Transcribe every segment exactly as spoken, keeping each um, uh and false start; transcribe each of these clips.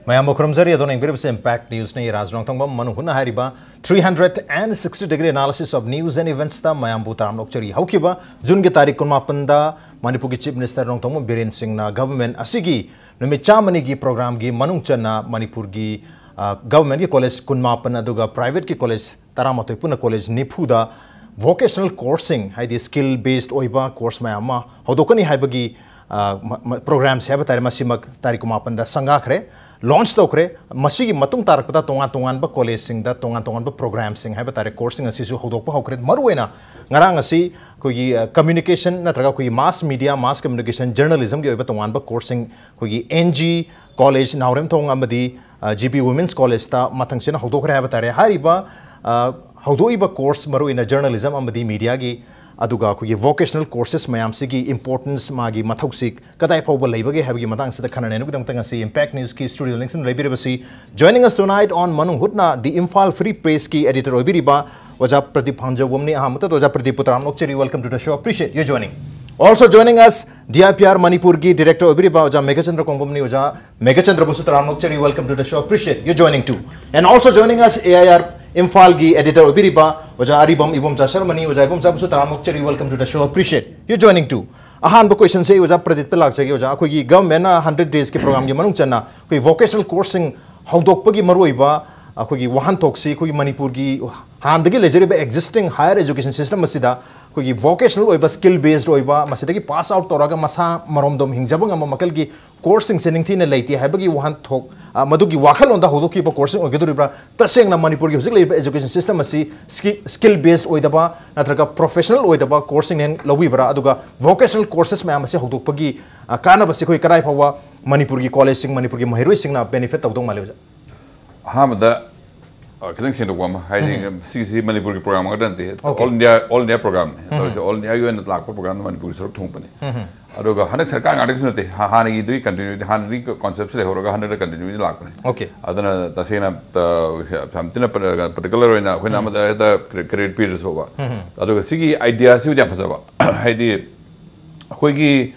ꯃꯌꯥꯝꯕꯨ ꯈꯨꯔꯨꯝꯖꯔꯤ꯫ ꯑꯗꯣꯝꯅ ꯌꯦꯡꯕꯤꯔꯤꯕꯁꯤ Impact Newsꯅꯤ꯫ ꯔꯥꯖ ꯅꯣꯡꯊꯣꯡꯕꯝ ꯃꯅꯨꯡ ꯍꯨꯠꯅ ꯍꯥꯏꯔꯤꯕ three hundred and sixty degree analysis of news and eventsꯇ ꯃꯌꯥꯝꯕꯨ ꯇꯔꯥꯝꯅ ꯑꯣꯛꯆꯔꯤ꯫ ꯍꯧꯈꯤꯕ Juneꯒꯤ ꯇꯥꯔꯤꯛ ꯀꯨꯟꯃꯥꯄꯟꯗ ꯃꯅꯤꯄꯨꯔꯒꯤ Chief Minister ꯅꯣꯡꯊꯣꯡꯕꯝ ꯕꯤꯔꯦꯟ ꯁꯤꯡꯅ government ꯑꯁꯤꯒꯤ ꯅꯨꯃꯤꯠ ꯆꯥꯝꯃꯅꯤꯒꯤ programꯒꯤ ꯃꯅꯨꯡ ꯆꯟꯅ ꯃꯅꯤꯄꯨꯔꯒꯤ, ꯑ, governmentꯀꯤ college ꯀꯨꯟꯃꯥꯄꯟ ꯑꯗꯨꯒ privateꯀꯤ college ꯇꯔꯥꯃꯥꯊꯣꯏ ꯄꯨꯟꯅ college ꯅꯤꯐꯨꯗ vocational courseꯁꯤꯡ, ꯍꯥꯏꯗꯤ skill based ꯑꯣꯏꯕ course ꯃꯌꯥꯝ ꯑꯃ ꯍꯧꯗꯣꯛꯀꯅꯤ ꯍꯥꯏꯕꯒꯤ, ꯑ, ꯃ-, ꯃ-, programꯁꯦ ꯍꯥꯏꯕ ꯇꯥꯔꯦ, ꯃꯁꯤꯃꯛ ꯇꯥꯔꯤꯛ ꯀꯨꯟꯃꯥꯄꯟꯗ ꯁꯪꯒꯥꯈ꯭ꯔꯦ, launch ꯇꯧꯈ꯭ꯔꯦ꯫ ꯃꯁꯤꯒꯤ ꯃꯇꯨꯡ ꯇꯥꯔꯛꯄꯗ ꯇꯣꯉꯥꯟ ꯇꯣꯉꯥꯟꯕ collegeꯁꯤꯡꯗ ꯇꯣꯉꯥꯟ ꯇꯣꯉꯥꯟꯕ programꯁꯤꯡ ꯍꯥꯏꯕ ꯇꯥꯔꯦ, courseꯁꯤꯡ ꯑꯁꯤꯁꯨ ꯍꯧꯗꯣꯛꯄ ꯍꯧꯈ꯭ꯔꯦ꯫ ꯃꯔꯨꯑꯣꯏꯅ ꯉꯔꯥꯡ ꯑꯁꯤ ꯑꯩꯈꯣꯏꯒꯤ, ꯑ, communication ꯅꯠꯇ꯭ꯔꯒ ꯑꯩꯈꯣꯏꯒꯤ mass media, mass communication, journalismꯒꯤ ꯑꯣꯏꯕ ꯇꯣꯉꯥꯟꯕ courseꯁꯤꯡ ꯑꯩꯈꯣꯏꯒꯤ N G College ꯅꯥꯎꯔꯦꯝꯊꯣꯡ ꯑꯃꯗꯤ, ꯑ, G P Women's Collegeꯇ ꯃꯊꯪꯁꯤꯅ ꯍꯧꯗꯣꯛꯈ꯭ꯔꯦ ꯍꯥꯏꯕ ꯇꯥꯔꯦ꯫ ꯍꯥꯏꯔꯤꯕ, ꯑ, ꯍꯧꯗꯣꯛꯏꯕ course ꯃꯔꯨꯑꯣꯏꯅ journalism ꯑꯃꯗꯤ mediaꯒꯤ, ꯑꯗꯨꯒ ꯑꯩꯈꯣꯏꯒꯤ vocational courses ꯃꯌꯥꯝꯁꯤꯒꯤ importance, ꯃꯥꯒꯤ ꯃꯊꯧꯁꯤ ꯀꯗꯥꯏ ꯐꯥꯎꯕ ꯂꯩꯕꯒꯦ ꯍꯥꯏꯕꯒꯤ ꯃꯇꯥꯡꯁꯤꯗ ꯈꯟꯅ ꯅꯩꯅꯕꯒꯤꯗꯃꯛꯇ ꯉꯁꯤ Impact Newsꯀꯤ studioꯗ ꯂꯦꯡꯁꯤꯟ ꯂꯩꯕꯤꯔꯤꯕꯁꯤ, joining us tonight on ꯃꯅꯨꯡ ꯍꯨꯠꯅ The Imphal Free Pressꯀꯤ editor ꯑꯣꯏꯕꯤꯔꯤꯕ ꯑꯣꯖꯥ ꯄ꯭ꯔꯗꯤꯞ ꯐꯥꯡꯖꯧꯕꯝꯅꯤ꯫ ꯑꯍꯥꯟꯕꯗ ꯑꯣꯖꯥ ꯄ꯭ꯔꯗꯤꯞꯄꯨ ꯇꯔꯥꯝꯅ ꯑꯣꯛꯆꯔꯤ, welcome to the show, appreciate your joining. Also joining us D I P R ꯃꯅꯤꯄꯨꯔꯒꯤ director ꯑꯣꯏꯕꯤꯔꯤꯕ ꯑꯣꯖꯥ ꯃꯦꯘꯆꯟꯗ꯭ꯔ ꯀꯣꯡꯕꯝꯅꯤ꯫ ꯑꯣꯖꯥ ꯃꯦꯘꯆꯟꯗ꯭ꯔꯕꯨꯁꯨ ꯇꯔꯥꯝꯅ ꯑꯣꯛꯆꯔꯤ, welcome to the show, appreciate your joining too. And also joining us A I R ꯏꯝꯐꯥꯜꯒꯤ editor ꯑꯣꯏꯕꯤꯔꯤꯕ ꯑꯣꯖꯥ ꯑꯔꯤꯕꯝ ꯏꯕꯣꯝꯆꯥ ꯁꯔꯃꯅꯤ꯫ ꯑꯣꯖꯥ ꯏꯕꯣꯝꯆꯥꯕꯨꯁꯨ ꯇꯔꯥꯝꯅ ꯑꯣꯛꯆꯔꯤ, welcome to the show, appreciate your joining too. ꯑꯍꯥꯟꯕ questionꯁꯦ ꯑꯩ ꯑꯣꯖꯥ ꯄ꯭ꯔꯗꯤꯞꯇ ꯂꯥꯛꯆꯒꯦ꯫ ꯑꯣꯖꯥ, ꯑꯩꯈꯣꯏꯒꯤ governmentꯅ hundred daysꯀꯤ programꯒꯤ ꯃꯅꯨꯡ ꯆꯟꯅ ꯑꯩꯈꯣꯏ vocational courseꯁꯤꯡ ꯍꯧꯗꯣꯛꯄꯒꯤ ꯃꯔꯨꯑꯣꯏꯕ ꯑꯩꯈꯣꯏꯒꯤ ꯋꯥꯍꯟꯊꯣꯛꯁꯤ ꯑꯩꯈꯣꯏꯒꯤ ꯃꯅꯤꯄꯨꯔꯒꯤ ꯍꯥꯟꯅꯗꯒꯤ ꯂꯩꯖꯔꯤꯕ existing higher education system ꯑꯁꯤꯗ ꯑꯩꯈꯣꯏꯒꯤ vocational ꯑꯣꯏꯕ, skill based ꯑꯣꯏꯕ, ꯃꯁꯤꯗꯒꯤ pass out ꯇꯧꯔꯒ ꯃꯁꯥ ꯃꯔꯣꯝꯗꯣꯝ ꯍꯤꯡꯖꯕ ꯉꯝꯕ ꯃꯈꯜꯒꯤ courseꯁꯤꯡꯁꯦ ꯅꯤꯡꯊꯤꯅ ꯂꯩꯇꯦ ꯍꯥꯏꯕꯒꯤ ꯋꯥꯍꯟꯊꯣꯛ, ꯑ, ꯃꯗꯨꯒꯤ ꯋꯥꯈꯜꯂꯣꯟꯗ ꯍꯧꯗꯣꯛꯈꯤꯕ courseꯁꯤꯡ ꯑꯣꯏꯒꯗꯧꯔꯤꯕ꯭ꯔꯥ? ꯇꯁꯦꯡꯅ ꯃꯅꯤꯄꯨꯔꯒꯤ ꯍꯧꯖꯤꯛ ꯂꯩꯔꯤꯕ education system ꯑꯁꯤ ski-, skill based ꯑꯣꯏꯗꯕ ꯅꯠꯇ꯭ꯔꯒ professional ꯑꯣꯏꯗꯕ courseꯁꯤꯡꯅ ꯍꯦꯟꯅ ꯂꯧꯕꯤꯕ꯭ꯔꯥ? ꯑꯗꯨꯒ vocational courses ꯃꯌꯥꯝ ꯑꯁꯤ ꯍꯧꯗꯣꯛꯄꯒꯤ, ꯑ, ꯀꯥꯟꯅꯕꯁꯤ ꯑꯩꯈꯣꯏ ꯀꯗꯥꯏ ꯐꯥꯎꯕ ꯃꯅꯤꯄꯨꯔꯒꯤ collegeꯁꯤꯡ, ꯃꯅꯤꯄꯨꯔꯒꯤ ꯃꯍꯩꯔꯣꯏꯁꯤꯡꯅ benefit ꯇꯧꯗꯧ ꯃꯥꯜꯂꯤ, ꯑꯣꯖꯥ? ꯑꯍꯥꯟꯕꯗ, ꯑ, ꯈꯤꯇꯪ ꯁꯦꯡꯗꯣꯛꯄ ꯑꯃ, ꯍꯥꯏꯗꯤ, ꯎꯝ꯫ ꯁꯤꯒꯤꯁꯤ ꯃꯅꯤꯄꯨꯔꯒꯤ program ꯉꯥꯛꯇ ꯅꯠꯇꯦ, Okay. All India, all India programꯅꯤ꯫ ꯎꯝ꯫ ꯇꯧꯔꯤꯁꯦ, all Indiaꯒꯤ ꯑꯣꯏꯅ ꯂꯥꯛꯄ programꯗ ꯃꯅꯤꯄꯨꯔꯒꯤ ꯁꯔꯨꯛ ꯊꯨꯡꯕꯅꯤ꯫ ꯎꯝ꯫ ꯑꯗꯨꯒ ꯍꯟꯗꯛ ꯁꯔꯀꯥꯔ ꯉꯥꯛꯇꯒꯤꯁꯨ ꯅꯠꯇꯦ, ꯍꯥ-, ꯍꯥꯟꯅꯒꯤꯗꯨꯒꯤ continuity, ꯍꯥꯟꯅꯒꯤ conceptꯁꯤ ꯂꯩꯍꯧꯔꯒ ꯍꯟꯗꯛꯇ continuity ꯂꯥꯛꯄꯅꯤ꯫ Okay. ꯑꯗꯨꯅ ꯇꯁꯦꯡꯅ, ꯑ, ꯌꯥꯝ ꯊꯤꯅ ꯄ-, particular ꯑꯣꯏꯅ ꯑꯩꯈꯣꯏꯅ ꯎꯝ꯫ ꯑꯃꯗ ꯍꯦꯛꯇ cre-, credit ꯄꯤꯗ꯭ꯔꯁꯨꯕ꯫ ꯎꯝ꯫ ꯑꯗꯨꯒ ꯁꯤꯒꯤ ideaꯁꯤꯕꯨꯗꯤ ꯌꯥꯝ ꯐꯖꯕ꯫ ꯍꯥꯏꯗꯤ, ꯑꯩꯈꯣꯏꯒꯤ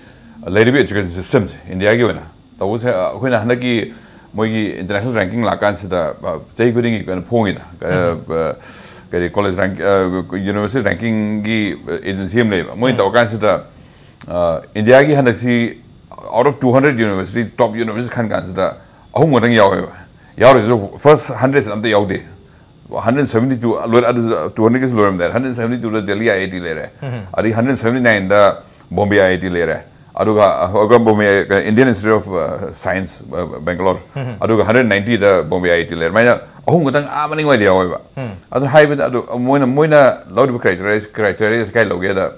ꯂꯩꯔꯤꯕ education systemꯁꯦ Indiaꯒꯤ ꯑꯣꯏꯅ ꯇꯧꯕꯁꯦ, ꯑ, ꯑꯩꯈꯣꯏꯅ ꯍꯟꯗꯛꯀꯤ, ꯃꯣꯏꯒꯤ ꯏꯟꯇꯔꯅꯦꯁꯅꯦꯜ ꯔꯦꯡꯀꯤꯡ ꯂꯥꯛꯀꯥꯟꯁꯤꯗ, ꯑ, ꯆꯍꯤ ꯈꯨꯗꯤꯡꯒꯤ ꯀꯩꯅꯣ ꯐꯣꯡꯉꯤꯗꯅ, ꯑ, ꯑ, ꯀꯔꯤ, ꯀꯣꯂꯦꯖ ꯔꯦꯡ, ꯑ, ꯌꯨꯅꯤꯚꯔꯁꯤꯇꯤ ꯔꯦꯡꯀꯤꯡꯒꯤ ꯑꯦꯖꯦꯟꯁꯤ ꯑꯃ ꯂꯩꯕ, ꯃꯣꯏꯅ ꯇꯧꯔꯀꯥꯟꯁꯤꯗ, ꯑ, ꯏꯟꯗꯤꯌꯥꯒꯤ ꯍꯟꯗꯛꯁꯤ out of two hundred university, top university ꯈꯟ ꯀꯥꯟꯁꯤꯗ ꯑꯍꯨꯝ ꯈꯛꯇꯪ ꯌꯥꯎꯋꯦꯕ꯫ ꯌꯥꯎꯔꯤꯁꯤꯁꯨ first hundred ꯑꯝꯇ ꯌꯥꯎꯗꯦ꯫ Hundred seventy two ꯂꯣꯏꯔꯦ, ꯑꯗꯨꯁꯨ two hundred ꯀꯤꯁꯨ ꯂꯣꯏꯔꯝꯗꯥꯏ, hundred seventy two ꯗ ꯗꯦꯜꯂꯤ IIT ꯂꯩꯔꯦ, ꯑꯗꯩ hundred seventy nine ꯗ ꯕꯣꯝꯕꯦ IIT ꯂꯩꯔꯦ, ꯑꯗꯨꯒ, ꯑ, ꯕꯣꯝꯕꯦ, ꯑ, Indian Institute of, ꯑ, Science, ꯑ, Bangalore, ꯑꯗꯨꯒ hundred ninety ꯗ ꯕꯣꯝꯕꯦ IIT ꯂꯩꯔꯦ꯫ ꯑꯗꯨꯃꯥꯏꯅ ꯑꯍꯨꯝ ꯈꯛꯇꯪ ꯑꯥ ꯃꯅꯤꯡꯋꯥꯏꯗ ꯌꯥꯎꯋꯦꯕ꯫ ꯑꯗꯨ ꯍꯥꯏꯕꯗ, ꯑꯗꯨ ꯃꯣꯏꯅ, ꯃꯣꯏꯅ ꯂꯧꯔꯤꯕ criteria, criteria ꯀꯥꯏ ꯂꯧꯒꯦꯗ,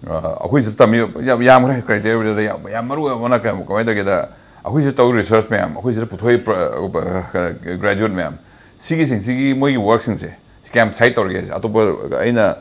ꯑ, ꯑꯩꯈꯣꯏ ꯁꯤꯗ ꯇꯝꯃꯤꯕ ꯌꯥꯝ ꯌꯥꯝꯈ꯭ꯔꯦ꯫ Criteria ꯗ ꯌꯥꯝ, ꯌꯥꯝ ꯃꯔꯨ ꯑꯣꯏꯕ ꯑꯃꯅ ꯀꯩ-, ꯀꯃꯥꯏꯅ ꯇꯧꯒꯦꯗ, ꯑꯩꯈꯣꯏ ꯁꯤꯗ ꯇꯧꯔꯤ research ꯃꯌꯥꯝ, ꯑꯩꯈꯣꯏ ꯁꯤꯗ ꯄꯨꯊꯣꯛꯏ ꯄ꯭ꯔ-, ꯑ, graduate ꯃꯌꯥꯝ, ꯁꯤꯒꯤꯁꯤꯡꯁꯤꯒꯤ ꯃꯣꯏꯒꯤ work ꯁꯤꯡꯁꯦ ꯁꯤ ꯀꯌꯥꯝ cite ꯇꯧꯔꯒꯦ ꯍꯥꯏꯁꯦ꯫ ꯑꯇꯣꯞꯄ ꯑꯩꯅ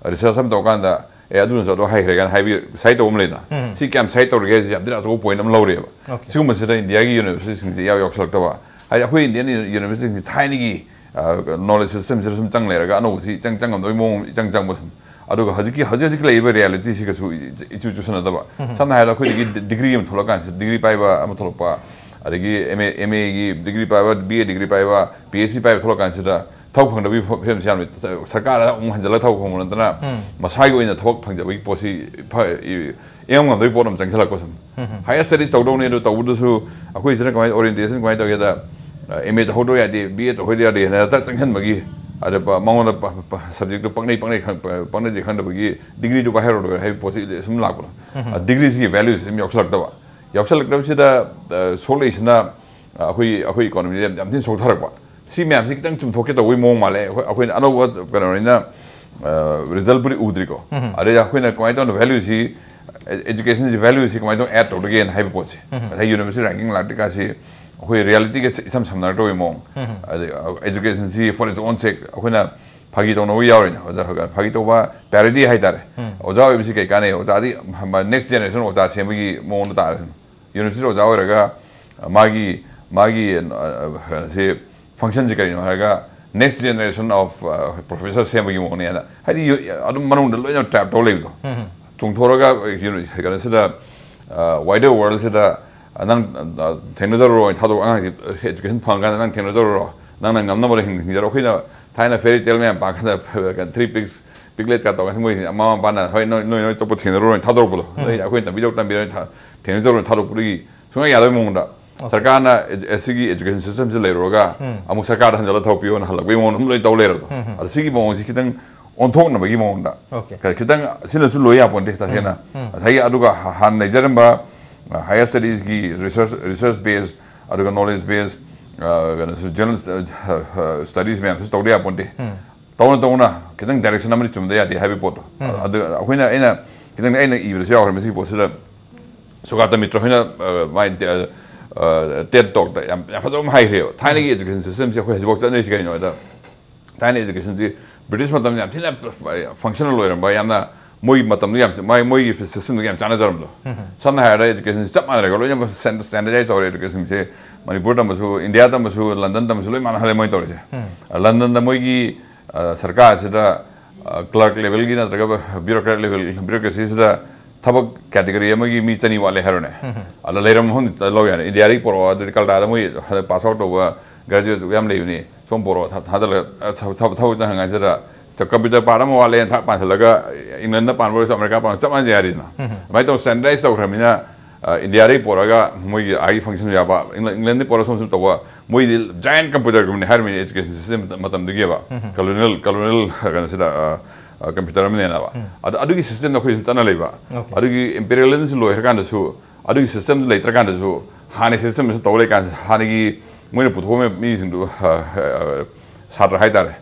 research ꯑꯃ ꯇꯧꯔꯀꯥꯟꯗ, "ꯑꯦ, ꯑꯗꯨꯅꯁꯨ ꯑꯗꯨ ꯍꯥꯏꯈ꯭ꯔꯦ" ꯀꯥꯏꯅ ꯍꯥꯏꯕ cite ꯇꯧꯕ ꯑꯃ ꯂꯩꯗꯅ, ꯁꯤ ꯀꯌꯥꯝ cite ꯇꯧꯔꯒꯦ ꯍꯥꯏꯁꯦ ꯌꯥꯝ ꯊꯤꯅ ꯑꯆꯧꯕ point ꯑꯃ ꯂꯧꯔꯦꯕ꯫ ꯁꯤꯒꯨꯝꯕꯁꯤꯗ ꯏꯟꯗꯤꯌꯥꯒꯤ university ꯁꯤꯡꯁꯦ ꯏꯌꯥꯎ ꯌꯥꯎꯁꯜꯂꯛꯇꯕ꯫ ꯍꯥꯏꯗꯤ ꯑꯩꯈꯣꯏ Indian university ꯁꯤꯡꯁꯦ ꯊꯥꯏꯅꯒꯤ, ꯑ, knowledge system ꯁꯤꯗ ꯁꯨꯝ ꯆꯪ ꯂꯩꯔꯒ ꯑꯅꯧꯕꯁꯤ ꯏꯆꯪ ꯆꯪꯉꯝꯗꯕꯒꯤ ꯃꯑꯣꯡ ꯏꯆꯪ ꯆꯪꯕ ꯁꯨꯝ꯫ ꯑꯗꯨꯒ ꯍꯧꯖꯤꯛꯀꯤ, ꯍꯧꯖꯤꯛ ꯍꯧꯖꯤꯛ ꯂꯩꯔꯤꯕ reality ꯁꯤꯒꯁꯨ ꯏꯆ-, ꯏꯆꯨ ꯆꯨꯁꯟꯅꯗꯕ꯫ ꯁꯝꯅ ꯍꯥꯏꯔꯕꯗ ꯑꯩꯈꯣꯏꯗꯒꯤ ꯗꯤ-, degree ꯑꯃ ꯊꯣꯛꯂꯛꯀꯥꯟꯁꯤꯗ, degree ꯄꯥꯏꯕ ꯑꯃ ꯊꯣꯛꯂꯛꯄ, ꯑꯗꯒꯤ MA, MA ꯒꯤ degree ꯄꯥꯏꯕ, BA degree ꯄꯥꯏꯕ, PhD ꯄꯥꯏꯕ ꯊꯣꯛꯂꯛꯀꯥꯟꯁꯤꯗ ꯊꯕꯛ ꯐꯪꯗꯕꯒꯤ ꯐ-, ꯐꯤꯕꯝꯁꯤ ꯌꯥꯝ ꯂꯩ꯫ ꯁꯔꯀꯥꯔꯗ ꯑꯃꯨꯛ ꯍꯟꯖꯤꯜꯂꯒ ꯊꯕꯛ ꯐꯪꯕ ꯅꯠꯇꯅ ꯃꯁꯥꯒꯤ ꯑꯣꯏꯅ ꯊꯕꯛ ꯐꯪꯖꯕꯒꯤ ꯄꯣꯠꯁꯤ ꯐ-, ꯏ-, ꯏꯉꯝ ꯉꯝꯗꯕꯒꯤ ꯄꯣꯠ ꯑꯃ ꯆꯪꯁꯤꯜꯂꯛꯄ ꯁꯨꯝ꯫ Higher studies ꯇꯧꯗꯧꯅꯦ, ꯑꯗꯨ ꯇꯧꯕꯗꯨꯁꯨ ꯑꯩꯈꯣꯏꯁꯤꯅ ꯀꯃꯥꯏꯅ, orientation ꯀꯃꯥꯏꯅ ꯇꯧꯒꯦꯗ, ꯑ, MA ꯇꯧꯍꯧꯗꯕ ꯌꯥꯗꯦ, BA ꯇꯧꯍꯧꯗꯕ ꯌꯥꯗꯦ ꯍꯥꯏꯅ ꯍꯦꯛꯇ ꯆꯪꯁꯤꯟꯕꯒꯤ, ꯑꯗ ꯄ-, ꯃꯉꯣꯟꯗ ꯄ-, ꯄ-, subject ꯇꯣ ꯄꯪꯅꯩ, ꯄꯪꯅꯩ ꯈꯪ-, ꯄ-, ꯄꯪꯅꯩꯗꯤ ꯈꯪꯗꯕꯒꯤ degree ꯗꯨ ꯄꯥꯏꯍꯧꯔ ꯂꯣꯏꯔꯦ ꯍꯥꯏꯕꯒꯤ ꯄꯣꯠꯁꯤ ꯁꯨꯝ ꯂꯥꯛꯄꯗꯣ꯫ ꯑ, degree ꯁꯤꯒꯤ value ꯁꯤ ꯁꯨꯝ ꯌꯥꯎꯁꯜꯂꯛꯇꯕ꯫ ꯌꯥꯎꯁꯜꯂꯛꯇꯕꯁꯤꯗ, ꯑ, ꯁꯣꯛꯂꯛꯏꯁꯤꯅ, ꯑ, ꯑꯩꯈꯣꯏ, ꯑꯩꯈꯣꯏ economy ꯗ ꯌꯥꯝ, ꯌꯥꯝ ꯊꯤꯅ ꯁꯣꯛꯊꯔꯛꯄ꯫ ꯁꯤ ꯃꯌꯥꯝꯁꯤ ꯈꯤꯇꯪ ꯆꯨꯝꯊꯣꯛꯀꯦ ꯇꯧꯕꯒꯤ ꯃꯑꯣꯡ ꯃꯥꯜꯂꯦ꯫ ꯑꯩꯈꯣꯏ, ꯑꯩꯈꯣꯏꯅ ꯑꯅꯧꯕ ꯀꯩꯅꯣꯅꯤꯅ, ꯑ, result ꯄꯨꯗꯤ ꯎꯗ꯭ꯔꯤꯀꯣ꯫ ꯑꯗꯩ ꯑꯩꯈꯣꯏꯅ ꯀꯃꯥꯏꯅ ꯇꯧꯅ value ꯁꯤ, education ꯁꯤ value ꯁꯤ ꯀꯃꯥꯏꯅ ꯇꯧꯅ add ꯇꯧꯗꯒꯦꯅ ꯍꯥꯏꯕ ꯄꯣꯠꯁꯦ꯫ ꯉꯁꯥꯏ university ranking ꯂꯥꯛꯇ꯭ꯔꯤꯀꯥꯟꯁꯤ ꯑꯩꯈꯣꯏ reality ꯒ ꯏꯁꯝ ꯁꯝꯅꯔꯛꯇꯕꯒꯤ ꯃꯑꯣꯡ꯫ ꯑꯗꯩ, ꯑ, education ꯁꯤ for its own sake ꯑꯩꯈꯣꯏꯅ ꯐꯥꯒꯤ ꯇꯧꯅꯕ ꯌꯥꯎꯔꯤꯅꯦ꯫ ꯑꯣꯖꯥ, ꯐꯥꯒꯤ ꯇꯧꯕ parody ꯍꯥꯏꯇꯥꯔꯦ꯫ ꯑꯣꯖꯥ ꯑꯣꯏꯕꯁꯤ ꯀꯩ ꯀꯥꯟꯅꯩ? ꯑꯣꯖꯥꯗꯤ next generation ꯑꯣꯖꯥ ꯁꯦꯝꯕꯒꯤ ꯃꯑꯣꯡꯗ ꯇꯥꯔꯦ꯫ University ꯑꯣꯖꯥ ꯑꯣꯏꯔꯒ ꯃꯥꯒꯤ, ꯃꯥꯒꯤ, ꯑ, ꯁꯤ function ꯁꯤ ꯀꯔꯤꯅꯣ ꯍꯥꯏꯔꯒ next generation of, ꯑ, professor ꯁꯦꯝꯕꯒꯤ ꯃꯑꯣꯡꯅꯦꯅ꯫ ꯍꯥꯏꯗꯤ ꯌꯨ-, ꯑꯗꯨꯝ ꯃꯅꯨꯡꯗ ꯂꯣꯏꯅ trap ꯇꯧꯔ ꯂꯩꯕꯗꯣ꯫ ꯆꯣꯡꯊꯣꯔꯒ, ꯌꯨ-, ꯀꯩꯅꯣꯁꯤꯗ, ꯑ, wider world ꯁꯤꯗ ꯅꯪ ꯊꯦꯡꯅꯖꯔꯨꯔꯣ, ꯊꯥꯗꯣꯛ, ꯑꯉꯥꯡꯁꯤ education ꯐꯪꯉꯀꯥꯟꯗ ꯅꯪ ꯊꯦꯡꯅꯖꯔꯨꯔꯣ, ꯅꯪꯅ ꯉꯝꯅꯕ ꯍꯤꯡꯖꯔꯣ꯫ ꯑꯩꯈꯣꯏꯅ ꯊꯥꯏꯅ fairy tale ꯃꯌꯥꯝ ꯄꯥꯀꯥꯟꯗ three pigs, piglet ꯀ ꯇꯧꯀꯥꯟꯗ ꯃꯣꯏ ꯃꯃꯥ ꯃꯄꯥꯅ "ꯍꯣꯏ, ꯅꯣꯏ ꯅꯣꯏ ꯅꯣꯏ ꯆꯠꯄ ꯊꯦꯡꯅꯔꯨꯔꯣꯏ, ꯊꯥꯗꯣꯔꯛꯄꯗꯣ ꯅꯣꯏ ꯑꯩꯈꯣꯏꯅ ꯇꯝꯕꯤꯗꯧ ꯇꯝꯕꯤꯔꯣꯏ, ꯊꯦꯡꯅꯖꯔꯨꯔꯣꯏ" ꯊꯥꯗꯣꯛꯄꯗꯒꯤ ꯁꯨꯡꯌꯥ ꯌꯥꯗꯕꯒꯤ ꯃꯑꯣꯡꯗ ꯁꯔꯀꯥꯔꯅ ꯑꯁꯤꯒꯤ education system ꯁꯤ ꯂꯩꯔꯨꯔꯒ ꯑꯃꯨꯛ ꯁꯔꯀꯥꯔꯗ ꯍꯟꯖꯤꯜꯂ ꯊꯕꯛ ꯄꯤꯌꯣꯅ ꯍꯜꯂꯛꯄꯒꯤ ꯃꯑꯣꯡꯗ ꯑꯗꯨꯝ ꯂꯣꯏ ꯇꯧ ꯂꯩꯔꯕꯗꯣ꯫ ꯑꯗꯣ ꯁꯤꯒꯤ ꯃꯑꯣꯡꯁꯤ ꯈꯤꯇꯪ ꯑꯣꯟꯊꯣꯛꯅꯕꯒꯤ ꯃꯑꯣꯡꯗ ꯈꯤꯇꯪ ꯁꯤꯅꯁꯨ ꯂꯣꯏ ꯌꯥꯄꯣꯟꯇꯦ ꯇꯁꯦꯡꯅ꯫ ꯉꯁꯥꯏꯒꯤ ꯑꯗꯨꯒ ꯍꯥꯟꯅ ꯂꯩꯖꯔꯝꯕ higher studies ꯒꯤ research, research base, ꯑꯗꯨꯒ knowledge base, ꯀꯩꯅꯣꯁꯨ, general studies ꯃꯌꯥꯝꯁꯨ ꯇꯧꯗ ꯌꯥꯄꯣꯟꯇꯦ꯫ ꯇꯧꯅ ꯇꯧꯅ ꯈꯤꯇꯪ direction ꯑꯃꯗꯤ ꯆꯨꯝꯗ ꯌꯥꯗꯦ ꯍꯥꯏꯕꯒꯤ ꯄꯣꯠꯇꯣ꯫ ꯑꯗꯨ ꯑꯩꯈꯣꯏꯅ, ꯑꯩꯅ ꯈꯤꯇꯪ ꯑꯩꯅ ꯏꯕꯗꯁꯨ ꯌꯥꯎꯈ꯭ꯔꯦ ꯃꯁꯤꯒꯤ ꯄꯣꯠꯁꯤꯗ꯫ ꯁꯨꯒꯥꯇꯥ ꯃꯤꯇ꯭ꯔ ꯍꯣꯏꯅ ꯃꯥꯏ TED Talk ꯇ ꯌꯥꯝ ꯌꯥꯝ ꯐꯖꯕ ꯑꯃ ꯍꯥꯏꯈ꯭ꯔꯦꯕ꯫ ꯊꯥꯏꯅꯒꯤ education system ꯁꯦ ꯑꯩꯈꯣꯏ ꯍꯧꯖꯤꯛꯐꯥꯎ ꯆꯠꯅꯔꯤꯁꯤ ꯀꯩꯅꯣ ꯍꯥꯏꯗ, ꯊꯥꯏꯅ education ꯁꯤ British ꯃꯇꯝꯗ ꯌꯥꯝ ꯊꯤꯅ functional ꯑꯣꯏꯔꯝꯕ, ꯌꯥꯝꯅ ꯃꯣꯏꯒꯤ ꯃꯇꯝꯗꯨ ꯌꯥꯝ, ꯃꯥꯏ, ꯃꯣꯏꯒꯤ system ꯗꯨꯒ ꯌꯥꯝ ꯆꯥꯟꯅꯖꯔꯝꯕꯗꯣ꯫ ꯁꯝꯅ ꯍꯥꯏꯔꯕꯗ education ꯁꯤ ꯆꯞ ꯃꯥꯟꯅꯔꯦꯀꯣ, ꯂꯣꯏꯅꯃꯛ standardize ꯇꯧꯔꯦ education ꯁꯦ꯫ ꯃꯅꯤꯄꯨꯔ ꯇꯝꯕꯁꯨ, ꯏꯟꯗꯤꯌꯥ ꯇꯝꯕꯁꯨ, ꯂꯟꯗꯟ ꯇꯝꯕꯁꯨ ꯂꯣꯏ ꯃꯥꯟꯅꯍꯜꯂꯦ ꯃꯣꯏꯅ ꯇꯧꯔꯤꯁꯦ꯫ ꯂꯟꯗꯟꯗ ꯃꯣꯏꯒꯤ ꯁꯔꯀꯥꯔꯁꯤꯗ clerk level ꯒꯤ ꯅꯠꯇ꯭ꯔꯒ bureaucrat level, bureaucracy ꯁꯤꯗ ꯊꯕꯛ category ꯑꯃꯒꯤ ꯃꯤ ꯆꯅꯤ ꯋꯥꯠꯂꯦ ꯍꯥꯏꯔꯣꯅꯦ꯫ ꯑꯗ ꯂꯩꯔꯝꯕ ꯃꯐꯝꯗꯨꯗ ꯂꯧ ꯌꯥꯅꯤ꯫ ꯏꯟꯗꯤꯌꯥꯗꯒꯤ ꯄꯣꯔꯛꯑꯣ, ꯑꯗꯨꯗꯤ ꯀꯜꯀꯇꯥꯗ ꯃꯣꯏ ꯍꯟꯗꯛ pass out ꯇꯧꯕ graduate ꯌꯥꯝ ꯂꯩꯕꯅꯤ, ꯁꯣꯝ ꯄꯣꯔꯛꯑꯣ, ꯊꯥ-, ꯊꯥꯗꯔꯒ, ꯑ, ꯊꯕꯛ, ꯊꯕꯛ ꯆꯪꯍꯟꯉꯥꯏꯁꯤꯗ computer part ꯑꯃ ꯋꯥꯠꯂꯦꯅ ꯊꯥꯛ ꯄꯥꯟꯁꯤꯜꯂꯒ ꯏꯪꯂꯦꯟꯗ ꯄꯥꯟꯕ ꯑꯣꯏꯔꯁꯨ ꯑꯃꯦꯔꯤꯀꯥ ꯄꯥꯟꯕ ꯆꯞ ꯃꯥꯟꯅꯩ ꯍꯥꯏꯔꯤꯗꯅ꯫ ꯑꯗꯨꯃꯥꯏꯅ ꯇꯧꯅ standardize ꯇꯧꯈ꯭ꯔꯕꯅꯤꯅ, ꯑ, ꯏꯟꯗꯤꯌꯥꯗꯒꯤ ꯄꯣꯔꯛꯑꯒ ꯃꯣꯏꯒꯤ ꯑꯥꯒꯤ function ꯌꯥꯕ, ꯏꯪꯂꯦꯟ-, ꯏꯪꯂꯦꯟꯗꯒꯤ ꯄꯣꯔꯛꯑꯒ ꯁꯣꯝ ꯁꯣꯝ ꯇꯧꯕ, ꯃꯣꯏꯗꯤ giant computer ꯒꯨꯝꯕꯅꯤ ꯍꯥꯏꯔꯝꯃꯤꯅꯦ education system ꯃꯇꯝꯗꯨꯒꯤꯕ꯫ Colonial, colonial ꯀꯩꯅꯣꯁꯤꯗ, ꯑ, ꯑ, computer ꯑꯃꯅꯦꯅꯕ꯫ ꯑꯗꯨ, ꯑꯗꯨꯒꯤ system ꯗ ꯑꯩꯈꯣꯏ ꯁꯨꯝ ꯆꯠꯅ ꯂꯩꯕ꯫ ꯑꯗꯨꯒꯤ imperialism ꯁꯤ ꯂꯣꯏꯈ꯭ꯔꯀꯥꯟꯗꯁꯨ ꯑꯗꯨꯒꯤ system ꯗꯨ ꯂꯩꯇ꯭ꯔꯀꯥꯟꯗꯁꯨ ꯍꯥꯟꯅꯒꯤ system ꯁꯤ ꯇꯧ ꯂꯩꯀꯥꯟꯁꯤꯗ ꯍꯥꯟꯅꯒꯤ ꯃꯣꯏꯅ ꯄꯨꯊꯣꯛꯑꯝꯃꯤꯕ ꯃꯤꯁꯤꯡꯗꯨ, ꯑ, ꯑ, ꯁꯥꯇ꯭ꯔ ꯍꯥꯏꯇꯥꯔꯦ꯫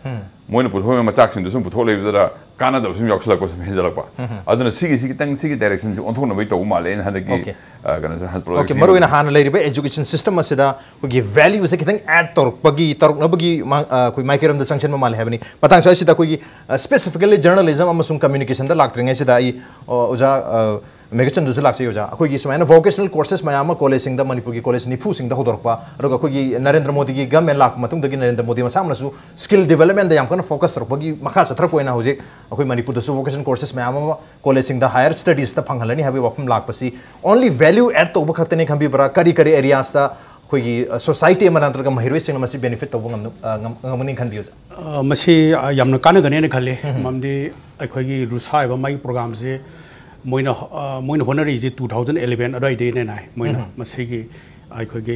ꯃꯣꯏꯅ ꯄꯨꯊꯣꯛꯑꯝꯃꯤꯕ ꯃꯆꯥꯛꯁꯤꯡꯗꯨ ꯁꯨꯝ ꯄꯨꯊꯣꯛ ꯂꯩꯕꯗꯨꯗ ꯀꯥꯟꯅꯗꯕ ꯁꯨꯝ ꯌꯥꯎꯁꯜꯂꯛꯄ, ꯁꯨꯝ ꯍꯦꯟꯖꯜꯂꯛꯄ꯫ ꯑꯗꯨꯅ ꯁꯤꯒꯤ, ꯁꯤ ꯈꯤꯇꯪ, ꯁꯤꯒꯤ direction ꯁꯤ ꯑꯣꯟꯊꯣꯛꯅꯕꯒꯤ ꯇꯧꯕ ꯃꯥꯜꯂꯦ ꯑꯩꯅ ꯍꯟꯗꯛꯀꯤ, OK꯫ ꯑ, ꯀꯩꯅꯣꯁꯦ, ꯍꯟ-, project OK, ꯁꯤꯒꯤ ꯃꯔꯨꯑꯣꯏꯅ ꯃꯅꯨꯡꯗ꯫ ꯍꯥꯟꯅ ꯂꯩꯔꯤꯕ education system ꯑꯁꯤꯗ ꯑꯩꯈꯣꯏꯒꯤ value ꯁꯦ ꯈꯤꯇꯪ add ꯇꯧꯔꯛꯄꯒꯤ, ꯇꯧꯔꯛꯅꯕꯒꯤ ꯃꯥ-, ꯑ, ꯑꯩꯈꯣꯏ ꯃꯥꯏꯀꯩꯔꯣꯝꯗ ꯆꯪꯁꯤꯟꯕ ꯃꯥꯜꯂꯦ ꯍꯥꯏꯕꯅꯤ꯫ ꯃꯇꯥꯡꯁꯨ ꯑꯁꯤꯗ ꯑꯩꯈꯣꯏꯒꯤ, ꯑ, specifically journalism ꯑꯃꯁꯨꯡ communication ꯗ ꯂꯥꯛꯇ꯭ꯔꯤꯉꯩꯁꯤꯗ ꯑꯩ, ꯑ, ꯑꯣꯖꯥ, ꯑ, ꯃꯦꯒꯆꯟꯗꯨꯁꯨ ꯂꯥꯛꯆꯩ ꯑꯣꯖꯥ꯫ ꯑꯩꯈꯣꯏꯒꯤ ꯁꯨꯃꯥꯏꯅ vocational courses ꯃꯌꯥꯝ ꯑꯃ ꯀꯣꯂꯦꯖꯁꯤꯡꯗ, ꯃꯅꯤꯄꯨꯔꯒꯤ ꯀꯣꯂꯦꯖ ꯅꯤꯐꯨꯁꯤꯡꯗ ꯍꯧꯗꯣꯔꯛꯄ, ꯑꯗꯨꯒ ꯑꯩꯈꯣꯏꯒꯤ ꯅꯔꯦꯟꯗ꯭ꯔ ꯃꯣꯗꯤꯒꯤ government ꯂꯥꯛꯄ ꯃꯇꯨꯡꯗꯒꯤ ꯅꯔꯦꯟꯗ꯭ꯔ ꯃꯣꯗꯤ ꯃꯁꯥꯃꯛꯅꯁꯨ skill developmentꯗ ꯌꯥꯝ ꯀꯟꯅ focus ꯇꯧꯔꯛꯄꯒꯤ ꯃꯈꯥ ꯆꯠꯊꯔꯛꯄ ꯑꯣꯏꯅ ꯍꯧꯖꯤꯛ ꯑꯩꯈꯣꯏ ꯃꯅꯤꯄꯨꯔꯗꯁꯨ vocational courses ꯃꯌꯥꯝ ꯑꯃ ꯀꯣꯂꯦꯖꯁꯤꯡꯗ higher studiesꯇ ꯐꯪꯍꯜꯂꯅꯤ ꯍꯥꯏꯕꯒꯤ ꯋꯥꯐꯝ ꯂꯥꯛꯄꯁꯤ only value add ꯇꯧꯕ ꯈꯛꯇꯅꯤ ꯈꯟꯕꯤꯕ꯭ꯔꯥ? ꯀꯔꯤ ꯀꯔꯤ areasꯇ ꯑꯩꯈꯣꯏꯒꯤ society ꯑꯃ ꯅꯠꯇ꯭ꯔꯒ ꯃꯍꯩꯔꯣꯏꯁꯤꯡꯅ ꯃꯁꯤ benefit ꯇꯧꯕ ꯉꯝꯅ-, ꯑ, ꯉꯝ-, ꯉꯝꯒꯅꯤ ꯈꯟꯕꯤ ꯑꯣꯖꯥ? ꯑ, ꯃꯁꯤ, ꯑ, ꯌꯥꯝꯅ ꯀꯥꯟꯅꯒꯅꯦꯅ ꯈꯜꯂꯤ꯫ ꯃꯔꯝꯗꯤ ꯑꯩꯈꯣꯏꯒꯤ ꯔꯨꯁꯥ ꯍꯥꯏꯕ ꯃꯥꯒꯤ programꯁꯦ ꯃꯣꯏꯅ, ꯑ, ꯃꯣꯏꯅ ꯍꯣꯠꯅꯔꯤꯁꯦ two thousand eleven ꯑꯗꯨꯋꯥꯏꯗꯩꯅꯦꯅ ꯍꯥꯏ꯫ ꯃꯣꯏꯅ ꯃꯁꯤꯒꯤ ꯑꯩꯈꯣꯏꯒꯤ,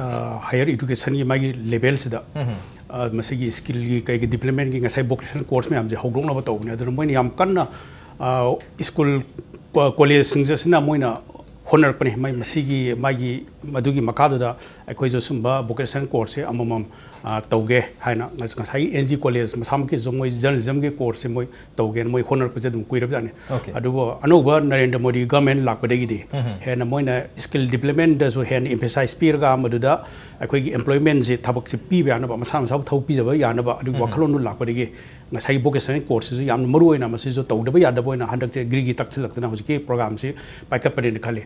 ꯑ, higher educationꯒꯤ ꯃꯥꯒꯤ levelꯁꯤꯗ, ꯑ, ꯃꯁꯤꯒꯤ skillꯒꯤ ꯀꯩꯒꯤ developmentꯒꯤ ꯉꯁꯥꯏ vocational course ꯃꯌꯥꯝꯁꯦ ꯍꯧꯗꯣꯛꯅꯕ ꯇꯧꯕꯅꯦ꯫ ꯑꯗꯨꯅ ꯃꯣꯏꯅ ꯌꯥꯝ ꯀꯟꯅ, ꯑ, school, ꯀꯣ-, collegeꯁꯤꯡꯁꯦ ꯑꯁꯤꯅ ꯃꯣꯏꯅ ꯍꯣꯠꯅꯔꯛꯄꯅꯦ꯫ ꯃꯥꯏ ꯃꯁꯤꯒꯤ, ꯃꯥꯒꯤ, ꯃꯗꯨꯒꯤ ꯃꯈꯥꯗꯨꯗ ꯑꯩꯈꯣꯏꯁꯨ ꯁꯨꯝꯕ vocational courseꯁꯦ ꯑꯃꯃꯝ, ꯑ, ꯇꯧꯒꯦ ꯍꯥꯏꯅ ꯉꯁ-, ꯉꯁꯥꯏꯒꯤ N G College ꯃꯁꯥꯃꯛꯀꯤꯁꯨ ꯃꯣꯏ journalismꯒꯤ courseꯁꯦ ꯃꯣꯏ ꯇꯧꯒꯦꯅ ꯃꯣꯏ ꯍꯣꯠꯅꯔꯛꯄꯁꯦ ꯑꯗꯨꯝ ꯀꯨꯏꯔꯕꯖꯥꯠꯅꯤ꯫ Okay. ꯑꯗꯨꯕꯨ ꯑꯅꯧꯕ ꯅꯔꯦꯟꯗ꯭ꯔ ꯃꯣꯗꯤ government ꯂꯥꯛꯄꯗꯒꯤꯗꯤ ꯍꯦꯟꯅ ꯃꯣꯏꯅ skill developmentꯗꯁꯨ ꯍꯦꯟꯅ emphasize ꯄꯤꯔꯒ, ꯃꯗꯨꯗ ꯑꯩꯈꯣꯏꯒꯤ employmentꯁꯦ ꯊꯕꯛꯁꯦ ꯄꯤꯕ ꯌꯥꯅꯕ, ꯃꯁꯥ ꯃꯁꯥꯕꯨ ꯊꯕꯛ ꯄꯤꯖꯕ ꯌꯥꯅꯕ ꯑꯗꯨꯒꯤ ꯋꯥꯈꯜꯂꯣꯟꯗꯨ ꯂꯥꯛꯄꯗꯒꯤ ꯉꯁꯥꯏꯒꯤ vocational courseꯁꯤꯁꯨ ꯌꯥꯝꯅ ꯃꯔꯨ ꯑꯣꯏꯅ ꯃꯁꯤꯁꯨ ꯇꯧꯗꯕ ꯌꯥꯗꯕ ꯑꯣꯏꯅ ꯍꯟꯗꯛꯁꯦ ꯒ꯭ꯔꯤꯒꯤ ꯇꯛꯁꯤꯜꯂꯛꯇꯅ ꯍꯧꯖꯤꯛꯀꯤ programꯁꯤ ꯄꯥꯏꯈꯠꯄꯅꯦꯅ ꯈꯜꯂꯤ꯫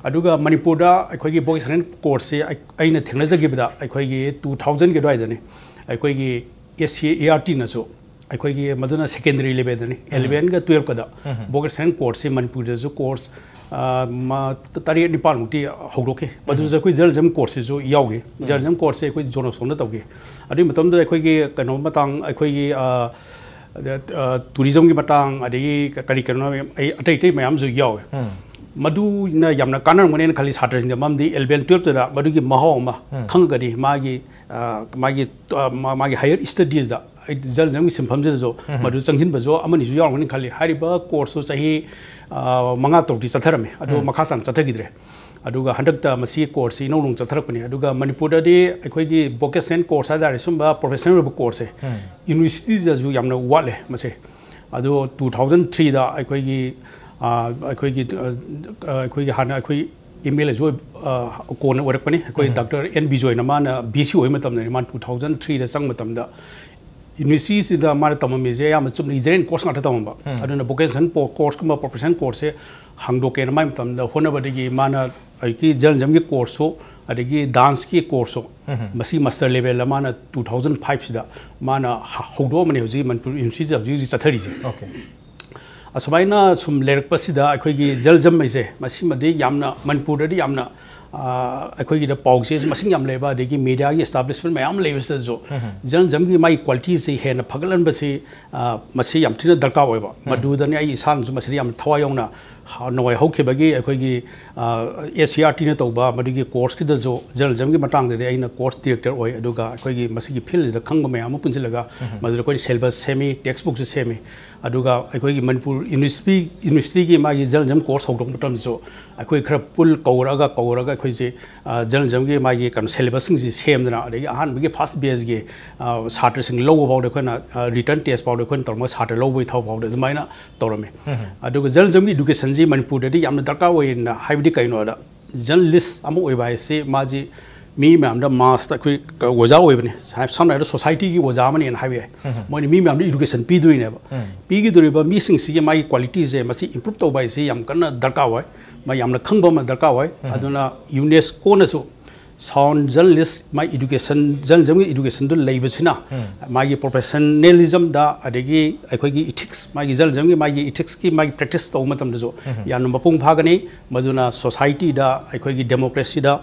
ꯑꯗꯨꯒ ꯃꯅꯤꯄꯨꯔꯗ ꯑꯩꯈꯣꯏꯒꯤ vocational courseꯁꯦ ꯑꯩ-, ꯑꯩꯅ ꯊꯦꯡꯅꯖꯈꯤꯕꯗ ꯑꯩꯈꯣꯏꯒꯤ two thousandꯒꯤ ꯑꯗꯨꯋꯥꯏꯗꯅꯤ꯫ ꯑꯩꯈꯣꯏꯒꯤ S C E R Tꯅꯁꯨ ꯑꯩꯈꯣꯏꯒꯤ ꯃꯗꯨꯅ secondary levelꯗꯅꯤ, elevenꯒ twelveꯀꯗ vocational courseꯁꯤ ꯃꯅꯤꯄꯨꯔꯗꯁꯨ course, ꯑ, ꯃ-, ꯇꯔꯦꯠ ꯅꯤꯄꯥꯜꯃꯨꯛꯇꯤ ꯍꯧꯗꯣꯛꯈꯤ꯫ ꯃꯗꯨꯗ ꯑꯩꯈꯣꯏ journalism courseꯁꯤꯁꯨ ꯌꯥꯎꯈꯤ꯫ Journalism courseꯁꯦ ꯑꯩꯈꯣꯏ John Boscoꯅ ꯇꯧꯈꯤ꯫ ꯑꯗꯨꯒꯤ ꯃꯇꯝꯗꯨꯗ ꯑꯩꯈꯣꯏꯒꯤ ꯀꯩꯅꯣ ꯃꯇꯥꯡ, ꯑꯩꯈꯣꯏꯒꯤ, ꯑ, ꯑꯗ, ꯑ, tourismꯒꯤ ꯃꯇꯥꯡ, ꯑꯗꯒꯤ ꯀꯔꯤ ꯀꯔꯤꯅꯣ ꯃꯌꯥꯝ, ꯑꯩ ꯑꯇꯩ ꯑꯇꯩ ꯃꯌꯥꯝꯁꯨ ꯌꯥꯎꯋꯦ꯫ ꯃꯗꯨꯅ ꯌꯥꯝꯅ ꯀꯥꯟꯅꯔꯝꯒꯅꯦꯅ ꯈꯜꯂꯤ ꯁꯥꯇ꯭ꯔꯁꯤꯡꯗ, ꯃꯔꯝꯗꯤ eleven twelveꯇꯨꯗ ꯃꯗꯨꯒꯤ ꯃꯍꯥꯎ ꯑꯃ ꯈꯪꯉꯒꯗꯤ ꯃꯥꯒꯤ, ꯑ, ꯃꯥꯒꯤ, ꯑ, ꯃꯥ-, ꯃꯥꯒꯤ higher studiesꯗ ꯑꯩ journalismꯒꯤ ꯁꯤꯟꯐꯝꯁꯤꯗꯁꯨ ꯃꯗꯨ ꯆꯪꯁꯤꯟꯕꯁꯨ ꯑꯃꯅꯤꯁꯨ ꯌꯥꯎꯔꯝꯒꯅꯤ ꯈꯜꯂꯤ꯫ ꯍꯥꯏꯔꯤꯕ courseꯇꯨ ꯆꯍꯤ, ꯑ, ꯃꯉꯥ ꯇꯔꯨꯛꯇꯤ ꯆꯠꯊꯔꯝꯃꯤ, ꯑꯗꯨ ꯃꯈꯥ ꯇꯥꯅ ꯆꯠꯊꯈꯤꯗ꯭ꯔꯦ꯫ ꯑꯗꯨꯒ ꯍꯟꯗꯛꯇ ꯃꯁꯤ courseꯁꯤ ꯏꯅꯧ ꯅꯧꯅ ꯆꯠꯊꯔꯛꯄꯅꯤ꯫ ꯑꯗꯨꯒ ꯃꯅꯤꯄꯨꯔꯗꯗꯤ ꯑꯩꯈꯣꯏꯒꯤ vocational course ꯍꯥꯏ ꯇꯥꯔꯦ, ꯁꯨꯝꯕ professional ꯑꯣꯏꯕ courseꯁꯦ universityꯗꯁꯨ ꯌꯥꯝꯅ ꯋꯥꯠꯂꯦ ꯃꯁꯦ꯫ ꯑꯗꯣ two thousand threeꯗ ꯑꯩꯈꯣꯏꯒꯤ, ꯑ, ꯑꯩꯈꯣꯏꯒꯤ, ꯑ, ꯑꯩꯈꯣꯏꯒꯤ ꯍꯥꯟꯅ ꯑꯩꯈꯣꯏ MLAꯁꯨ ꯑꯣꯏ-, ꯑ, ꯀꯣꯟꯅ ꯑꯣꯏꯔꯛꯄꯅꯤ꯫ ꯑꯩꯈꯣꯏ Doctor N ꯕꯤꯖꯣꯏꯅ, ꯃꯥꯅ VC ꯑꯣꯏꯕ ꯃꯇꯝꯗꯅꯤ, ꯃꯥꯅ two thousand threeꯗ ꯆꯪꯕ ꯃꯇꯝꯗ ꯌꯨꯅꯤꯚꯔꯁꯤꯇꯤꯁꯤꯗ ꯃꯥꯅ ꯇꯝꯃꯝꯃꯤꯁꯦ ꯑꯌꯥꯝꯕ ꯆꯨꯝꯅ ꯖꯦꯅꯦꯔꯦꯜ ꯀꯣꯔꯁ ꯉꯥꯛꯇ ꯇꯝꯃꯝꯕ꯫ ꯑꯗꯨꯅ ꯚꯣꯀꯦꯁꯅꯦꯜ ꯀꯣꯔꯁꯀꯨꯝꯕ ꯄ꯭ꯔꯣꯐꯦꯁꯅꯦꯜ ꯀꯣꯔꯁꯁꯦ ꯍꯥꯡꯗꯣꯛꯀꯦꯅ ꯃꯥꯏ ꯃꯇꯝꯗ ꯍꯣꯠꯅꯕꯗꯒꯤ ꯃꯥꯅ ꯍꯧꯖꯤꯛꯀꯤ ꯖꯔꯅꯦꯂꯤꯖꯝꯒꯤ ꯀꯣꯔꯁꯁꯨ, ꯑꯗꯒꯤ ꯗꯥꯟꯁꯀꯤ ꯀꯣꯔꯁꯁꯨ, ꯃꯁꯤ ꯃꯥꯁꯇꯔ ꯂꯦꯚꯦꯜꯗ ꯃꯥꯅ ꯇꯨ ꯊꯥꯎꯖꯟ ꯐꯥꯏꯚꯁꯤꯗ ꯃꯥꯅ ꯍ-, ꯍꯧꯗꯣꯛꯑꯝꯕꯅꯦ꯫ ꯍꯧꯖꯤꯛ ꯃꯅꯤꯄꯨꯔ ꯌꯨꯅꯤꯚꯔꯁꯤꯇꯤꯗ ꯍꯧꯖꯤꯛ ꯍꯧꯖꯤꯛ ꯆꯠꯊꯔꯤꯁꯦ꯫ ꯑꯣꯀꯦ꯫ ꯑꯁꯨꯃꯥꯏꯅ ꯁꯨꯝ ꯂꯩꯔꯛꯄꯁꯤꯗ ꯑꯩꯈꯣꯏꯒꯤ ꯖꯔꯅꯦꯂꯤꯖꯝ ꯍꯥꯏꯁꯦ ꯃꯁꯤꯃꯗꯤ ꯌꯥꯝꯅ ꯃꯅꯤꯄꯨꯔꯗꯗꯤ ꯌꯥꯝꯅ, ꯑ, ꯑꯩꯈꯣꯏꯒꯤꯗ ꯄꯥꯎ ꯆꯦꯁꯨ ꯃꯁꯤꯡ ꯌꯥꯝ ꯂꯩꯕ, ꯑꯗꯒꯤ ꯃꯦꯗꯤꯌꯥꯒꯤ ꯑꯦꯁꯇꯥꯕ꯭ꯂꯤꯁꯃꯦꯟ ꯃꯌꯥꯝ ꯂꯩꯕꯁꯤꯗꯁꯨ ꯖꯔꯅꯦꯂꯤꯖꯝꯒꯤ ꯃꯥꯒꯤ ꯀ꯭ꯋꯥꯂꯤꯇꯤꯁꯤ ꯍꯦꯟꯅ ꯐꯒꯠꯍꯟꯕꯁꯤ, ꯑ, ꯃꯁꯤ ꯌꯥꯝ ꯊꯤꯅ ꯗꯔꯀꯥꯔ ꯑꯣꯏꯕ꯫ ꯃꯗꯨꯗꯅꯤ ꯑꯩ ꯏꯁꯥꯅꯁꯨ ꯃꯁꯤꯗ ꯌꯥꯝ ꯊꯋꯥꯏ ꯌꯥꯎꯅ ꯍ-, ꯅꯋꯥꯏ ꯍꯧꯈꯤꯕꯒꯤ ꯑꯩꯈꯣꯏꯒꯤ, ꯑ, ꯑꯦꯁ ꯁꯤ ꯑꯥꯔ ꯇꯤꯅ ꯇꯧꯕ ꯃꯗꯨꯒꯤ ꯀꯣꯔꯁꯀꯤꯗꯁꯨ ꯖꯔꯅꯦꯂꯤꯖꯝꯒꯤ ꯃꯇꯥꯡꯗꯗꯤ ꯑꯩꯅ ꯀꯣꯔꯁ ꯗꯤꯔꯦꯛꯇꯔ ꯑꯣꯏ꯫ ꯑꯗꯨꯒ ꯑꯩꯈꯣꯏꯒꯤ ꯃꯁꯤꯒꯤ ꯐꯤꯜꯁꯤꯗ ꯈꯪꯕ ꯃꯌꯥꯝ ꯑꯃ ꯄꯨꯟꯁꯤꯜꯂꯒ ꯃꯗꯨꯗ ꯑꯩꯈꯣꯏꯅ ꯁꯦꯂꯦꯕꯁ ꯁꯦꯝꯃꯤ, ꯇꯦꯛꯁ ꯕꯨꯛꯁꯨ ꯁꯦꯝꯃꯤ꯫ ꯑꯗꯨꯒ ꯑꯩꯈꯣꯏꯒꯤ ꯃꯅꯤꯄꯨꯔ ꯌꯨꯅꯤꯚꯔꯁꯤꯇꯤ, ꯌꯨꯅꯤꯚꯔꯁꯤꯇꯤꯒꯤ ꯃꯥꯒꯤ ꯖꯔꯅꯦꯂꯤꯖꯝ ꯀꯣꯔꯁ ꯍꯧꯗꯣꯛꯄ ꯃꯇꯝꯗꯁꯨ ꯑꯩꯈꯣꯏ ꯈꯔ ꯄꯨꯜ ꯀꯧꯔꯒ, ꯀꯧꯔꯒ ꯑꯩꯈꯣꯏꯁꯦ, ꯑ, ꯖꯔꯅꯦꯂꯤꯖꯝꯒꯤ ꯃꯥꯒꯤ ꯀꯩꯅꯣ ꯁꯦꯂꯦꯕꯁꯁꯤꯡꯁꯤ ꯁꯦꯝꯗꯅ, ꯑꯗꯒꯤ ꯑꯍꯥꯟꯕꯒꯤ ꯐꯥꯔꯁ ꯕꯦꯆꯀꯤ, ꯑ, ꯁꯥꯇ꯭ꯔꯁꯤꯡ ꯂꯧꯕ ꯐꯥꯎꯗ ꯑꯩꯈꯣꯏꯅ, ꯑ, ꯔꯤꯇꯟ ꯇꯦꯁ ꯐꯥꯎꯗ ꯑꯩꯈꯣꯏꯅ ꯇꯧꯔꯒ ꯁꯥꯇ꯭ꯔ ꯂꯧꯕꯒꯤ ꯊꯕꯛ ꯐꯥꯎꯗ ꯑꯗꯨꯃꯥꯏꯅ ꯇꯧꯔꯝꯃꯤ꯫ ꯑꯗꯨꯒ ꯖꯔꯅꯦꯂꯤꯖꯝꯒꯤ ꯏꯗꯨꯀꯦꯁꯟꯁꯤ ꯃꯅꯤꯄꯨꯔꯗꯗꯤ ꯌꯥꯝꯅ ꯗꯔꯀꯥꯔ ꯑꯣꯏꯅ, ꯍꯥꯏꯕꯗꯤ ꯀꯩꯅꯣꯗ, ꯖꯔꯅꯦꯂꯤꯁ ꯑꯃ ꯑꯣꯏꯕ ꯍꯥꯏꯁꯤ ꯃꯥꯁꯤ ꯃꯤ ꯃꯌꯥꯝꯗ ꯃꯥꯁꯇ ꯑꯩꯈꯣꯏ ꯑꯣꯖꯥ ꯑꯣꯏꯕꯅꯤ꯫ ꯁꯝꯅ ꯍꯥꯏꯔꯕꯗ ꯁꯣꯁꯥꯏꯇꯤꯒꯤ ꯑꯣꯖꯥ ꯑꯃꯅꯦꯅ ꯍꯥꯏꯕ ꯌꯥꯏ꯫ ꯃꯣꯏꯅ ꯃꯤ ꯃꯌꯥꯝꯗ ꯏꯗꯨꯀꯦꯁꯟ ꯄꯤꯗꯣꯏꯅꯦꯕ꯫ ꯄꯤꯒꯗꯧꯔꯤꯕ ꯃꯤꯁꯤꯡꯁꯤꯒꯤ ꯃꯥꯒꯤ ꯀ꯭ꯋꯥꯂꯤꯇꯤꯁꯦ ꯃꯁꯤ ꯏꯝꯄ꯭ꯔꯨꯞ ꯇꯧꯕ ꯍꯥꯏꯁꯤ ꯌꯥꯝ ꯀꯟꯅ ꯗꯔꯀꯥꯔ ꯑꯣꯏ꯫ ꯃꯥ ꯌꯥꯝꯅ ꯈꯪꯕ ꯑꯃ ꯗꯔꯀꯥꯔ ꯑꯣꯏ꯫ ꯑꯗꯨꯅ ꯌꯨꯅꯦꯁꯀꯣꯅꯁꯨ ꯁꯥꯎꯟ ꯖꯔꯅꯦꯂꯤꯁ, ꯃꯥꯏ ꯏꯗꯨꯀꯦꯁꯟ, ꯖꯔꯅꯦꯂꯤꯖꯝꯒꯤ ꯏꯗꯨꯀꯦꯁꯟꯗꯨ ꯂꯩꯕꯁꯤꯅ ꯃꯥꯒꯤ ꯄ꯭ꯔꯣꯐꯦꯁꯟꯅꯦꯂꯤꯖꯝꯗ, ꯑꯗꯒꯤ ꯑꯩꯈꯣꯏꯒꯤ ꯏꯊꯤꯛꯁ, ꯃꯥꯒꯤ ꯖꯔꯅꯦꯂꯤꯖꯝꯒꯤ ꯃꯥꯒꯤ ꯏꯊꯤꯛꯁꯀꯤ ꯃꯥꯒꯤ ꯄ꯭ꯔꯦꯛꯇꯤꯁ ꯇꯧꯕ ꯃꯇꯝꯗꯁꯨ ꯌꯥꯝꯅ ꯃꯄꯨꯡ ꯐꯥꯒꯅꯤ꯫ ꯃꯗꯨꯅ ꯁꯣꯁꯥꯏꯇꯤꯗ, ꯑꯩꯈꯣꯏꯒꯤ ꯗꯦꯃꯣꯀ꯭ꯔꯦꯁꯤꯗ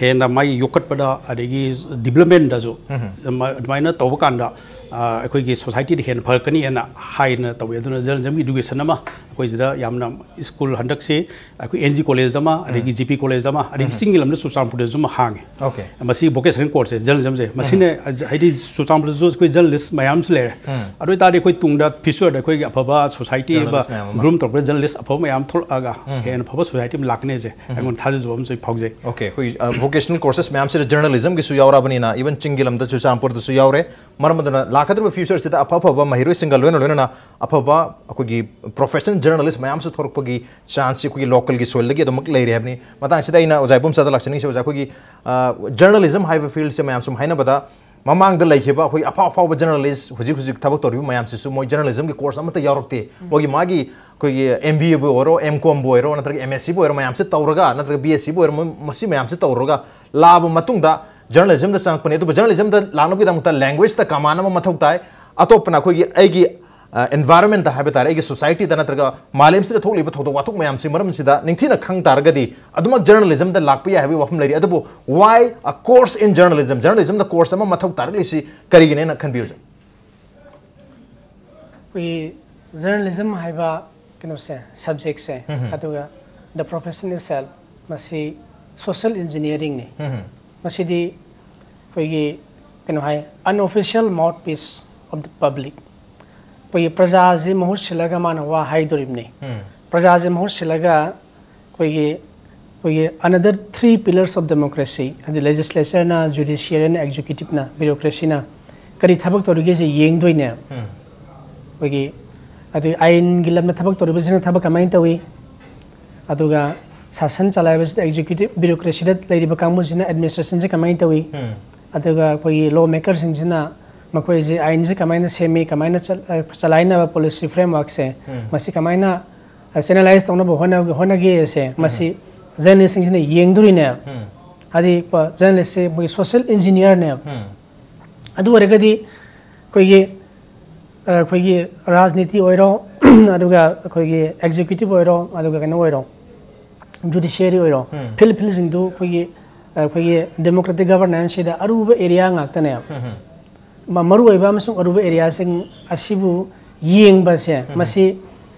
ꯍꯦꯟꯅ ꯃꯥꯒꯤ ꯌꯣꯛꯈꯠꯄꯗ, ꯑꯗꯒꯤ ꯗꯤꯕ꯭ꯂꯞꯃꯦꯟꯗꯁꯨ ꯑꯗꯨꯃꯥꯏꯅ ꯇꯧꯕ ꯀꯥꯟꯗ, ꯑ, ꯑꯩꯈꯣꯏꯒꯤ ꯁꯣꯁꯥꯏꯇꯤꯗ ꯍꯦꯟꯅ ꯐꯔꯛꯀꯅꯤ ꯍꯥꯏꯅ ꯍꯥꯏꯅ ꯇꯧꯋꯤ꯫ ꯑꯗꯨꯅ ꯖꯔꯅꯦꯂꯤꯖꯝꯒꯤ ꯏꯗꯨꯀꯦꯁꯟ ꯑꯃ ꯑꯩꯈꯣꯏ ꯁꯤꯗ ꯌꯥꯝꯅ ꯁ꯭ꯀꯨꯜ ꯍꯟꯗꯛꯁꯤ ꯑꯩꯈꯣꯏ ꯑꯦꯟ ꯖꯤ ꯀꯣꯂꯦꯖ ꯑꯃ, ꯑꯗꯒꯤ ꯖꯤ ꯄꯤ ꯀꯣꯂꯦꯖ ꯑꯃ, ꯑꯗꯒꯤ ꯆꯤꯡꯒꯤ ꯂꯝꯗ ꯆꯨꯔꯆꯥꯟꯄꯨꯔꯗꯁꯨ ꯑꯃ ꯍꯥꯡꯉꯦ꯫ ꯑꯣꯀꯦ꯫ ꯃꯁꯤ ꯚꯣꯀꯦꯁꯅꯦꯜ ꯀꯣꯔꯁꯁꯦ, ꯖꯔꯅꯦꯂꯤꯖꯝꯁꯦ, ꯃꯁꯤꯅ ꯍꯥꯏꯗꯤ ꯆꯨꯔꯆꯥꯟꯄꯨꯔꯗꯁꯨ ꯑꯩꯈꯣꯏ ꯖꯔꯅꯦꯂꯤꯁ ꯃꯌꯥꯝꯁꯨ ꯂꯩꯔꯦ꯫ ꯑꯗꯨ ꯑꯣꯏꯇꯥꯔꯗꯤ ꯑꯩꯈꯣꯏ ꯇꯨꯡꯗ ꯐ꯭ꯌꯨꯆꯔꯗ ꯑꯩꯈꯣꯏꯒꯤ ꯑꯐꯕ ꯁꯣꯁꯥꯏꯇꯤ ꯑꯃ ꯖꯔꯅꯦꯂꯤꯁ ꯃꯌꯥꯝ ꯑꯃ꯫ ꯒ꯭ꯔꯨꯝ ꯇꯧꯔꯛꯄꯗ ꯖꯔꯅꯦꯂꯤꯁ ꯑꯐꯕ ꯃꯌꯥꯝ ꯊꯣꯛꯂꯛꯑꯒ ꯍꯦꯟꯅ ꯐꯕ ꯁꯣꯁꯥꯏꯇꯤ ꯑꯃ ꯂꯥꯛꯀꯅꯤ ꯍꯥꯏꯁꯦ ꯑꯩꯉꯣꯟꯗ ꯊꯥꯖꯖꯕ ꯑꯃꯁꯨ ꯑꯩ ꯐꯥꯎꯖꯩ꯫ ꯑꯣꯀꯦ, ꯑꯩꯈꯣꯏ, ꯑ, ꯚꯣꯀꯦꯁꯅꯦꯜ ꯀꯣꯔꯁꯦꯁ ꯃꯌꯥꯝꯁꯤꯗ ꯖꯔꯅꯦꯂꯤꯖꯝꯒꯤꯁꯨ ꯌꯥꯎꯔꯛꯑꯕꯅꯤꯅ, ꯏꯚꯟ ꯆꯤꯡꯒꯤ ꯂꯝꯗ ꯆꯨꯔꯆꯥꯟꯄꯨꯔꯗꯁꯨ ꯌꯥꯎꯔꯦ꯫ ꯃꯔꯝ ꯑꯗꯨꯅ ꯂꯥꯛꯀꯗꯧꯔꯤꯕ ꯐ꯭ꯌꯨꯆꯔꯁꯤꯗ ꯑꯐ ꯑꯐꯕ ꯃꯍꯩꯔꯣꯏꯁꯤꯡꯒ ꯂꯣꯏꯅ ꯂꯣꯏꯅꯅ ꯑꯐꯕ ꯑꯩꯈꯣꯏꯒꯤ ꯄ꯭ꯔꯣꯐꯦꯁꯅꯦꯜ ꯖꯔꯅꯦꯂꯤꯁ ꯃꯌꯥꯝꯁꯨ ꯊꯣꯔꯛꯄꯒꯤ ꯆꯥꯟꯁꯁꯤ ꯑꯩꯈꯣꯏꯒꯤ ꯂꯣꯀꯦꯜꯒꯤ ꯁꯣꯏꯜꯗꯒꯤ ꯑꯗꯨꯃꯛ ꯂꯩꯔꯦ ꯍꯥꯏꯕꯅꯤ꯫ ꯃꯇꯥꯡꯁꯤꯗ ꯑꯩꯅ ꯑꯣꯖꯥ ꯏꯕꯣꯝꯆꯥꯗ ꯂꯥꯛꯆꯅꯤꯡꯉꯤꯁꯦ, ꯑꯣꯖꯥ, ꯑꯩꯈꯣꯏꯒꯤ, ꯑ, ꯖꯔꯅꯦꯂꯤꯖꯝ ꯍꯥꯏꯕ ꯐꯤꯜꯁꯦ ꯃꯌꯥꯝ ꯁꯨꯝ ꯍꯥꯏꯅꯕꯗ ꯃꯃꯥꯡꯗ ꯂꯩꯈꯤꯕ ꯑꯩꯈꯣꯏ ꯑꯐꯥꯎ ꯑꯐꯥꯎꯕ ꯖꯔꯅꯦꯂꯤꯁ, ꯍꯧꯖꯤꯛ ꯍꯧꯖꯤꯛ ꯊꯕꯛ ꯇꯧꯔꯤꯕ ꯃꯌꯥꯝꯁꯤꯁꯨ ꯃꯣꯏ ꯖꯔꯅꯦꯂꯤꯖꯝꯒꯤ ꯀꯣꯔꯁ ꯑꯃꯠꯇ ꯌꯥꯎꯔꯛꯇꯦ꯫ ꯃꯣꯏꯒꯤ ꯃꯥꯒꯤ ꯑꯩꯈꯣꯏꯒꯤ ꯑꯦꯝ ꯕꯤ ꯑꯦꯕꯨ ꯑꯣꯏꯔꯣ, ꯑꯦꯝ ꯀꯣꯝꯕꯨ ꯑꯣꯏꯔꯣ, ꯅꯠꯇ꯭ꯔꯒ ꯑꯦꯝ ꯑꯦꯁ ꯁꯤꯕꯨ ꯑꯣꯏꯔꯣ, ꯃꯌꯥꯝꯁꯦ ꯇꯧꯔꯒ, ꯅꯠꯇ꯭ꯔꯒ ꯕꯤ ꯑꯦꯁ ꯁꯤꯕꯨ ꯑꯣꯏꯔꯣ, ꯃꯣꯏ ꯃꯁꯤ ꯃꯌꯥꯝꯁꯦ ꯇꯧꯔꯒ ꯂꯥꯛꯑꯕ ꯃꯇꯨꯡꯗ ꯖꯔꯅꯦꯂꯤꯖꯝꯗ ꯆꯪꯉꯛꯄꯅꯦ꯫ ꯑꯗꯨꯕꯨ ꯖꯔꯅꯦꯂꯤꯖꯝꯗ ꯂꯥꯛꯅꯕꯒꯤꯗꯃꯛꯇ ꯂꯦꯡꯒ꯭ꯋꯦꯖꯇ ꯀꯃꯥꯟ ꯑꯃ ꯃꯊꯧ ꯇꯥꯏ꯫ ꯑꯇꯣꯞꯄꯅ ꯑꯩꯈꯣꯏꯒꯤ ꯑꯩꯒꯤ ꯑꯦꯟꯚꯥꯏꯔꯣꯟꯃꯦꯟꯇ ꯍꯥꯏꯕ ꯇꯥꯔꯦ, ꯑꯩꯒꯤ ꯁꯣꯁꯥꯏꯇꯤꯗ ꯅꯠꯇ꯭ꯔꯒ ꯃꯥꯂꯦꯝꯁꯤꯗ ꯊꯣꯛꯂꯤꯕ ꯊꯧꯗꯣꯛ ꯋꯥꯊꯣꯛ ꯃꯌꯥꯝꯁꯤ ꯃꯔꯝꯁꯤꯗ ꯅꯤꯡꯊꯤꯅ ꯈꯪ ꯇꯥꯔꯒꯗꯤ ꯑꯗꯨꯃꯛ ꯖꯔꯅꯦꯂꯤꯖꯝꯗ ꯂꯥꯛꯄ ꯌꯥꯏ ꯍꯥꯏꯕꯒꯤ ꯋꯥꯐꯝ ꯂꯩꯔꯤ꯫ ꯑꯗꯨꯕꯨ why a course in journalism? ꯖꯔꯅꯦꯂꯤꯖꯝꯗ ꯀꯣꯔꯁ ꯑꯃ ꯃꯊꯧ ꯇꯥꯔꯛꯂꯤꯁꯤ ꯀꯔꯤꯒꯤꯅꯦꯅ ꯈꯟꯕꯤꯌꯨ, ꯁꯥꯔ? ꯑꯩꯈꯣꯏꯒꯤ ꯖꯔꯅꯦꯂꯤꯖꯝ ꯍꯥꯏꯕ ꯀꯩꯅꯣꯁꯦ, ꯁꯕꯖꯦꯛꯁꯦ, ꯑꯗꯨꯒ the profession itself, ꯃꯁꯤ social engineeringꯅꯤ꯫ ꯃꯁꯤꯗꯤ ꯑꯩꯈꯣꯏꯒꯤ ꯀꯩꯅꯣ ꯍꯥꯏ, unofficial mouthpiece of the public, ꯑꯩꯈꯣꯏꯒꯤ ꯄ꯭ꯔꯖꯥꯁꯤ ꯃꯍꯨꯠ ꯁꯤꯜꯂꯒ ꯃꯥꯅ ꯋꯥ ꯍꯥꯏꯗꯣꯔꯤꯕꯅꯤ꯫ ꯄ꯭ꯔꯖꯥꯁꯤ ꯃꯍꯨꯠ ꯁꯤꯜꯂꯒ ꯑꯩꯈꯣꯏꯒꯤ ꯑꯩꯈꯣꯏꯒꯤ another three pillars of democracy, ꯍꯥꯏꯗꯤ ꯂꯦꯖꯤꯁꯂꯦꯆꯔꯅ, ꯖꯨꯗꯤꯁꯤꯌꯔꯤꯅ, ꯑꯦꯛꯖꯤꯀ꯭ꯌꯨꯇꯤꯞꯅ, ꯕ꯭ꯌꯨꯔꯣꯀ꯭ꯔꯦꯁꯤꯅ ꯀꯔꯤ ꯊꯕꯛ ꯇꯧꯔꯤꯒꯦꯁꯦ ꯌꯦꯡꯗꯣꯏꯅꯦ꯫ ꯑꯩꯈꯣꯏꯒꯤ ꯑꯗꯨꯒꯤ ꯑꯥꯏꯟꯒꯤ ꯂꯝꯗ ꯊꯕꯛ ꯇꯧꯔꯤꯕꯁꯤꯅ ꯊꯕꯛ ꯀꯃꯥꯏꯅ ꯇꯧꯏ, ꯑꯗꯨꯒ ꯁꯥꯁꯟ ꯆꯂꯥꯏꯕꯁꯤꯗ ꯑꯦꯛꯖꯤꯀ꯭ꯌꯨꯇꯤꯞ ꯕ꯭ꯌꯨꯔꯣꯀ꯭ꯔꯦꯁꯤꯗ ꯂꯩꯔꯤꯕ ꯀꯥꯡꯕꯨꯁꯤꯅ ꯑꯦꯗꯃꯤꯅꯤꯁꯇ꯭ꯔꯦꯁꯟꯁꯦ ꯀꯃꯥꯏꯅ ꯇꯧꯏ, ꯑꯗꯨꯒ ꯑꯩꯈꯣꯏꯒꯤ ꯂꯣ ꯃꯦꯀꯔꯁꯤꯡꯁꯤꯅ ꯃꯈꯣꯏꯁꯦ ꯑꯥꯏꯟꯁꯦ ꯀꯃꯥꯏꯅ ꯁꯦꯝꯃꯤ, ꯀꯃꯥꯏꯅ ꯆꯠ-, ꯑ, ꯆꯂꯥꯏꯅꯕ ꯄꯣꯂꯤꯁꯤ ꯐ꯭ꯔꯦꯝꯋꯥꯔꯛꯁꯦ ꯃꯁꯤ ꯀꯃꯥꯏꯅ ꯆꯦꯅꯦꯂꯥꯏꯁ ꯇꯧꯅꯕ ꯍꯣꯠꯅ-, ꯍꯣꯠꯅꯒꯦꯁꯦ ꯃꯁꯤ ꯖꯔꯅꯦꯂꯤꯁꯁꯤꯡꯁꯤꯅ ꯌꯦꯡꯗꯣꯔꯤꯅꯦꯕ꯫ ꯍꯥꯏꯗꯤ ꯖꯔꯅꯦꯂꯤꯁꯁꯦ ꯑꯩꯈꯣꯏꯒꯤ ꯁꯣꯁꯤꯌꯦꯜ ꯏꯟꯖꯤꯅꯤꯌꯔꯅꯦꯕ꯫ ꯑꯗꯨ ꯑꯣꯏꯔꯒꯗꯤ ꯑꯩꯈꯣꯏꯒꯤ ꯑ, ꯑꯩꯈꯣꯏꯒꯤ ꯔꯥꯖꯅꯤꯇꯤ ꯑꯣꯏꯔꯣ, ꯑꯗꯨꯒ ꯑꯩꯈꯣꯏꯒꯤ ꯑꯦꯛꯖꯤꯀ꯭ꯌꯨꯇꯤꯞ ꯑꯣꯏꯔꯣ, ꯑꯗꯨꯒ ꯀꯩꯅꯣ ꯑꯣꯏꯔꯣ, ꯖꯨꯗꯤꯁꯤꯌꯔꯤ ꯑꯣꯏꯔꯣ, ꯐꯤꯜ ꯐꯤꯜꯁꯤꯡꯗꯨ ꯑꯩꯈꯣꯏꯒꯤ ꯑ, ꯑꯩꯈꯣꯏꯒꯤ ꯗꯦꯃꯣꯀ꯭ꯔꯦꯇꯤꯛ ꯒꯕꯔꯅꯦꯟꯁꯁꯤꯗ ꯑꯔꯨꯕ ꯑꯦꯔꯤꯌꯥ ꯉꯥꯛꯇꯅꯦꯕ꯫ ꯃ-, ꯃꯔꯨꯑꯣꯏꯕ ꯑꯃꯁꯨꯡ ꯑꯔꯨꯕ ꯑꯦꯔꯤꯌꯥꯁꯤꯡ ꯑꯁꯤꯕꯨ ꯌꯦꯡꯕꯁꯦ ꯃꯁꯤ,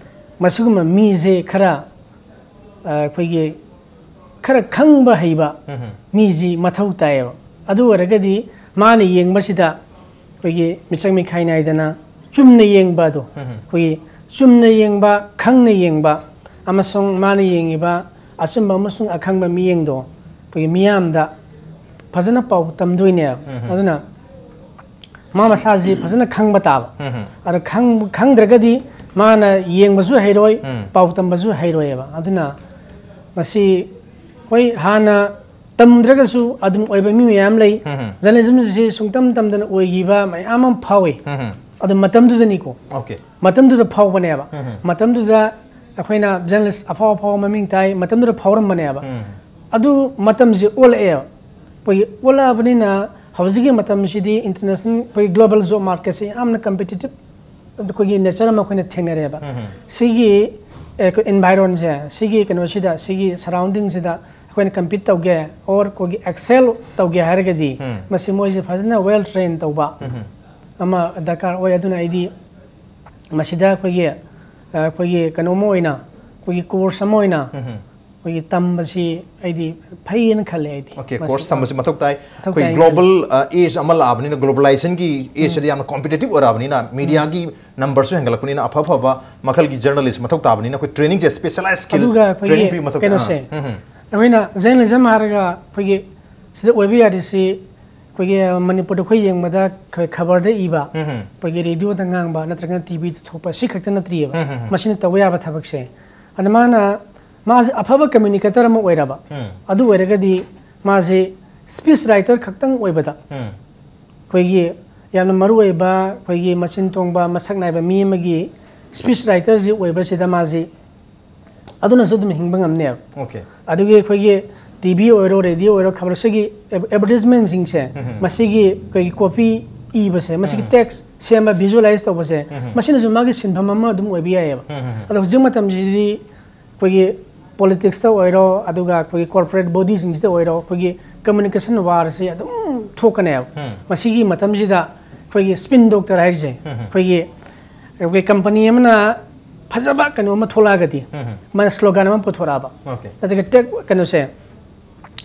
ꯃꯁꯤꯒꯨꯝꯕ ꯃꯤꯁꯦ ꯈꯔ ꯑ, ꯑꯩꯈꯣꯏꯒꯤ ꯈꯔ ꯈꯪꯕ ꯍꯩꯕ ꯃꯤꯁꯤ ꯃꯊꯧ ꯇꯥꯏꯌꯦꯕ꯫ ꯑꯗꯨ ꯑꯣꯏꯔꯒꯗꯤ ꯃꯥꯅ ꯌꯦꯡꯕꯁꯤꯗ ꯑꯩꯈꯣꯏꯒꯤ ꯃꯤꯆꯪ ꯃꯤꯈꯥꯏ ꯅꯥꯏꯗꯅ ꯆꯨꯝꯅ ꯌꯦꯡꯕ ꯑꯗꯣ, ꯑꯩꯈꯣꯏꯒꯤ ꯆꯨꯝꯅ ꯌꯦꯡꯕ, ꯈꯪꯅ ꯌꯦꯡꯕ ꯑꯃꯁꯨꯡ ꯃꯥꯅ ꯌꯦꯡꯉꯤꯕ ꯑꯆꯨꯝꯕ ꯑꯃꯁꯨꯡ ꯑꯈꯪꯕ ꯃꯤꯠꯌꯦꯡꯗꯣ ꯑꯩꯈꯣꯏꯒꯤ ꯃꯤꯌꯥꯝꯗ ꯐꯖꯅ ꯄꯥꯎ ꯇꯝꯗꯣꯏꯅꯦꯕ꯫ ꯑꯗꯨꯅ ꯃꯥ ꯃꯁꯥꯁꯤ ꯐꯖꯅ ꯈꯪꯕ ꯇꯥꯕ꯫ ꯑꯗꯣ ꯈꯪ-, ꯈꯪꯗ꯭ꯔꯒꯗꯤ ꯃꯥꯅ ꯌꯦꯡꯕꯁꯨ ꯍꯩꯔꯣꯏ, ꯄꯥꯎ ꯇꯝꯕꯁꯨ ꯍꯩꯔꯣꯏꯑꯕ꯫ ꯑꯗꯨꯅ ꯃꯁꯤ ꯍꯣꯏ ꯍꯥꯟꯅ ꯇꯝꯗ꯭ꯔꯒꯁꯨ ꯑꯗꯨꯝ ꯑꯣꯏꯕ ꯃꯤ ꯃꯌꯥꯝ ꯂꯩ꯫ ꯎꯝ, ꯎꯝ꯫ Journalism ꯁꯤ ꯁꯨꯡꯇꯝ ꯇꯝꯗꯅ ꯑꯣꯏꯈꯤꯕ ꯃꯌꯥꯝ ꯑꯃ ꯐꯥꯎꯏ꯫ ꯎꯝ, ꯎꯝ꯫ ꯑꯗꯨ ꯃꯇꯝꯗꯨꯗꯅꯤꯀꯣ꯫ Okay꯫ ꯃꯇꯝꯗꯨꯗ ꯐꯥꯎꯕꯅꯦꯕ꯫ ꯎꯝ, ꯎꯝ꯫ ꯃꯇꯝꯗꯨꯗ ꯑꯩꯈꯣꯏꯅ journalist ꯑꯐꯥꯎ ꯑꯐꯥꯎꯕ ꯃꯃꯤꯡ ꯇꯥꯏ, ꯃꯇꯝꯗꯨꯗ ꯐꯥꯎꯔꯝꯕꯅꯦꯕ꯫ ꯎꯝ꯫ ꯑꯗꯨ ꯃꯇꯝꯁꯤ ꯑꯣꯜꯂꯛꯑꯦꯕ꯫ ꯑꯩꯈꯣꯏꯒꯤ ꯑꯣꯜꯂꯛꯑꯕꯅꯤꯅ ꯍꯧꯖꯤꯛꯀꯤ ꯃꯇꯝꯁꯤꯗꯤ international, ꯑꯩꯈꯣꯏꯒꯤ global job market ꯁꯦ ꯌꯥꯝꯅ competitive ꯑꯩꯈꯣꯏꯒꯤ nature ꯑꯃ ꯑꯩꯈꯣꯏꯅ ꯊꯦꯡꯅꯔꯦꯕ꯫ ꯎꯝ, ꯎꯝ꯫ ꯁꯤꯒꯤ, ꯑꯦ, ꯑꯩꯈꯣꯏ environment ꯁꯦ, ꯁꯤꯒꯤ ꯀꯩꯅꯣꯁꯤꯗ, ꯁꯤꯒꯤ surrounding ꯁꯤꯗ ꯑꯩꯈꯣꯏꯅ compete ꯇꯧꯒꯦ or ꯑꯩꯈꯣꯏꯒꯤ excel ꯇꯧꯒꯦ ꯍꯥꯏꯔꯒꯗꯤ, ꯎꯝ꯫ ꯃꯁꯤ ꯃꯣꯏꯁꯦ ꯐꯖꯅ well train ꯇꯧꯕ ꯎꯝ, ꯎꯝ꯫ ꯑꯃ ꯗꯔꯀꯥꯔ ꯑꯣꯏ꯫ ꯑꯗꯨꯅ ꯑꯩꯗꯤ ꯃꯁꯤꯗ ꯑꯩꯈꯣꯏꯒꯤ, ꯑ, ꯑꯩꯈꯣꯏꯒꯤ ꯀꯩꯅꯣꯝꯃ ꯑꯣꯏꯅ, ꯑꯩꯈꯣꯏꯒꯤ course ꯑꯃ ꯑꯣꯏꯅ ꯎꯝ, ꯎꯝ꯫ ꯑꯩꯈꯣꯏꯒꯤ ꯇꯝꯕꯁꯤ ꯑꯩꯗꯤ ꯐꯩꯌꯦꯅ ꯈꯜꯂꯦ ꯑꯩꯗꯤ꯫ Okay, ꯃꯁꯤ course ꯇꯝꯕꯁꯤ ꯃꯊꯧ ꯇꯥꯏ꯫ ꯃꯊꯧ ꯑꯩꯈꯣꯏ ꯇꯥꯏ global, ꯈꯜꯂꯦ꯫ ꯑ, age ꯑꯃ ꯂꯥꯛꯑꯕꯅꯤꯅ, globalization ꯒꯤ age ꯎꯝ꯫ ꯁꯤꯗꯤ ꯌꯥꯝꯅ competitive ꯑꯣꯏꯔꯛꯑꯕꯅꯤꯅ, media ꯎꯝ꯫ ꯒꯤ number ꯁꯨ ꯍꯦꯟꯒꯠꯂꯛꯄꯅꯤꯅ, ꯑꯐ ꯑꯐꯕ ꯃꯈꯜꯒꯤ journalist ꯃꯊꯧ ꯇꯥꯕꯅꯤꯅ, ꯑꯩꯈꯣꯏ training ꯁꯦ specialized skill ꯑꯗꯨꯒ ꯑꯩꯈꯣꯏꯒꯤ training ꯄꯤꯕ ꯃꯊꯧ ꯇꯥꯏ꯫ ꯀꯩꯅꯣꯁꯦ, ꯑꯥ꯫ ꯎꯝ, ꯎꯝ꯫ ꯑꯩꯈꯣꯏꯅ journalism ꯍꯥꯏꯔꯒ ꯑꯩꯈꯣꯏꯒꯤ ꯁꯤꯗ ꯑꯣꯏꯕ ꯌꯥꯔꯤꯁꯤ, ꯑꯩꯈꯣꯏꯒꯤ ꯃꯅꯤꯄꯨꯔꯗ ꯑꯩꯈꯣꯏ ꯌꯦꯡꯕꯗ ꯈ-, ꯈꯕꯔꯗ ꯏꯕ, ꯎꯝ, ꯎꯝ꯫ ꯑꯩꯈꯣꯏꯒꯤ radio ꯗ ꯉꯥꯡꯕ ꯅꯠꯇ꯭ꯔꯒꯅ T V ꯗ ꯊꯣꯛꯄ, ꯁꯤ ꯈꯛꯇ ꯅꯠꯇ꯭ꯔꯤꯑꯕ꯫ ꯎꯝ, ꯎꯝ, ꯎꯝ꯫ ꯃꯁꯤꯅ ꯇꯧꯕ ꯌꯥꯕ ꯊꯕꯛꯁꯦ꯫ ꯑꯗ ꯃꯥꯅ, ꯃꯥꯁꯦ ꯑꯐꯕ communicator ꯑꯃ ꯑꯣꯏꯔꯕ, ꯎꯝ꯫ ꯑꯗꯨ ꯑꯣꯏꯔꯒꯗꯤ ꯃꯥꯁꯦ speech writer ꯈꯛꯇꯪ ꯑꯣꯏꯕꯗ ꯎꯝ꯫ ꯑꯩꯈꯣꯏꯒꯤ ꯌꯥꯝꯅ ꯃꯔꯨ ꯑꯣꯏꯕ, ꯑꯩꯈꯣꯏꯒꯤ ꯃꯆꯤꯟ ꯇꯣꯡꯕ, ꯃꯁꯛ ꯅꯥꯏꯕ ꯃꯤ ꯑꯃꯒꯤ speech writer ꯁꯤ ꯑꯣꯏꯕꯁꯤꯗ ꯃꯥꯁꯤ ꯑꯗꯨꯅꯁꯨ ꯑꯗꯨꯝ ꯍꯤꯡꯕ ꯉꯝꯅꯦꯕ꯫ Okay꯫ ꯑꯗꯨꯒꯤ ꯑꯩꯈꯣꯏꯒꯤ T V ꯑꯣꯏꯔꯣ, radio ꯑꯣꯏꯔꯣ, ꯈꯕꯔꯁꯤꯒꯤ advertisement ꯁꯤꯡꯁꯦ, ꯎꯝ꯫ ꯃꯁꯤꯒꯤ ꯑꯩꯈꯣꯏꯒꯤ copy ꯏꯕꯁꯦ, ꯃꯁꯤꯒꯤ ꯎꯝ꯫ Text ꯁꯦꯝꯕ, visualize ꯇꯧꯕꯁꯦ, ꯎꯝ꯫ ꯃꯁꯤꯅꯁꯨ ꯃꯥꯒꯤ ꯁꯤꯟꯐꯝ ꯑꯃ ꯑꯗꯨꯝ ꯑꯣꯏꯕ ꯌꯥꯏꯑꯕ꯫ ꯎꯝ꯫ ꯑꯗꯣ ꯍꯧꯖꯤꯛ ꯃꯇꯝꯁꯤꯗꯤ ꯑꯩꯈꯣꯏꯒꯤ politics ꯇ ꯑꯣꯏꯔꯣ, ꯑꯗꯨꯒ ꯑꯩꯈꯣꯏꯒꯤ corporate body ꯁꯤꯡꯁꯤꯗ ꯑꯣꯏꯔꯣ, ꯑꯩꯈꯣꯏꯒꯤ communication war ꯁꯤ ꯑꯗꯨꯝ ꯊꯣꯛꯀꯅꯦꯕ꯫ ꯎꯝ꯫ ꯃꯁꯤꯒꯤ ꯃꯇꯝꯁꯤꯗ ꯑꯩꯈꯣꯏꯒꯤ spin doctor ꯍꯥꯏꯔꯤꯁꯦ, ꯎꯝ꯫ ꯑꯩꯈꯣꯏꯒꯤ, ꯑꯩꯈꯣꯏꯒꯤ company ꯑꯃꯅ ꯐꯖꯕ ꯀꯩꯅꯣ ꯑꯃ ꯊꯣꯛꯂꯛꯑꯒꯗꯤ, ꯎꯝ꯫ ꯃꯥꯅ slogan ꯑꯃ ꯄꯨꯊꯣꯔꯛꯑꯕ, Okay꯫ ꯅꯠꯇ꯭ꯔꯒ tag ꯀꯩꯅꯣꯁꯦ,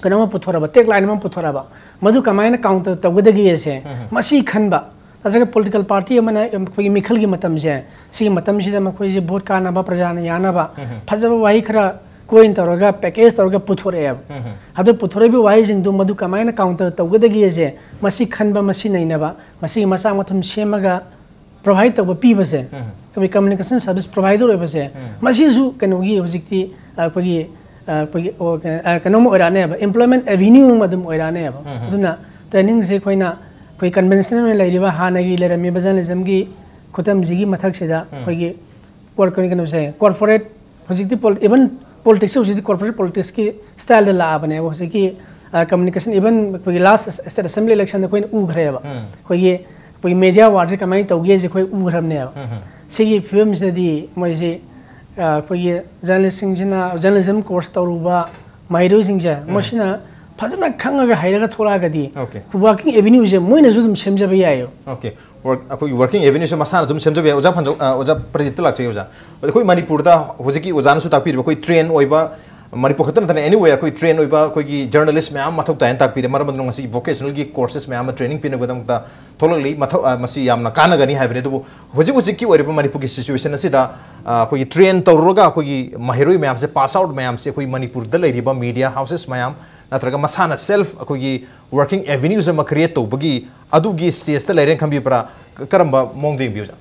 ꯀꯩꯅꯣꯝꯃ ꯄꯨꯊꯣꯔꯛꯑꯕ, tagline ꯑꯃ ꯄꯨꯊꯣꯔꯛꯑꯕ, ꯃꯗꯨ ꯀꯃꯥꯏꯅ counter ꯇꯧꯒꯗꯒꯦꯁꯦ, ꯎꯝ꯫ ꯃꯁꯤ ꯈꯟꯕ꯫ ꯅꯠꯇ꯭ꯔꯒ political party ꯑꯃꯅ ꯑꯩꯈꯣꯏꯒꯤ ꯃꯤꯈꯜꯒꯤ ꯃꯇꯝꯁꯦ, ꯁꯤꯒꯤ ꯃꯇꯝꯁꯤꯗ ꯃꯈꯣꯏꯁꯦ vote ꯀꯥꯅꯕ, ꯄ꯭ꯔꯖꯥꯅ ꯌꯥꯅꯕ ꯎꯝ꯫ ꯐꯖꯕ ꯋꯥꯍꯩ ꯈꯔ coin ꯇꯧꯔꯒ, package ꯇꯧꯔꯒ ꯄꯨꯊꯣꯔꯛꯑꯦꯕ꯫ ꯎꯝ꯫ ꯑꯗꯨ ꯄꯨꯊꯣꯔꯛꯏꯕ ꯋꯥꯍꯩꯁꯤꯡꯗꯨ ꯃꯗꯨ ꯀꯃꯥꯏꯅ counter ꯇꯧꯒꯗꯒꯦꯁꯦ, ꯃꯁꯤ ꯈꯟꯕ, ꯃꯁꯤ ꯅꯩꯅꯕ, ꯃꯁꯤꯒꯤ ꯃꯆꯥꯛ ꯃꯊꯨꯝ ꯁꯦꯝꯃꯒ provide ꯇꯧꯕ, ꯄꯤꯕꯁꯦ, ꯎꯝ꯫ ꯑꯩꯈꯣꯏ communication service provider ꯑꯣꯏꯕꯁꯦ, ꯎꯝ꯫ ꯃꯁꯤꯁꯨ ꯀꯩꯅꯣꯒꯤ ꯍꯧꯖꯤꯛꯇꯤ ꯑꯩꯈꯣꯏꯒꯤ, ꯑꯩꯈꯣꯏꯒꯤ ꯑꯣ, ꯑ, ꯀꯩꯅꯣꯝ ꯑꯣꯏꯔꯛꯑꯅꯦꯕ, employment avenue ꯑꯃ ꯑꯗꯨꯝ ꯑꯣꯏꯔꯛꯑꯅꯦꯕ꯫ ꯑꯗꯨꯅ trainingꯁꯦ ꯑꯩꯈꯣꯏꯅ ꯑꯩꯈꯣꯏ conventional ꯑꯣꯏꯅ ꯂꯩꯔꯤꯕ ꯍꯥꯟꯅꯒꯤ ꯂꯩꯔꯝꯃꯤꯕ journalismꯒꯤ ꯈꯨꯗꯝꯁꯤꯒꯤ ꯃꯊꯛꯁꯤꯗ ꯑꯩꯈꯣꯏꯒꯤ ꯀꯣꯔ-, ꯀꯩꯅꯣ, ꯀꯩꯅꯣꯁꯦ, corporate, ꯍꯧꯖꯤꯛꯇꯤ ꯄꯣꯜ-, even politicsꯁꯨ ꯍꯧꯖꯤꯛꯇꯤ corporate politicsꯀꯤ styleꯗ ꯂꯥꯛꯑꯕꯅꯦꯕ꯫ ꯍꯧꯖꯤꯛꯀꯤ, ꯑ, communication, even ꯑꯩꯈꯣꯏꯒꯤ last state assembly electionꯗ ꯑꯩꯈꯣꯏꯅ ꯎꯈ꯭ꯔꯦꯕ꯫ ꯑꯩꯈꯣꯏꯒꯤ, ꯑꯩꯈꯣꯏꯒꯤ media warꯁꯦ ꯀꯃꯥꯏꯅ ꯇꯧꯒꯦꯁꯦ ꯑꯩꯈꯣꯏ ꯎꯈ꯭ꯔꯕꯅꯦꯕ꯫ ꯁꯤꯒꯤ ꯐꯤꯕꯝꯁꯤꯗꯗꯤ ꯃꯣꯏꯁꯤ, ꯑ, ꯑꯩꯈꯣꯏꯒꯤ journalistꯁꯤꯡꯁꯤꯅ journalism course ꯇꯧꯔꯨꯕ ꯃꯍꯩꯔꯣꯏꯁꯤꯡꯁꯦ, ꯃꯣꯏꯁꯤꯅ ꯐꯖꯅ ꯈꯪꯉꯒ ꯍꯩꯔꯒ ꯊꯣꯛꯂꯛꯑꯒꯗꯤ, Okay. working avenueꯁꯦ ꯃꯣꯏꯅꯁꯨ ꯑꯗꯨꯝ ꯁꯦꯝꯖꯕ ꯌꯥꯏꯌꯦꯕ꯫ Okay. Work, ꯑꯩꯈꯣꯏꯒꯤ working avenueꯁꯦ ꯃꯁꯥꯅ ꯑꯗꯨꯝ ꯁꯦꯝꯖꯕ ꯌꯥꯏ꯫ ꯑꯣꯖꯥ ꯐꯟꯖꯧ-, ꯑ, ꯑꯣꯖꯥ ꯄ꯭ꯔꯗꯤꯞꯇ ꯂꯥꯛꯆꯒꯦ, ꯑꯣꯖꯥ꯫ ꯑꯩꯈꯣꯏ ꯃꯅꯤꯄꯨꯔꯗ ꯍꯧꯖꯤꯛꯀꯤ ꯑꯣꯖꯥꯅꯁꯨ ꯇꯥꯛꯄꯤꯔꯤꯕ ꯑꯩꯈꯣꯏ train ꯑꯣꯏꯕ, ꯃꯅꯤꯄꯨꯔ ꯈꯛꯇ ꯅꯠꯇꯅ anywhere ꯑꯩꯈꯣꯏ train ꯑꯣꯏꯕ ꯑꯩꯈꯣꯏꯒꯤ journalist ꯃꯌꯥꯝ ꯃꯊꯧ ꯇꯥꯏꯅ ꯇꯥꯛꯄꯤꯔꯦ꯫ ꯃꯔꯝ ꯑꯗꯨꯅ ꯉꯁꯤꯒꯤ vocationalꯒꯤ courses ꯃꯌꯥꯝ ꯑꯃ training ꯄꯤꯅꯕꯒꯤꯗꯃꯛꯇ ꯊꯣꯛꯂꯛꯂꯤ꯫ ꯃꯊꯧ-, ꯑ, ꯃꯁꯤ ꯌꯥꯝꯅ ꯀꯥꯟꯅꯒꯅꯤ ꯍꯥꯏꯕꯅꯤ꯫ ꯑꯗꯨꯕꯨ ꯍꯧꯖꯤꯛ ꯍꯧꯖꯤꯛꯀꯤ ꯑꯣꯏꯔꯤꯕ ꯃꯅꯤꯄꯨꯔꯒꯤ situation ꯑꯁꯤꯗ, ꯑ, ꯑꯩꯈꯣꯏꯒꯤ train ꯇꯧꯔꯨꯔꯒ ꯑꯩꯈꯣꯏꯒꯤ ꯃꯍꯩꯔꯣꯏ ꯃꯌꯥꯝꯁꯦ, pass out ꯃꯌꯥꯝꯁꯦ ꯑꯩꯈꯣꯏ ꯃꯅꯤꯄꯨꯔꯗ ꯂꯩꯔꯤꯕ media houses ꯃꯌꯥꯝ ꯅꯠꯇ꯭ꯔꯒ ꯃꯁꯥꯅ self ꯑꯩꯈꯣꯏꯒꯤ working avenues ꯑꯃ create ꯇꯧꯕꯒꯤ ꯑꯗꯨꯒꯤ stageꯇ ꯂꯩꯔꯦꯅ ꯈꯟꯕꯤꯕ꯭ꯔꯥ? ꯀ-, ꯀꯔꯝꯕ ꯃꯑꯣꯡꯗ ꯌꯦꯡꯕꯤꯕ, ꯑꯣꯖꯥ?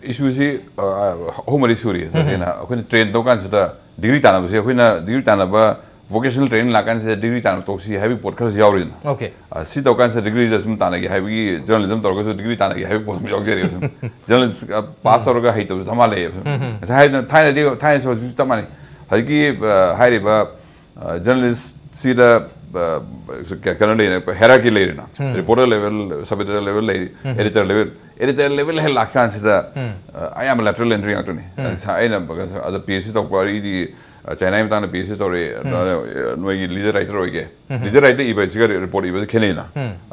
Issueꯁꯤ, ꯑ, ꯑꯍꯨꯝ ꯃꯔꯤ ꯁꯨꯔꯤ꯫ ꯇꯁꯦꯡꯅ ꯑꯩꯈꯣꯏꯅ train ꯇꯧ ꯀꯥꯟꯁꯤꯗ degree ꯇꯥꯟꯅꯕꯁꯦ, ꯑꯩꯈꯣꯏꯅ degree ꯇꯥꯟꯅꯕ vocational training ꯂꯥꯛꯀꯥꯟꯁꯤꯗ degree ꯇꯥꯟꯅꯕ ꯇꯣꯛꯁꯤ ꯍꯥꯏꯕꯒꯤ ꯄꯣꯠ ꯈꯔꯁꯨ ꯌꯥꯎꯔꯤꯗꯅ꯫ Okay. ꯑ, ꯁꯤ ꯇꯧ ꯀꯥꯟꯁꯤꯗ degreeꯗ ꯁꯨꯝ ꯇꯥꯟꯅꯒꯦ ꯍꯥꯏꯕꯒꯤ, journalism ꯇꯧꯔꯒꯁꯨ degree ꯇꯥꯟꯅꯒꯦ ꯍꯥꯏꯕꯒꯤ ꯄꯣꯠ ꯑꯃ ꯌꯥꯎꯖꯔꯤꯕ ꯁꯨꯝ꯫ Journalist, ꯑ, pass ꯇꯧꯔꯒ ꯍꯩꯇꯕꯁꯨ ꯗꯃꯥ ꯂꯩꯌꯦꯕ ꯁꯨꯝ꯫ ꯉꯁꯥꯏ ꯍꯥꯏꯗꯅ ꯊꯥꯏꯅꯗꯤ, ꯊꯥꯏꯅꯁꯨ ꯍꯧꯖꯤꯛꯁꯨ ꯆꯞ ꯃꯥꯟꯅꯩ꯫ ꯍꯧꯖꯤꯛꯀꯤ, ꯑ, ꯍꯥꯏꯔꯤꯕ ꯑ, journalistꯁꯤꯗ, ꯑ, ꯀ-, ꯀꯩꯅꯣ ꯂꯩꯔꯦ, hierarchy ꯂꯩꯔꯦꯅ꯫ Reporter level, sub editor level ꯂꯩꯔꯤ, editor level꯫ Editor level ꯍꯦꯛ ꯂꯥꯛꯀꯥꯟꯁꯤꯗ, ꯑ, ꯑꯌꯥꯝꯕ lateral entry ꯉꯥꯛꯇꯅꯤ꯫ ꯑ, ꯁꯥ-, ꯑꯩꯅ ꯕ-, ꯑꯗ PhD ꯇꯧꯕ ꯑꯩꯗꯤ, ꯑ, ꯆꯥꯏꯅꯥꯒꯤ ꯃꯇꯥꯡꯗ PhD ꯇꯧꯔꯦ, ꯑꯗꯨꯅ, ꯑ, ꯅꯣꯏꯒꯤ leader writer ꯑꯣꯏꯒꯦ꯫ Leader writer ꯏꯕꯁꯤꯒ re-, report ꯏꯕꯁꯤ ꯈꯦꯠꯅꯩꯅ꯫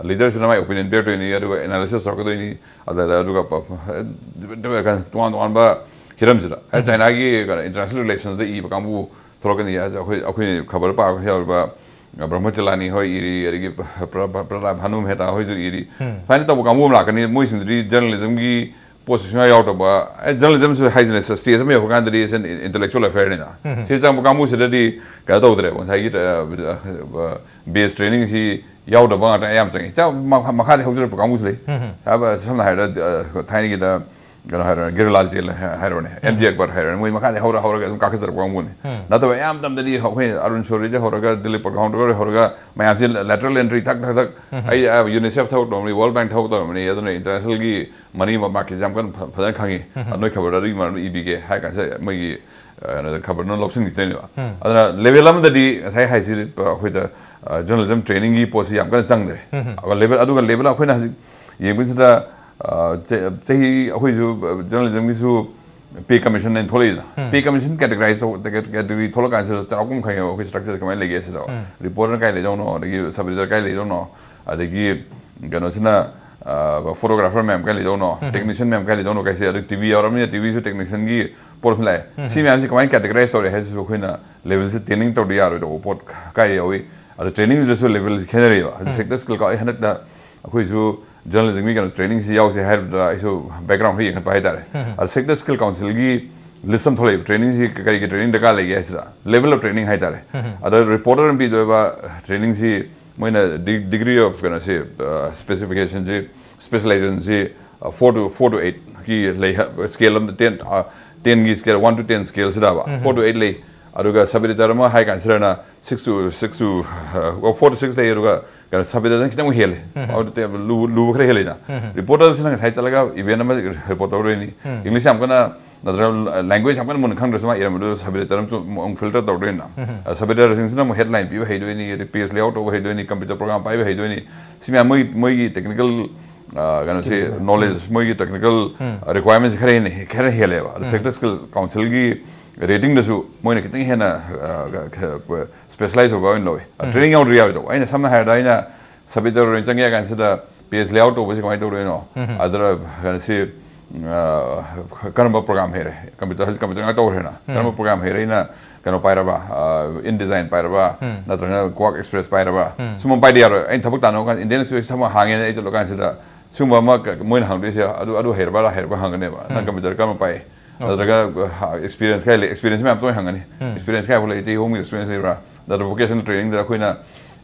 Leaderꯁꯤꯅ ꯃꯥꯏ opinion ꯄꯤꯔꯛꯇꯣꯏꯅꯤ, ꯑꯗꯨꯒ analysis ꯇꯧꯔꯛꯀꯗꯣꯏꯅꯤ, ꯑꯗꯨꯗ, ꯑꯗꯨꯒ ꯄ-, ꯄ-, ꯇꯣꯉꯥꯟ ꯇꯣꯉꯥꯟꯕ ꯍꯤꯔꯝꯁꯤꯗ꯫ ꯑ, ꯆꯥꯏꯅꯥꯒꯤ ꯀꯩꯅꯣ international relationsꯗ ꯏꯕ ꯀꯥꯡꯕꯨ ꯊꯣꯛꯂꯛꯀꯅꯤ꯫ ꯑꯩꯈꯣꯏ, ꯑꯩꯈꯣꯏ ꯈꯕꯔ ꯄꯥꯕ ꯌꯥꯎꯔꯤꯕ ꯕ꯭ꯔꯍ꯭ꯃ ꯆꯂꯥꯅꯤ ꯍꯣꯏ ꯏꯔꯤ, ꯑꯗꯒꯤ ꯄ꯭ꯔ-, ꯄ꯭ꯔ-, ꯄ꯭ꯔ-, ꯄ꯭ꯔꯗꯥꯞ ꯚꯥꯅꯨ ꯃꯦꯍꯇꯥ ꯍꯣꯏꯁꯨ ꯏꯔꯤ꯫ ꯁꯨꯃꯥꯏꯅ ꯇꯧꯕ ꯀꯥꯡꯕꯨ ꯑꯃ ꯂꯥꯛꯀꯅꯤ꯫ ꯃꯣꯏꯁꯤꯡꯗꯨꯗꯤ journalismꯒꯤ ꯄꯣꯠꯁꯤ ꯁꯨꯡꯌꯥꯎ ꯌꯥꯎꯗꯕ, ꯑꯦ, journalismꯁꯨ ꯍꯥꯏꯁꯤꯅ stage ꯑꯃ ꯌꯧꯔꯀꯥꯟꯗꯗꯤ it's an intellectual affairꯅꯤꯅ꯫ ꯁꯤ ꯆꯪꯕ ꯀꯥꯡꯕꯨꯁꯤꯗꯗꯤ ꯀꯩꯅꯣ ꯇꯧꯗ꯭ꯔꯦꯕ, ꯉꯁꯥꯏꯒꯤ, ꯑ, ꯑ, base trainingꯁꯤ ꯌꯥꯎꯗꯕ ꯉꯥꯛꯇ ꯑꯌꯥꯝꯕ ꯆꯪꯉꯤ꯫ ꯆ-, ꯃꯈꯥ-, ꯃꯈꯥꯗꯤ ꯍꯧꯖꯔꯛꯄ ꯀꯥꯡꯕꯨꯁꯨ ꯂꯩ꯫ ꯍꯥꯏꯕ, ꯁꯝꯅ ꯍꯥꯏꯔꯕꯗ, ꯑ, ꯊꯥꯏꯅꯒꯤꯗ ꯀꯩꯅꯣ ꯍꯥꯏꯔꯣꯅꯦ, ꯒꯤꯔꯤꯂꯥ ꯖꯦꯜ ꯍꯥꯏꯔꯣꯅꯦ, ꯑꯦꯝ ꯖꯦ ꯑꯛꯕꯔ ꯍꯥꯏꯔꯣꯅꯦ, ꯃꯣꯏ ꯃꯈꯥꯗꯤ ꯍꯧꯔ ꯍꯧꯔꯒ ꯑꯗꯨꯝ ꯀꯥꯈꯠꯆꯔꯛꯄ ꯀꯥꯡꯕꯨꯅꯤ꯫ ꯅꯠꯇꯕ ꯑꯌꯥꯝꯕ ꯃꯇꯝꯗꯗꯤ ꯑꯩꯈꯣꯏ ꯑꯔꯨꯟ ꯁꯣꯔꯤꯗ ꯍꯧꯔꯒ ꯗꯤꯂꯤꯞ ꯄ꯭ꯔꯣꯒ꯭ꯔꯥꯎꯟꯗ ꯍꯧꯔꯒ ꯃꯌꯥꯝꯁꯦ lateral entry ꯊꯛ ꯊꯛ ꯊꯛ, ꯑꯩ ꯌꯨꯅꯤꯁꯦꯐ ꯊꯕꯛ ꯇꯧꯔꯝꯕꯅꯤ, ꯋꯥꯔꯜ ꯕꯦꯡꯛ ꯊꯕꯛ ꯇꯧꯔꯝꯕꯅꯤ, ꯑꯗꯨꯅ ꯏꯟꯇꯔꯅꯦꯁꯅꯦꯜꯒꯤ ꯃꯅꯤ ꯃꯥꯔꯀꯦꯠꯁꯦ ꯌꯥꯝ ꯀꯟꯅ ꯐ- ꯐꯖꯅ ꯈꯪꯉꯤ꯫ ꯅꯣꯏ ꯈꯕꯔꯗ ꯑꯗꯨꯒꯤ ꯃꯔꯝꯗ ꯏꯕꯤꯒꯦ ꯍꯥꯏꯔ ꯀꯥꯟꯁꯤꯗ ꯃꯣꯏꯒꯤ ꯈꯕꯔꯅ ꯂꯧꯁꯤꯟꯈꯤꯗꯣꯏꯅꯦꯕ꯫ ꯑꯗꯨꯅ ꯂꯦꯚꯦꯜ ꯑꯃꯗꯗꯤ ꯉꯁꯥꯏ ꯍꯥꯏꯁꯤ ꯑꯩꯈꯣꯏꯗ ꯖꯔꯅꯦꯂꯤꯖꯝ ꯇ꯭ꯔꯦꯅꯤꯡꯒꯤ ꯄꯣꯠꯁꯤ ꯌꯥꯝ ꯀꯟꯅ ꯆꯪꯗ꯭ꯔꯦ꯫ ꯑꯗꯨꯒ ꯂꯦꯚꯦꯜ ꯑꯗꯨꯒ ꯂꯦꯚꯦꯜ ꯑꯩꯈꯣꯏꯅ ꯍꯧꯖꯤꯛ ꯌꯦꯡꯕꯁꯤꯗ, ꯑ, ꯆ- ꯆꯍꯤ ꯑꯩꯈꯣꯏꯁꯨ ꯖꯔꯅꯦꯂꯤꯖꯝꯒꯤꯁꯨ ꯄꯦ ꯀꯃꯤꯁꯟ ꯍꯥꯏꯅ ꯊꯣꯛꯂꯛꯏꯗꯅ꯫ ꯄꯦ ꯀꯃꯤꯁꯟ ꯀꯦꯇꯒꯔꯥꯏꯁ ꯀꯦꯇꯒꯔꯤ ꯊꯣꯛꯂꯛꯀꯥꯟꯁꯤꯗ ꯆꯥꯎꯔꯥꯛꯄ ꯑꯃ ꯈꯪꯉꯦꯕ ꯑꯩꯈꯣꯏ ꯁ꯭ꯇ꯭ꯔꯛꯆꯔ ꯀꯃꯥꯏꯅ ꯂꯩꯒꯦ ꯁꯤꯗ꯫ ꯔꯤꯄꯣꯔꯇꯔ ꯀꯥꯏ ꯂꯩꯗꯧꯅꯣ, ꯑꯗꯒꯤ ꯁꯕ ꯑꯦꯗꯤꯇꯔ ꯀꯥꯏ ꯂꯩꯗꯧꯅꯣ, ꯑꯗꯒꯤ ꯀꯩꯅꯣꯁꯤꯅ ꯐꯣꯇꯣꯒ꯭ꯔꯥꯐꯔ ꯃꯌꯥꯝ ꯀꯥꯏ ꯂꯩꯗꯧꯅꯣ, ꯇꯦꯛꯅꯤꯁꯤꯌꯟ ꯃꯌꯥꯝ ꯀꯥꯏ ꯂꯩꯗꯧꯅꯣ ꯀꯥꯏꯁꯦ, ꯑꯗꯨ ꯇꯤ ꯚꯤ ꯌꯥꯎꯔꯕꯅꯤꯅ ꯇꯤ ꯚꯤꯁꯨ ꯇꯦꯛꯅꯤꯁꯤꯌꯟꯒꯤ ꯄꯣꯠ ꯑꯃ ꯂꯥꯛꯑꯦ꯫ ꯁꯤ ꯃꯌꯥꯝꯁꯤ ꯀꯃꯥꯏꯅ ꯀꯦꯇꯒꯔꯥꯏꯁ ꯇꯧꯔꯦ ꯍꯥꯏꯁꯤꯁꯨ ꯑꯩꯈꯣꯏꯅ ꯂꯦꯚꯦꯜꯁꯤ ꯇ꯭ꯔꯦꯅꯤꯡ ꯇꯧꯗ ꯌꯥꯔꯣꯏꯗꯧꯕ ꯄꯣꯠ ꯀꯥꯏ ꯌꯥꯎꯏ꯫ ꯑꯗꯣ ꯇ꯭ꯔꯦꯅꯤꯡꯗꯨꯗꯁꯨ ꯂꯦꯚꯦꯜꯁꯤ ꯈꯦꯠꯅꯔꯤꯕ꯫ ꯍꯧꯖꯤꯛ ꯁꯦꯛꯇꯔ ꯁ꯭ꯀꯤꯜ ꯀꯥꯎ ꯑꯩ ꯍꯟꯗꯛꯇ ꯑꯩꯈꯣꯏꯁꯨ ꯖꯔꯅꯦꯂꯤꯖꯝꯒꯤ ꯀꯩꯅꯣ ꯇ꯭ꯔꯦꯅꯤꯡꯁꯤ ꯌꯥꯎꯁꯦ ꯍꯥꯏꯕꯗ ꯑꯩꯁꯨ ꯕꯦꯛꯒ꯭ꯔꯥꯎꯟ ꯈꯔ ꯌꯦꯡꯈꯠꯄ ꯍꯥꯏꯇꯥꯔꯦ꯫ ꯑꯗ ꯁꯦꯛꯇꯔ ꯁ꯭ꯀꯤꯜ ꯀꯥꯎꯟꯁꯤꯜꯒꯤ ꯂꯤꯁ ꯑꯃ ꯊꯣꯛꯂꯛꯏꯕ, ꯇ꯭ꯔꯦꯅꯤꯡꯁꯤ ꯀꯔꯤꯒꯤ ꯇ꯭ꯔꯦꯅꯤꯡ ꯗꯔꯀꯥꯔ ꯂꯩꯒꯦ ꯍꯥꯏꯁꯤꯗ, ꯂꯦꯚꯦꯜ ꯑꯣꯐ ꯇ꯭ꯔꯦꯅꯤꯡ ꯍꯥꯏꯇꯥꯔꯦ꯫ ꯑꯗ ꯔꯤꯄꯣꯔꯇꯔ ꯑꯃ ꯄꯤꯗꯣꯏꯕ ꯇ꯭ꯔꯦꯅꯤꯡꯁꯤ ꯃꯣꯏꯅ ꯗꯤꯒ꯭ꯔꯤ ꯑꯣꯐ ꯀꯩꯅꯣꯁꯤ, ꯁ꯭ꯄꯦꯁꯤꯐꯤꯀꯦꯁꯟꯁꯤ, ꯁ꯭ꯄꯦꯁꯤꯂꯥꯏꯖꯦꯁꯟꯁꯤ ꯐꯣꯔ ꯇꯨ ꯐꯣꯔ ꯇꯨ ꯑꯩꯠꯀꯤ ꯂꯩ꯫ ꯁ꯭ꯀꯦꯜ ꯑꯃ ꯇꯦꯟ, ꯇꯦꯟꯒꯤ ꯁ꯭ꯀꯦꯜ ꯋꯥꯟ ꯇꯨ ꯇꯦꯟ ꯁ꯭ꯀꯦꯜꯁꯤꯗꯕ ꯐꯣꯔ ꯇꯨ ꯑꯩꯠ ꯂꯩ꯫ ꯑꯗꯨꯒ ꯁꯕ ꯑꯦꯗꯤꯇꯔ ꯑꯃ ꯍꯥꯏ ꯀꯥꯟꯁꯤꯗꯅ six two six two four two six ꯂꯩ꯫ ꯑꯗꯨꯒ ꯀꯩꯅꯣ ꯁꯕ ꯑꯦꯗꯤꯇꯔꯅ ꯈꯤꯇꯪ ꯍꯦꯜꯂꯤ꯫ ꯑꯗꯨꯗꯤ ꯂꯨ- ꯂꯨꯕ ꯈꯔ ꯍꯦꯜꯂꯤꯅ꯫ ꯔꯤꯄꯣꯔꯇꯔꯁꯤꯅ ꯉꯁꯥꯏ ꯆꯠꯂꯒ ꯏꯚꯦꯟ ꯑꯃ ꯔꯤꯄꯣꯔꯠ ꯇꯧꯗꯣꯏꯅꯤ꯫ ꯏꯪꯂꯤꯁ ꯌꯥꯝ ꯀꯟꯅ ꯅꯠꯇ꯭ꯔꯒ ꯂꯦꯡꯒ꯭ꯋꯦꯖ ꯌꯥꯝ ꯀꯟꯅ ꯃꯨꯟꯅ ꯈꯪꯗ꯭ꯔꯁꯨ ꯃꯥ ꯏꯔꯝꯕꯗꯨ ꯁꯕ ꯑꯦꯗꯤꯇꯔ ꯑꯃ ꯑꯃꯨꯛ ꯐꯤꯜꯇꯔ ꯇꯧꯗꯣꯏꯅ꯫ ꯁꯕ ꯑꯦꯗꯤꯇꯔꯁꯤꯡꯁꯤꯅ ꯑꯃꯨꯛ ꯍꯦꯗꯂꯥꯏꯟ ꯄꯤꯕ ꯍꯩꯗꯣꯏꯅꯤ, ꯑꯗꯩ ꯄꯦꯖ ꯂꯦꯑꯥꯎꯠ ꯇꯧꯕ ꯍꯩꯗꯣꯏꯅꯤ, ꯀꯝꯄ꯭ꯌꯨꯇꯔ ꯄ꯭ꯔꯣꯒ꯭ꯔꯥꯝ ꯄꯥꯏꯕ ꯍꯩꯗꯣꯏꯅꯤ꯫ ꯁꯤ ꯃꯌꯥꯝ ꯃꯣꯏ ꯃꯣꯏꯒꯤ ꯇꯦꯛꯅꯤꯀꯦꯜ ꯀꯩꯅꯣꯁꯤ, ꯅꯣꯂꯦꯖ, ꯃꯣꯏꯒꯤ ꯇꯦꯛꯅꯤꯀꯦꯜ ꯔꯤꯀ꯭ꯋꯥꯏꯔꯃꯦꯟꯁꯤ ꯈꯔ ꯍꯦꯟꯅ ꯈꯔ ꯍꯦꯜꯂꯦꯕ꯫ ꯑꯗ ꯁꯦꯛꯇꯔ ꯁ꯭ꯀꯤꯜ ꯀꯥꯎꯟꯁꯤꯜꯒꯤ ꯔꯦꯇꯤꯡꯗꯁꯨ ꯃꯣꯏꯅ ꯈꯤꯇꯪ ꯍꯦꯟꯅ ꯁ꯭ꯄꯦꯁꯤꯂꯥꯏꯖ ꯑꯣꯏꯕ ꯑꯣꯏꯅ ꯂꯧꯋꯤ꯫ ꯇ꯭ꯔꯦꯅꯤꯡ ꯌꯥꯎꯗ꯭ꯔꯤ ꯌꯥꯎꯔꯣꯏꯗꯧꯕ꯫ ꯑꯩꯅ ꯁꯝꯅ ꯍꯥꯏꯔꯕꯗ ꯑꯩꯅ ꯁꯕ ꯑꯦꯗꯤꯇꯔ ꯑꯣꯏꯅ ꯆꯪꯉꯦ ꯍꯥꯏ ꯀꯥꯟꯁꯤꯗ ꯄꯦꯖ ꯂꯦꯑꯥꯎꯠ ꯇꯧꯕꯁꯤ ꯀꯃꯥꯏꯅ ꯇꯧꯗꯣꯏꯅꯣ? ꯑꯗꯨꯗ ꯀꯩꯅꯣꯁꯤ, ꯑ, ꯀꯔꯝꯕ ꯄ꯭ꯔꯣꯒ꯭ꯔꯥꯝ ꯍꯩꯔꯦ? ꯀꯝꯄ꯭ꯌꯨꯇꯔ, ꯍꯧꯖꯤꯛ ꯀꯝꯄ꯭ꯌꯨꯇꯔ ꯉꯥꯛꯇ ꯇꯧꯈ꯭ꯔꯦꯅ꯫ ꯀꯔꯝꯕ ꯄ꯭ꯔꯣꯒ꯭ꯔꯥꯝ ꯍꯩꯔꯦ? ꯑꯩꯅ ꯀꯩꯅꯣ ꯄꯥꯏꯔꯕ, ꯏꯟ ꯗꯤꯖꯥꯏꯟ ꯄꯥꯏꯔꯕ, ꯅꯠꯇ꯭ꯔꯒꯅ ꯀ꯭ꯋꯥꯛ ꯑꯦꯛꯁꯄ꯭ꯔꯦꯁ ꯄꯥꯏꯔꯕ, ꯁꯨꯝꯕ ꯄꯥꯏꯗ ꯌꯥꯔꯣꯏ꯫ ꯑꯩꯅ ꯊꯕꯛ ꯇꯥꯟꯅꯕ ꯀꯥꯟꯗ ꯏꯟꯗꯤꯌꯟ ꯑꯦꯛꯁꯄ꯭ꯔꯦꯁ ꯊꯕꯛ ꯍꯥꯡꯉꯦꯅ ꯑꯩ ꯆꯠꯂꯨ ꯀꯥꯟꯁꯤꯗ ꯁꯤꯒꯨꯝꯕ ꯑꯃ ꯀ- ꯃꯣꯏꯅ ꯍꯪꯗꯣꯏꯁꯦ ꯑꯗꯨ ꯑꯗꯨ ꯍꯩꯔꯕ꯭ꯔꯥ ꯍꯩꯔꯕ꯭ꯔꯥ ꯍꯪꯒꯅꯦꯕ꯫ ꯅꯪ ꯀꯝꯄ꯭ꯌꯨꯇꯔ ꯀꯔꯝꯕ ꯄꯥꯏ? ꯅꯠꯇ꯭ꯔꯒ ꯑꯦꯛꯁꯄꯤꯔꯤꯌꯦꯟꯁ ꯀꯥꯏ ꯂꯩ? ꯑꯦꯛꯁꯄꯤꯔꯤꯌꯦꯟꯁ ꯃꯌꯥꯝ ꯇꯣꯏꯅ ꯍꯪꯒꯅꯤ꯫ ꯑꯦꯛꯁꯄꯤꯔꯤꯌꯦꯟꯁ ꯀꯥꯏ ꯂꯩ? ꯆꯍꯤ ꯑꯍꯨꯝꯒꯤ ꯑꯦꯛꯁꯄꯤꯔꯤꯌꯦꯟꯁ ꯂꯩꯕ꯭ꯔꯥ? ꯅꯠꯇ꯭ꯔꯒ ꯚꯣꯀꯦꯁꯅꯦꯜ ꯇ꯭ꯔꯦꯅꯤꯡꯗ ꯑꯩꯈꯣꯏꯅ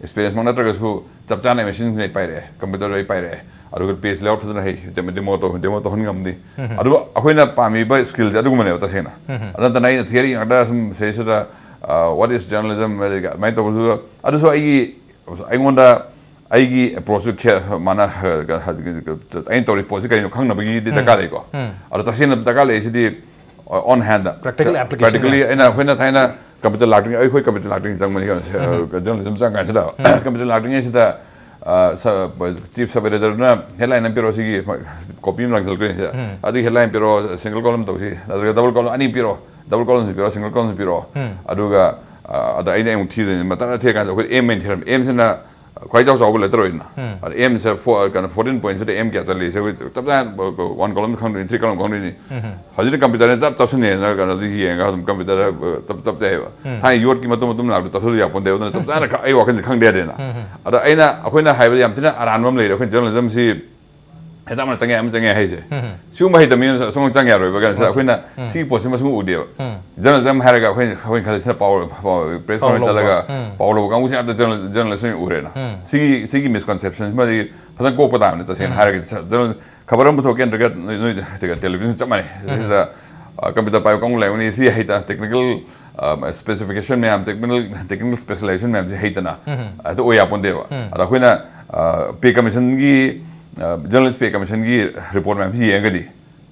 ꯑꯦꯛꯁꯄꯤꯔꯤꯌꯦꯟꯁꯃꯛ ꯅꯠꯇ꯭ꯔꯒꯁꯨ ꯆꯞ ꯆꯥꯅ ꯃꯦꯁꯤꯟꯁꯤꯡ ꯑꯩ ꯄꯥꯏꯔꯛꯑꯦ, ꯀꯝꯄ꯭ꯌꯨꯇꯔ ꯑꯩ ꯄꯥꯏꯔꯛꯑꯦ, ꯑꯗꯨꯒ ꯄꯦꯖ ꯂꯦꯑꯥꯎꯠ ꯐꯖꯅ ꯍꯩ, ꯗꯦꯃꯣ ꯇꯧ-, ꯗꯦꯃꯣ ꯇꯧꯍꯟ ꯉꯝꯅꯤ꯫ ꯑꯗꯨꯒ ꯑꯩꯈꯣꯏꯅ ꯄꯥꯝꯃꯤꯕ ꯁ꯭ꯀꯤꯜꯁꯦ ꯑꯗꯨꯒꯨꯝꯕꯅꯦꯕ ꯇꯁꯦꯡꯅ꯫ ꯑꯗꯨ ꯅꯠꯇꯅ ꯑꯩꯅ ꯊꯤꯌꯔꯤ ꯉꯥꯛꯇ ꯁꯨꯝ ꯁꯤꯗꯩꯁꯤꯗ, "What is journalism?" ꯑꯗꯨꯃꯥꯏꯅ ꯇꯧꯕꯁꯨ, ꯑꯗꯨꯁꯨ ꯑꯩꯒꯤ, ꯑꯩꯉꯣꯟꯗ ꯑꯩꯒꯤ ꯑꯦꯄ꯭ꯔꯣꯆꯁꯨ ꯈꯦ-, ꯃꯥꯅ, ꯑꯩꯅ ꯇꯧꯔꯤ ꯄꯣꯠꯁꯤ ꯀꯔꯤꯅꯣ ꯈꯪꯅꯕꯒꯤꯗꯤ ꯗꯔꯀꯥꯔ ꯂꯩꯀꯣ꯫ ꯑꯗꯣ ꯇꯁꯦꯡꯅ ꯗꯔꯀꯥꯔ ꯂꯩꯔꯤꯁꯤꯗꯤ on hand, practical application practically ꯑꯩꯅ, ꯑꯩꯈꯣꯏꯅ ꯊꯥꯏꯅ ꯀꯝꯄ꯭ꯌꯨꯇꯔ ꯂꯥꯛꯇ꯭ꯔꯤꯉꯩ, ꯑꯩꯈꯣꯏ ꯀꯝꯄ꯭ꯌꯨꯇꯔ ꯂꯥꯛꯇ꯭ꯔꯤꯉꯩ ꯆꯪꯕꯅꯤ ꯀꯩꯅꯣ, ꯖꯔꯅꯦꯂꯤꯖꯝ ꯆꯪꯉꯀꯥꯟꯁꯤꯗ꯫ ꯀꯝꯄ꯭ꯌꯨꯇꯔ ꯂꯥꯛꯇ꯭ꯔꯤꯉꯩꯁꯤꯗ, ꯑ, ꯁ-, ꯆꯤꯐ ꯁꯕ ꯑꯦꯗꯤꯇꯔꯗꯨꯅ ꯍꯦꯗꯂꯥꯏꯟ ꯑꯃ ꯄꯤꯔꯛꯑꯣ, ꯁꯤꯒꯤ ꯀꯣꯄꯤ ꯑꯃ ꯂꯪꯁꯤꯜꯂꯛꯇꯣꯏꯅꯤ ꯁꯤꯗ꯫ ꯑꯗꯨꯒꯤ ꯍꯦꯗꯂꯥꯏꯟ ꯄꯤꯔꯛꯑꯣ, ꯁꯤꯡꯒꯜ ꯀꯣꯂꯝ ꯇꯧꯁꯤ, ꯅꯠꯇ꯭ꯔꯒ ꯗꯕꯜ ꯀꯣꯂꯝ, ꯑꯅꯤ ꯄꯤꯔꯛꯑꯣ, ꯗꯕꯜ ꯀꯣꯂꯝꯁꯨ ꯄꯤꯔꯛꯑꯣ, ꯁꯤꯡꯒꯜ ꯀꯣꯂꯝꯁꯨ ꯄꯤꯔꯛꯑꯣ꯫ ꯑꯗꯨꯒ, ꯑ, ꯑꯗ ꯑꯩꯅ ꯑꯃꯨꯛ ꯊꯤꯗꯣꯏꯅꯤ, ꯃꯇꯥꯡ ꯊꯤꯔꯀꯥꯟꯗ ꯑꯩꯈꯣꯏ ꯑꯦꯝ ꯑꯣꯏꯅ ꯊꯤꯔꯝꯃꯤ꯫ ꯑꯦꯝꯁꯤꯅ ꯈ꯭ꯋꯥꯏ ꯆꯥꯎ ꯆꯥꯎꯕ ꯂꯦꯇꯔ ꯑꯣꯏꯗꯅ꯫ ꯑꯗ ꯑꯦꯝꯁꯦ ꯐꯣ-, ꯀꯩꯅꯣ, ꯐꯣꯔꯇꯤꯟ ꯄꯣꯏꯟꯠꯁꯤꯗ ꯑꯦꯝ ꯀꯌꯥ ꯆꯠꯂꯤ? ꯁꯤ ꯑꯩꯈꯣꯏ ꯆꯞ ꯆꯥꯅ ꯋꯥꯟ ꯀꯣꯂꯝ ꯈꯪꯗꯣꯏꯅꯤ, ꯊ꯭ꯔꯤ ꯀꯣꯂꯝ ꯈꯪꯗꯣꯏꯅꯤ꯫ ꯍꯧꯖꯤꯛꯅ ꯀꯝꯄ꯭ꯌꯨꯇꯔꯅ ꯆꯞ ꯆꯞꯁꯤꯟꯅꯩꯅ ꯀꯩꯅꯣꯗ ꯌꯦꯡꯉꯒ ꯑꯗꯨꯝ ꯀꯝꯄ꯭ꯌꯨꯇꯔ ꯆꯞ ꯆꯞ ꯆꯥꯏꯌꯦꯕ꯫ ꯊꯥꯏꯅ ꯌꯣꯠꯀꯤ ꯃꯇꯨꯝ ꯃꯇꯨꯝ ꯂꯥꯛꯄꯗꯣ ꯆꯞꯁꯤꯜꯂ ꯌꯥꯄꯣꯟꯗꯦꯕ꯫ ꯑꯗꯨꯅ ꯆꯞ ꯆꯥꯅ ꯈ-, ꯑꯩ ꯋꯥꯈꯜꯁꯦ ꯈꯪꯗꯦ ꯌꯥꯗꯦꯅ꯫ ꯑꯗ ꯑꯩꯅ, ꯑꯩꯈꯣꯏꯅ ꯍꯥꯏꯕꯗ ꯌꯥꯝ ꯊꯤꯅ ꯑꯔꯥꯟꯕ ꯑꯃ ꯂꯩꯔꯦ꯫ ꯑꯩꯈꯣꯏ ꯖꯔꯅꯦꯂꯤꯖꯝꯁꯤ ꯍꯦꯛꯇ ꯑꯃ ꯆꯪꯉꯦ, ꯑꯃ ꯆꯪꯉꯦ ꯍꯥꯏꯁꯦ꯫ ꯁꯤꯒꯨꯝꯕ ꯍꯩꯇꯕ ꯃꯤ ꯑꯃ ꯁꯨꯡꯆꯪ ꯆꯪ ꯌꯥꯔꯣꯏꯕ꯫ ꯀꯩꯅꯣ, ꯑꯩꯈꯣꯏꯅ ꯁꯤꯒꯤ ꯄꯣꯠꯁꯤꯃ ꯁꯨꯡꯎ ꯎꯗꯦꯕ꯫ ꯖꯔꯅꯦꯂꯤꯖꯝ ꯍꯥꯏꯔꯒ ꯑꯩꯈꯣꯏꯅ, ꯑꯩꯈꯣꯏꯅ ꯈꯜꯂꯤꯁꯤꯅ ꯄꯥꯎ, ꯄꯥꯎ, ꯄ꯭ꯔꯦꯁ ꯄꯥꯎ ꯀꯣꯟꯐꯔꯦꯟꯁ ꯂꯧꯕ꯫ ꯆꯠꯂꯒ ꯄꯥꯎ ꯂꯧꯕ ꯀꯥꯡꯕꯨꯁꯦ ꯉꯥꯛꯇ ꯖꯔꯅꯦꯂꯤꯁ-, ꯖꯔꯅꯦꯂꯤꯁ ꯑꯣꯏꯅ ꯎꯔꯦꯅ꯫ ꯁꯤꯒꯤ, ꯁꯤꯒꯤ ꯃꯤꯁꯀꯟꯁꯦꯞꯁꯟꯁꯤꯃꯗꯤ ꯐꯖꯅ ꯀꯣꯛꯄ ꯇꯥꯕꯅꯤ, ꯇꯁꯦꯡꯅ ꯍꯥꯏꯔꯒꯗꯤ꯫ ꯖꯔꯅꯦꯂꯤꯁ ꯈꯕꯔ ꯑꯃ ꯄꯨꯊꯣꯛꯀꯦ ꯅꯠꯇ꯭ꯔꯒ ꯅꯣꯏ, ꯅꯣꯏ, ꯅꯠꯇ꯭ꯔꯒ ꯇꯦꯂꯤꯚꯤꯖꯟ ꯆꯞ ꯃꯥꯟꯅꯩ꯫ ꯁꯤꯗ, ꯑ, ꯀꯝꯄ꯭ꯌꯨꯇꯔ ꯄꯥꯏꯕ ꯀꯥꯡꯕꯨ ꯂꯩꯔꯝꯒꯅꯤ, ꯁꯤ ꯍꯩꯇ-, ꯇꯦꯛꯅꯤꯀꯦꯜ, ꯑ, ꯁ꯭ꯄꯦꯁꯤꯐꯤꯀꯦꯁꯟ ꯃꯌꯥꯝ, ꯇꯦꯛꯅꯤꯀꯦꯜ, ꯇꯦꯛꯅꯤꯀꯦꯜ ꯁ꯭ꯄꯦꯁꯤꯂꯥꯏꯖꯦꯁꯟ ꯃꯌꯥꯝꯁꯦ ꯍꯩꯇꯅ ꯍꯦꯛꯇ ꯑꯣꯏ ꯌꯥꯄꯣꯟꯗꯦꯕ꯫ ꯑꯗ ꯑꯩꯈꯣꯏꯅ, ꯑ, ꯄꯦ ꯀꯃꯤꯁꯟꯒꯤ, ꯑ, ꯖꯔꯅꯦꯂꯤꯁ ꯄꯦ ꯀꯃꯤꯁꯟꯒꯤ ꯔꯤꯄꯣꯔꯠ ꯃꯌꯥꯝꯁꯤ ꯌꯦꯡꯉꯒꯗꯤ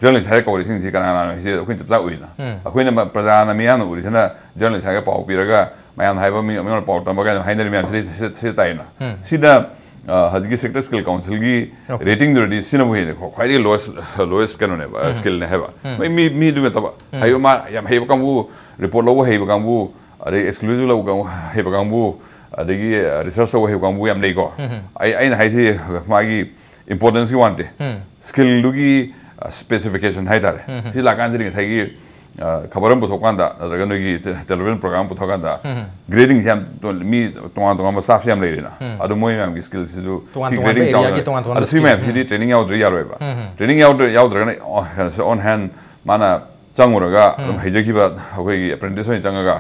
ꯖꯔꯅꯦꯂꯤꯁ ꯍꯥꯏꯔ ꯀꯧꯔꯤꯁꯤꯡꯁꯤ ꯀꯅꯥ ꯀꯅꯥꯅꯣ ꯍꯥꯏꯁꯦ ꯑꯩꯈꯣꯏꯅ ꯆꯞ ꯆꯥ ꯎꯏꯅ꯫ ꯑꯩꯈꯣꯏꯅ ꯃ-, ꯄ꯭ꯔꯖꯥꯅ, ꯃꯤꯌꯥꯝꯅ ꯎꯔꯤꯁꯤꯅ ꯖꯔꯅꯦꯂꯤꯁ ꯍꯥꯏꯔꯒ ꯄꯥꯎ ꯄꯤꯔꯒ ꯃꯌꯥꯝꯅ ꯍꯥꯏꯕ ꯃꯤ, ꯃꯤꯉꯣꯟꯗ ꯄꯥꯎ ꯇꯝꯕ ꯀꯥꯏꯅ ꯍꯥꯏꯅꯔꯤ ꯃꯌꯥꯝꯁꯤ ꯁꯤ-, ꯁꯤ ꯇꯥꯏꯅ꯫ ꯁꯤꯗ, ꯑ, ꯍꯧꯖꯤꯛꯀꯤ ꯁꯦꯛꯇꯔ ꯁ꯭ꯀꯤꯜ ꯀꯥꯎꯟꯁꯤꯜꯒꯤ ꯑꯣꯀꯦ꯫ ꯔꯦꯇꯤꯡꯗꯨꯗꯗꯤ ꯁꯤꯅꯕꯨ ꯍꯦꯟꯅ ꯈ꯭ꯋꯥꯏꯗꯒꯤ ꯂꯣꯋꯦꯁ, ꯂꯣꯋꯦꯁ ꯀꯩꯅꯣꯅꯦꯕ, ꯁ꯭ꯀꯤꯜꯅꯦ ꯍꯥꯏꯕ꯫ ꯃꯣꯏ ꯃꯤ, ꯃꯤꯗꯨ ꯅꯠꯇꯕ, ꯍꯩꯕ ꯃꯥ ꯌꯥꯝ ꯍꯩꯕ ꯀꯥꯡꯕꯨ, ꯔꯤꯄꯣꯔꯠ ꯂꯧꯕ ꯍꯩꯕ ꯀꯥꯡꯕꯨ, ꯑꯗꯩ ꯑꯦꯛꯁꯀ꯭ꯂꯨꯁꯤꯚ ꯂꯧꯕ ꯀꯥꯡꯕꯨ, ꯍꯩꯕ ꯀꯥꯡꯕꯨ, ꯑꯗꯒꯤ, ꯑ, ꯔꯤꯁꯔꯆ ꯇꯧꯕ ꯍꯩꯕ ꯀꯥꯡꯕꯨ ꯌꯥꯝ ꯂꯩꯀꯣ꯫ ꯑꯩ, ꯑꯩꯅ ꯍꯥꯏꯁꯤ ꯃꯥꯒꯤ ꯏꯝꯄꯣꯔꯇꯦꯟꯁꯀꯤ ꯋꯥ ꯅꯠꯇꯦ꯫ ꯁ꯭ꯀꯤꯜꯗꯨꯒꯤ, ꯑ, ꯁ꯭ꯄꯦꯁꯤꯐꯤꯀꯦꯁꯟ ꯍꯥꯏꯇꯥꯔꯦ꯫ ꯁꯤ ꯂꯥꯛꯀꯥꯟꯁꯤꯗꯤ ꯉꯁꯥꯏꯒꯤ, ꯑ, ꯈꯕꯔ ꯑꯃ ꯄꯨꯊꯣꯛꯀꯥꯟꯗ ꯅꯠꯇ꯭ꯔꯒ ꯅꯣꯏꯒꯤ ꯇꯦ-, ꯇꯦꯂꯤꯚꯤꯖꯟ ꯄ꯭ꯔꯣꯒ꯭ꯔꯥꯝ ꯄꯨꯊꯣꯛꯀꯥꯟꯗ ꯒ꯭ꯔꯦꯗꯤꯡꯁꯦ ꯌꯥꯝ ꯇꯣ-, ꯃꯤ ꯇꯣꯉꯥꯟ ꯇꯣꯉꯥꯟꯕ ꯁ꯭ꯇꯥꯐꯁꯦ ꯌꯥꯝ ꯂꯩꯔꯦꯅ꯫ ꯑꯗꯨ ꯃꯣꯏ ꯃꯌꯥꯝꯒꯤ ꯁ꯭ꯀꯤꯜꯁꯤꯁꯨ ꯇꯣꯉꯥꯟ ꯁꯤ ꯇꯣꯉꯥꯟꯕ ꯒ꯭ꯔꯦꯗꯤꯡ ꯑꯦꯔꯤꯌꯥꯒꯤ ꯆꯥꯎꯅ-, ꯇꯣꯉꯥꯟ ꯇꯣꯉꯥꯟꯕ ꯑꯗꯨ ꯁꯤ ꯁ꯭ꯀꯤꯜ꯫ ꯃꯌꯥꯝꯁꯤꯗꯤ ꯇ꯭ꯔꯦꯅꯤꯡ ꯌꯥꯎꯗ꯭ꯔꯗꯤ ꯌꯥꯔꯣꯏꯕ꯫ ꯇ꯭ꯔꯦꯅꯤꯡ ꯌꯥꯎꯗ꯭ꯔ-, ꯌꯥꯎꯗ꯭ꯔꯒꯅ, ꯑꯣ, ꯀꯩꯅꯣꯁꯦ on hand ꯃꯥꯅ ꯆꯪꯉꯨꯔꯒ ꯑꯗꯨꯝ ꯍꯩꯖꯈꯤꯕ ꯑꯩꯈꯣꯏꯒꯤ ꯑꯦꯄ꯭ꯔꯦꯟꯇꯤꯁ ꯑꯣꯏꯅ ꯆꯪꯉꯒ,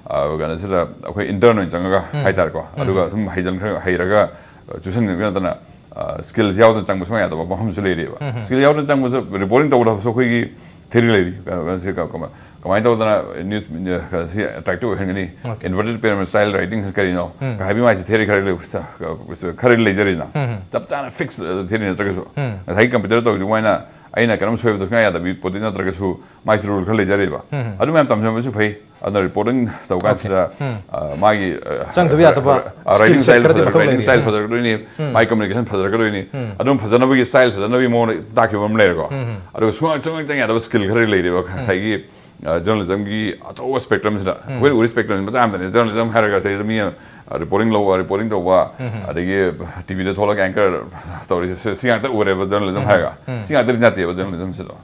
ꯑ, ꯀꯩꯅꯣꯁꯤꯗ ꯑꯩꯈꯣꯏ ꯏꯟꯇꯔꯟ ꯑꯣꯏꯅ ꯆꯪꯉꯒ ꯍꯥꯏꯇꯥꯔꯦꯀꯣ꯫ ꯑꯗꯨꯒ ꯁꯨꯝ ꯍꯩꯖꯟꯈ꯭ꯔ-, ꯍꯩꯔꯒ, ꯑ, ꯆꯨꯁꯟꯈꯤꯕ ꯅꯠꯇꯅ ꯁ꯭ꯀꯤꯜꯁ ꯌꯥꯎꯗꯅ ꯆꯪꯕ ꯁꯨꯡꯌꯥ ꯌꯥꯗꯕ ꯃꯐꯝꯁꯨ ꯂꯩꯔꯤꯕ꯫ ꯁ꯭ꯀꯤꯜ ꯌꯥꯎꯗꯅ ꯆꯪꯕꯁꯨ ꯔꯤꯄꯣꯔꯇꯤꯡ ꯇꯧꯒꯗꯕꯁꯨ ꯑꯩꯈꯣꯏꯒꯤ ꯊꯤꯑꯣꯔꯤ ꯂꯩꯔꯤ꯫ ꯀꯩꯅꯣ, ꯁꯤ ꯀ-, ꯀꯃ-, ꯀꯃꯥꯏꯅ ꯇꯧꯗꯅ ꯅ꯭ꯌꯨꯁ, ꯁꯤ ꯑꯦꯇ꯭ꯔꯦꯛꯇꯤꯚ ꯑꯣꯏꯍꯟꯒꯅꯤ, ꯏꯟꯚꯔꯇꯦꯠ ꯄꯤꯔꯥꯃꯤꯗ ꯁ꯭ꯇꯥꯏꯜ ꯔꯥꯏꯇꯤꯡ ꯀꯔꯤꯅꯣ ꯍꯥꯏꯕꯒꯤ ꯃꯥꯏꯁꯦ ꯊꯤꯑꯣꯔꯤ ꯈꯔ ꯂꯩ-, ꯈꯔ ꯂꯩꯖꯔꯤꯅ꯫ ꯆꯞ ꯆꯥꯅ ꯐꯤꯛꯁ ꯊꯤꯑꯣꯔꯤ ꯅꯠꯇ꯭ꯔꯒꯁꯨ, ꯉꯁꯥꯏꯒꯤ ꯀꯝꯄ꯭ꯌꯨꯇꯔ ꯇꯧꯈꯤꯕ ꯑꯗꯨꯃꯥꯏꯅ ꯑꯩꯅ ꯀꯩꯅꯣꯝ ꯁꯣꯏꯕꯗ ꯁꯨꯡꯌꯥ ꯌꯥꯗꯕꯤ ꯄꯣꯠꯇꯤ ꯅꯠꯇ꯭ꯔꯒꯁꯨ, ꯃꯥꯏꯁꯨ ꯔꯨꯜ ꯈꯔ ꯂꯩꯖꯔꯤꯕ꯫ ꯑꯗꯨ ꯃꯌꯥꯝ ꯇꯝꯖꯕꯁꯨ ꯐꯩ꯫ ꯑꯗꯨꯅ ꯔꯤꯄꯣꯔꯇꯤꯡ ꯇꯧꯕ ꯀꯥꯟꯁꯤꯗ, ꯑ, ꯃꯥꯒꯤ, ꯑ, ꯆꯪꯗꯕ ꯌꯥꯗꯕ ꯔꯥꯏꯇꯤꯡ skill set ꯁ꯭ꯇꯥꯏꯜ ꯈꯔꯗꯤ ꯐꯖꯔꯛ-, ꯃꯊꯧ ꯔꯥꯏꯇꯤꯡ ꯂꯩꯔꯤ꯫ ꯁ꯭ꯇꯥꯏꯜ ꯐꯖꯔꯛꯀꯗꯣꯏꯅꯤ, ꯃꯥꯏ ꯀꯝꯃ꯭ꯌꯨꯅꯤꯀꯦꯁꯟ ꯐꯖꯔꯛꯀꯗꯣꯏꯅꯤ꯫ ꯑꯗꯨꯝ ꯐꯖꯅꯕꯒꯤ ꯁ꯭ꯇꯥꯏꯜ, ꯐꯖꯅꯕꯒꯤ ꯃꯑꯣꯡꯗ ꯇꯥꯛꯈꯤꯕ ꯑꯃ ꯂꯩꯔꯦꯀꯣ꯫ ꯑꯗꯨꯒ ꯁꯨꯡꯆꯪ, ꯁꯨꯡꯆꯪ ꯆꯪ ꯌꯥꯗꯕ ꯁ꯭ꯀꯤꯜ ꯈꯔ ꯂꯩꯔꯤꯕ ꯉꯁꯥꯏꯒꯤ, ꯑ, ꯖꯔꯅꯦꯂꯤꯖꯝꯒꯤ ꯑꯆꯧꯕ ꯁ꯭ꯄꯦꯛꯇ꯭ꯔꯝꯁꯤꯗ꯫ ꯑꯩꯈꯣꯏꯅ ꯎꯔꯤ ꯁ꯭ꯄꯦꯛꯇ꯭ꯔꯝꯁꯤ ꯃꯆꯥ ꯑꯃꯗꯅꯤ꯫ ꯖꯔꯅꯦꯂꯤꯖꯝ ꯍꯥꯏꯔꯒ ꯁꯤꯗ ꯃꯤ, ꯑ, ꯔꯤꯄꯣꯔꯇꯤꯡ ꯂꯧꯕ, ꯔꯤꯄꯣꯔꯇꯤꯡ ꯇꯧꯕ, ꯑꯗꯒꯤ ꯇꯤ ꯚꯤꯗ ꯊꯣꯛꯂꯒ ꯑꯦꯡꯀꯔ ꯇꯧꯔꯤꯁꯦ, ꯁꯤ, ꯁꯤ ꯉꯥꯛꯇ ꯎꯔꯦꯕ ꯖꯔꯅꯦꯂꯤꯖꯝ ꯍꯥꯏꯔꯒ꯫ ꯁꯤ ꯉꯥꯛꯇꯗꯤ ꯅꯠꯇꯦꯕ ꯖꯔꯅꯦꯂꯤꯖꯝꯁꯤꯗ꯫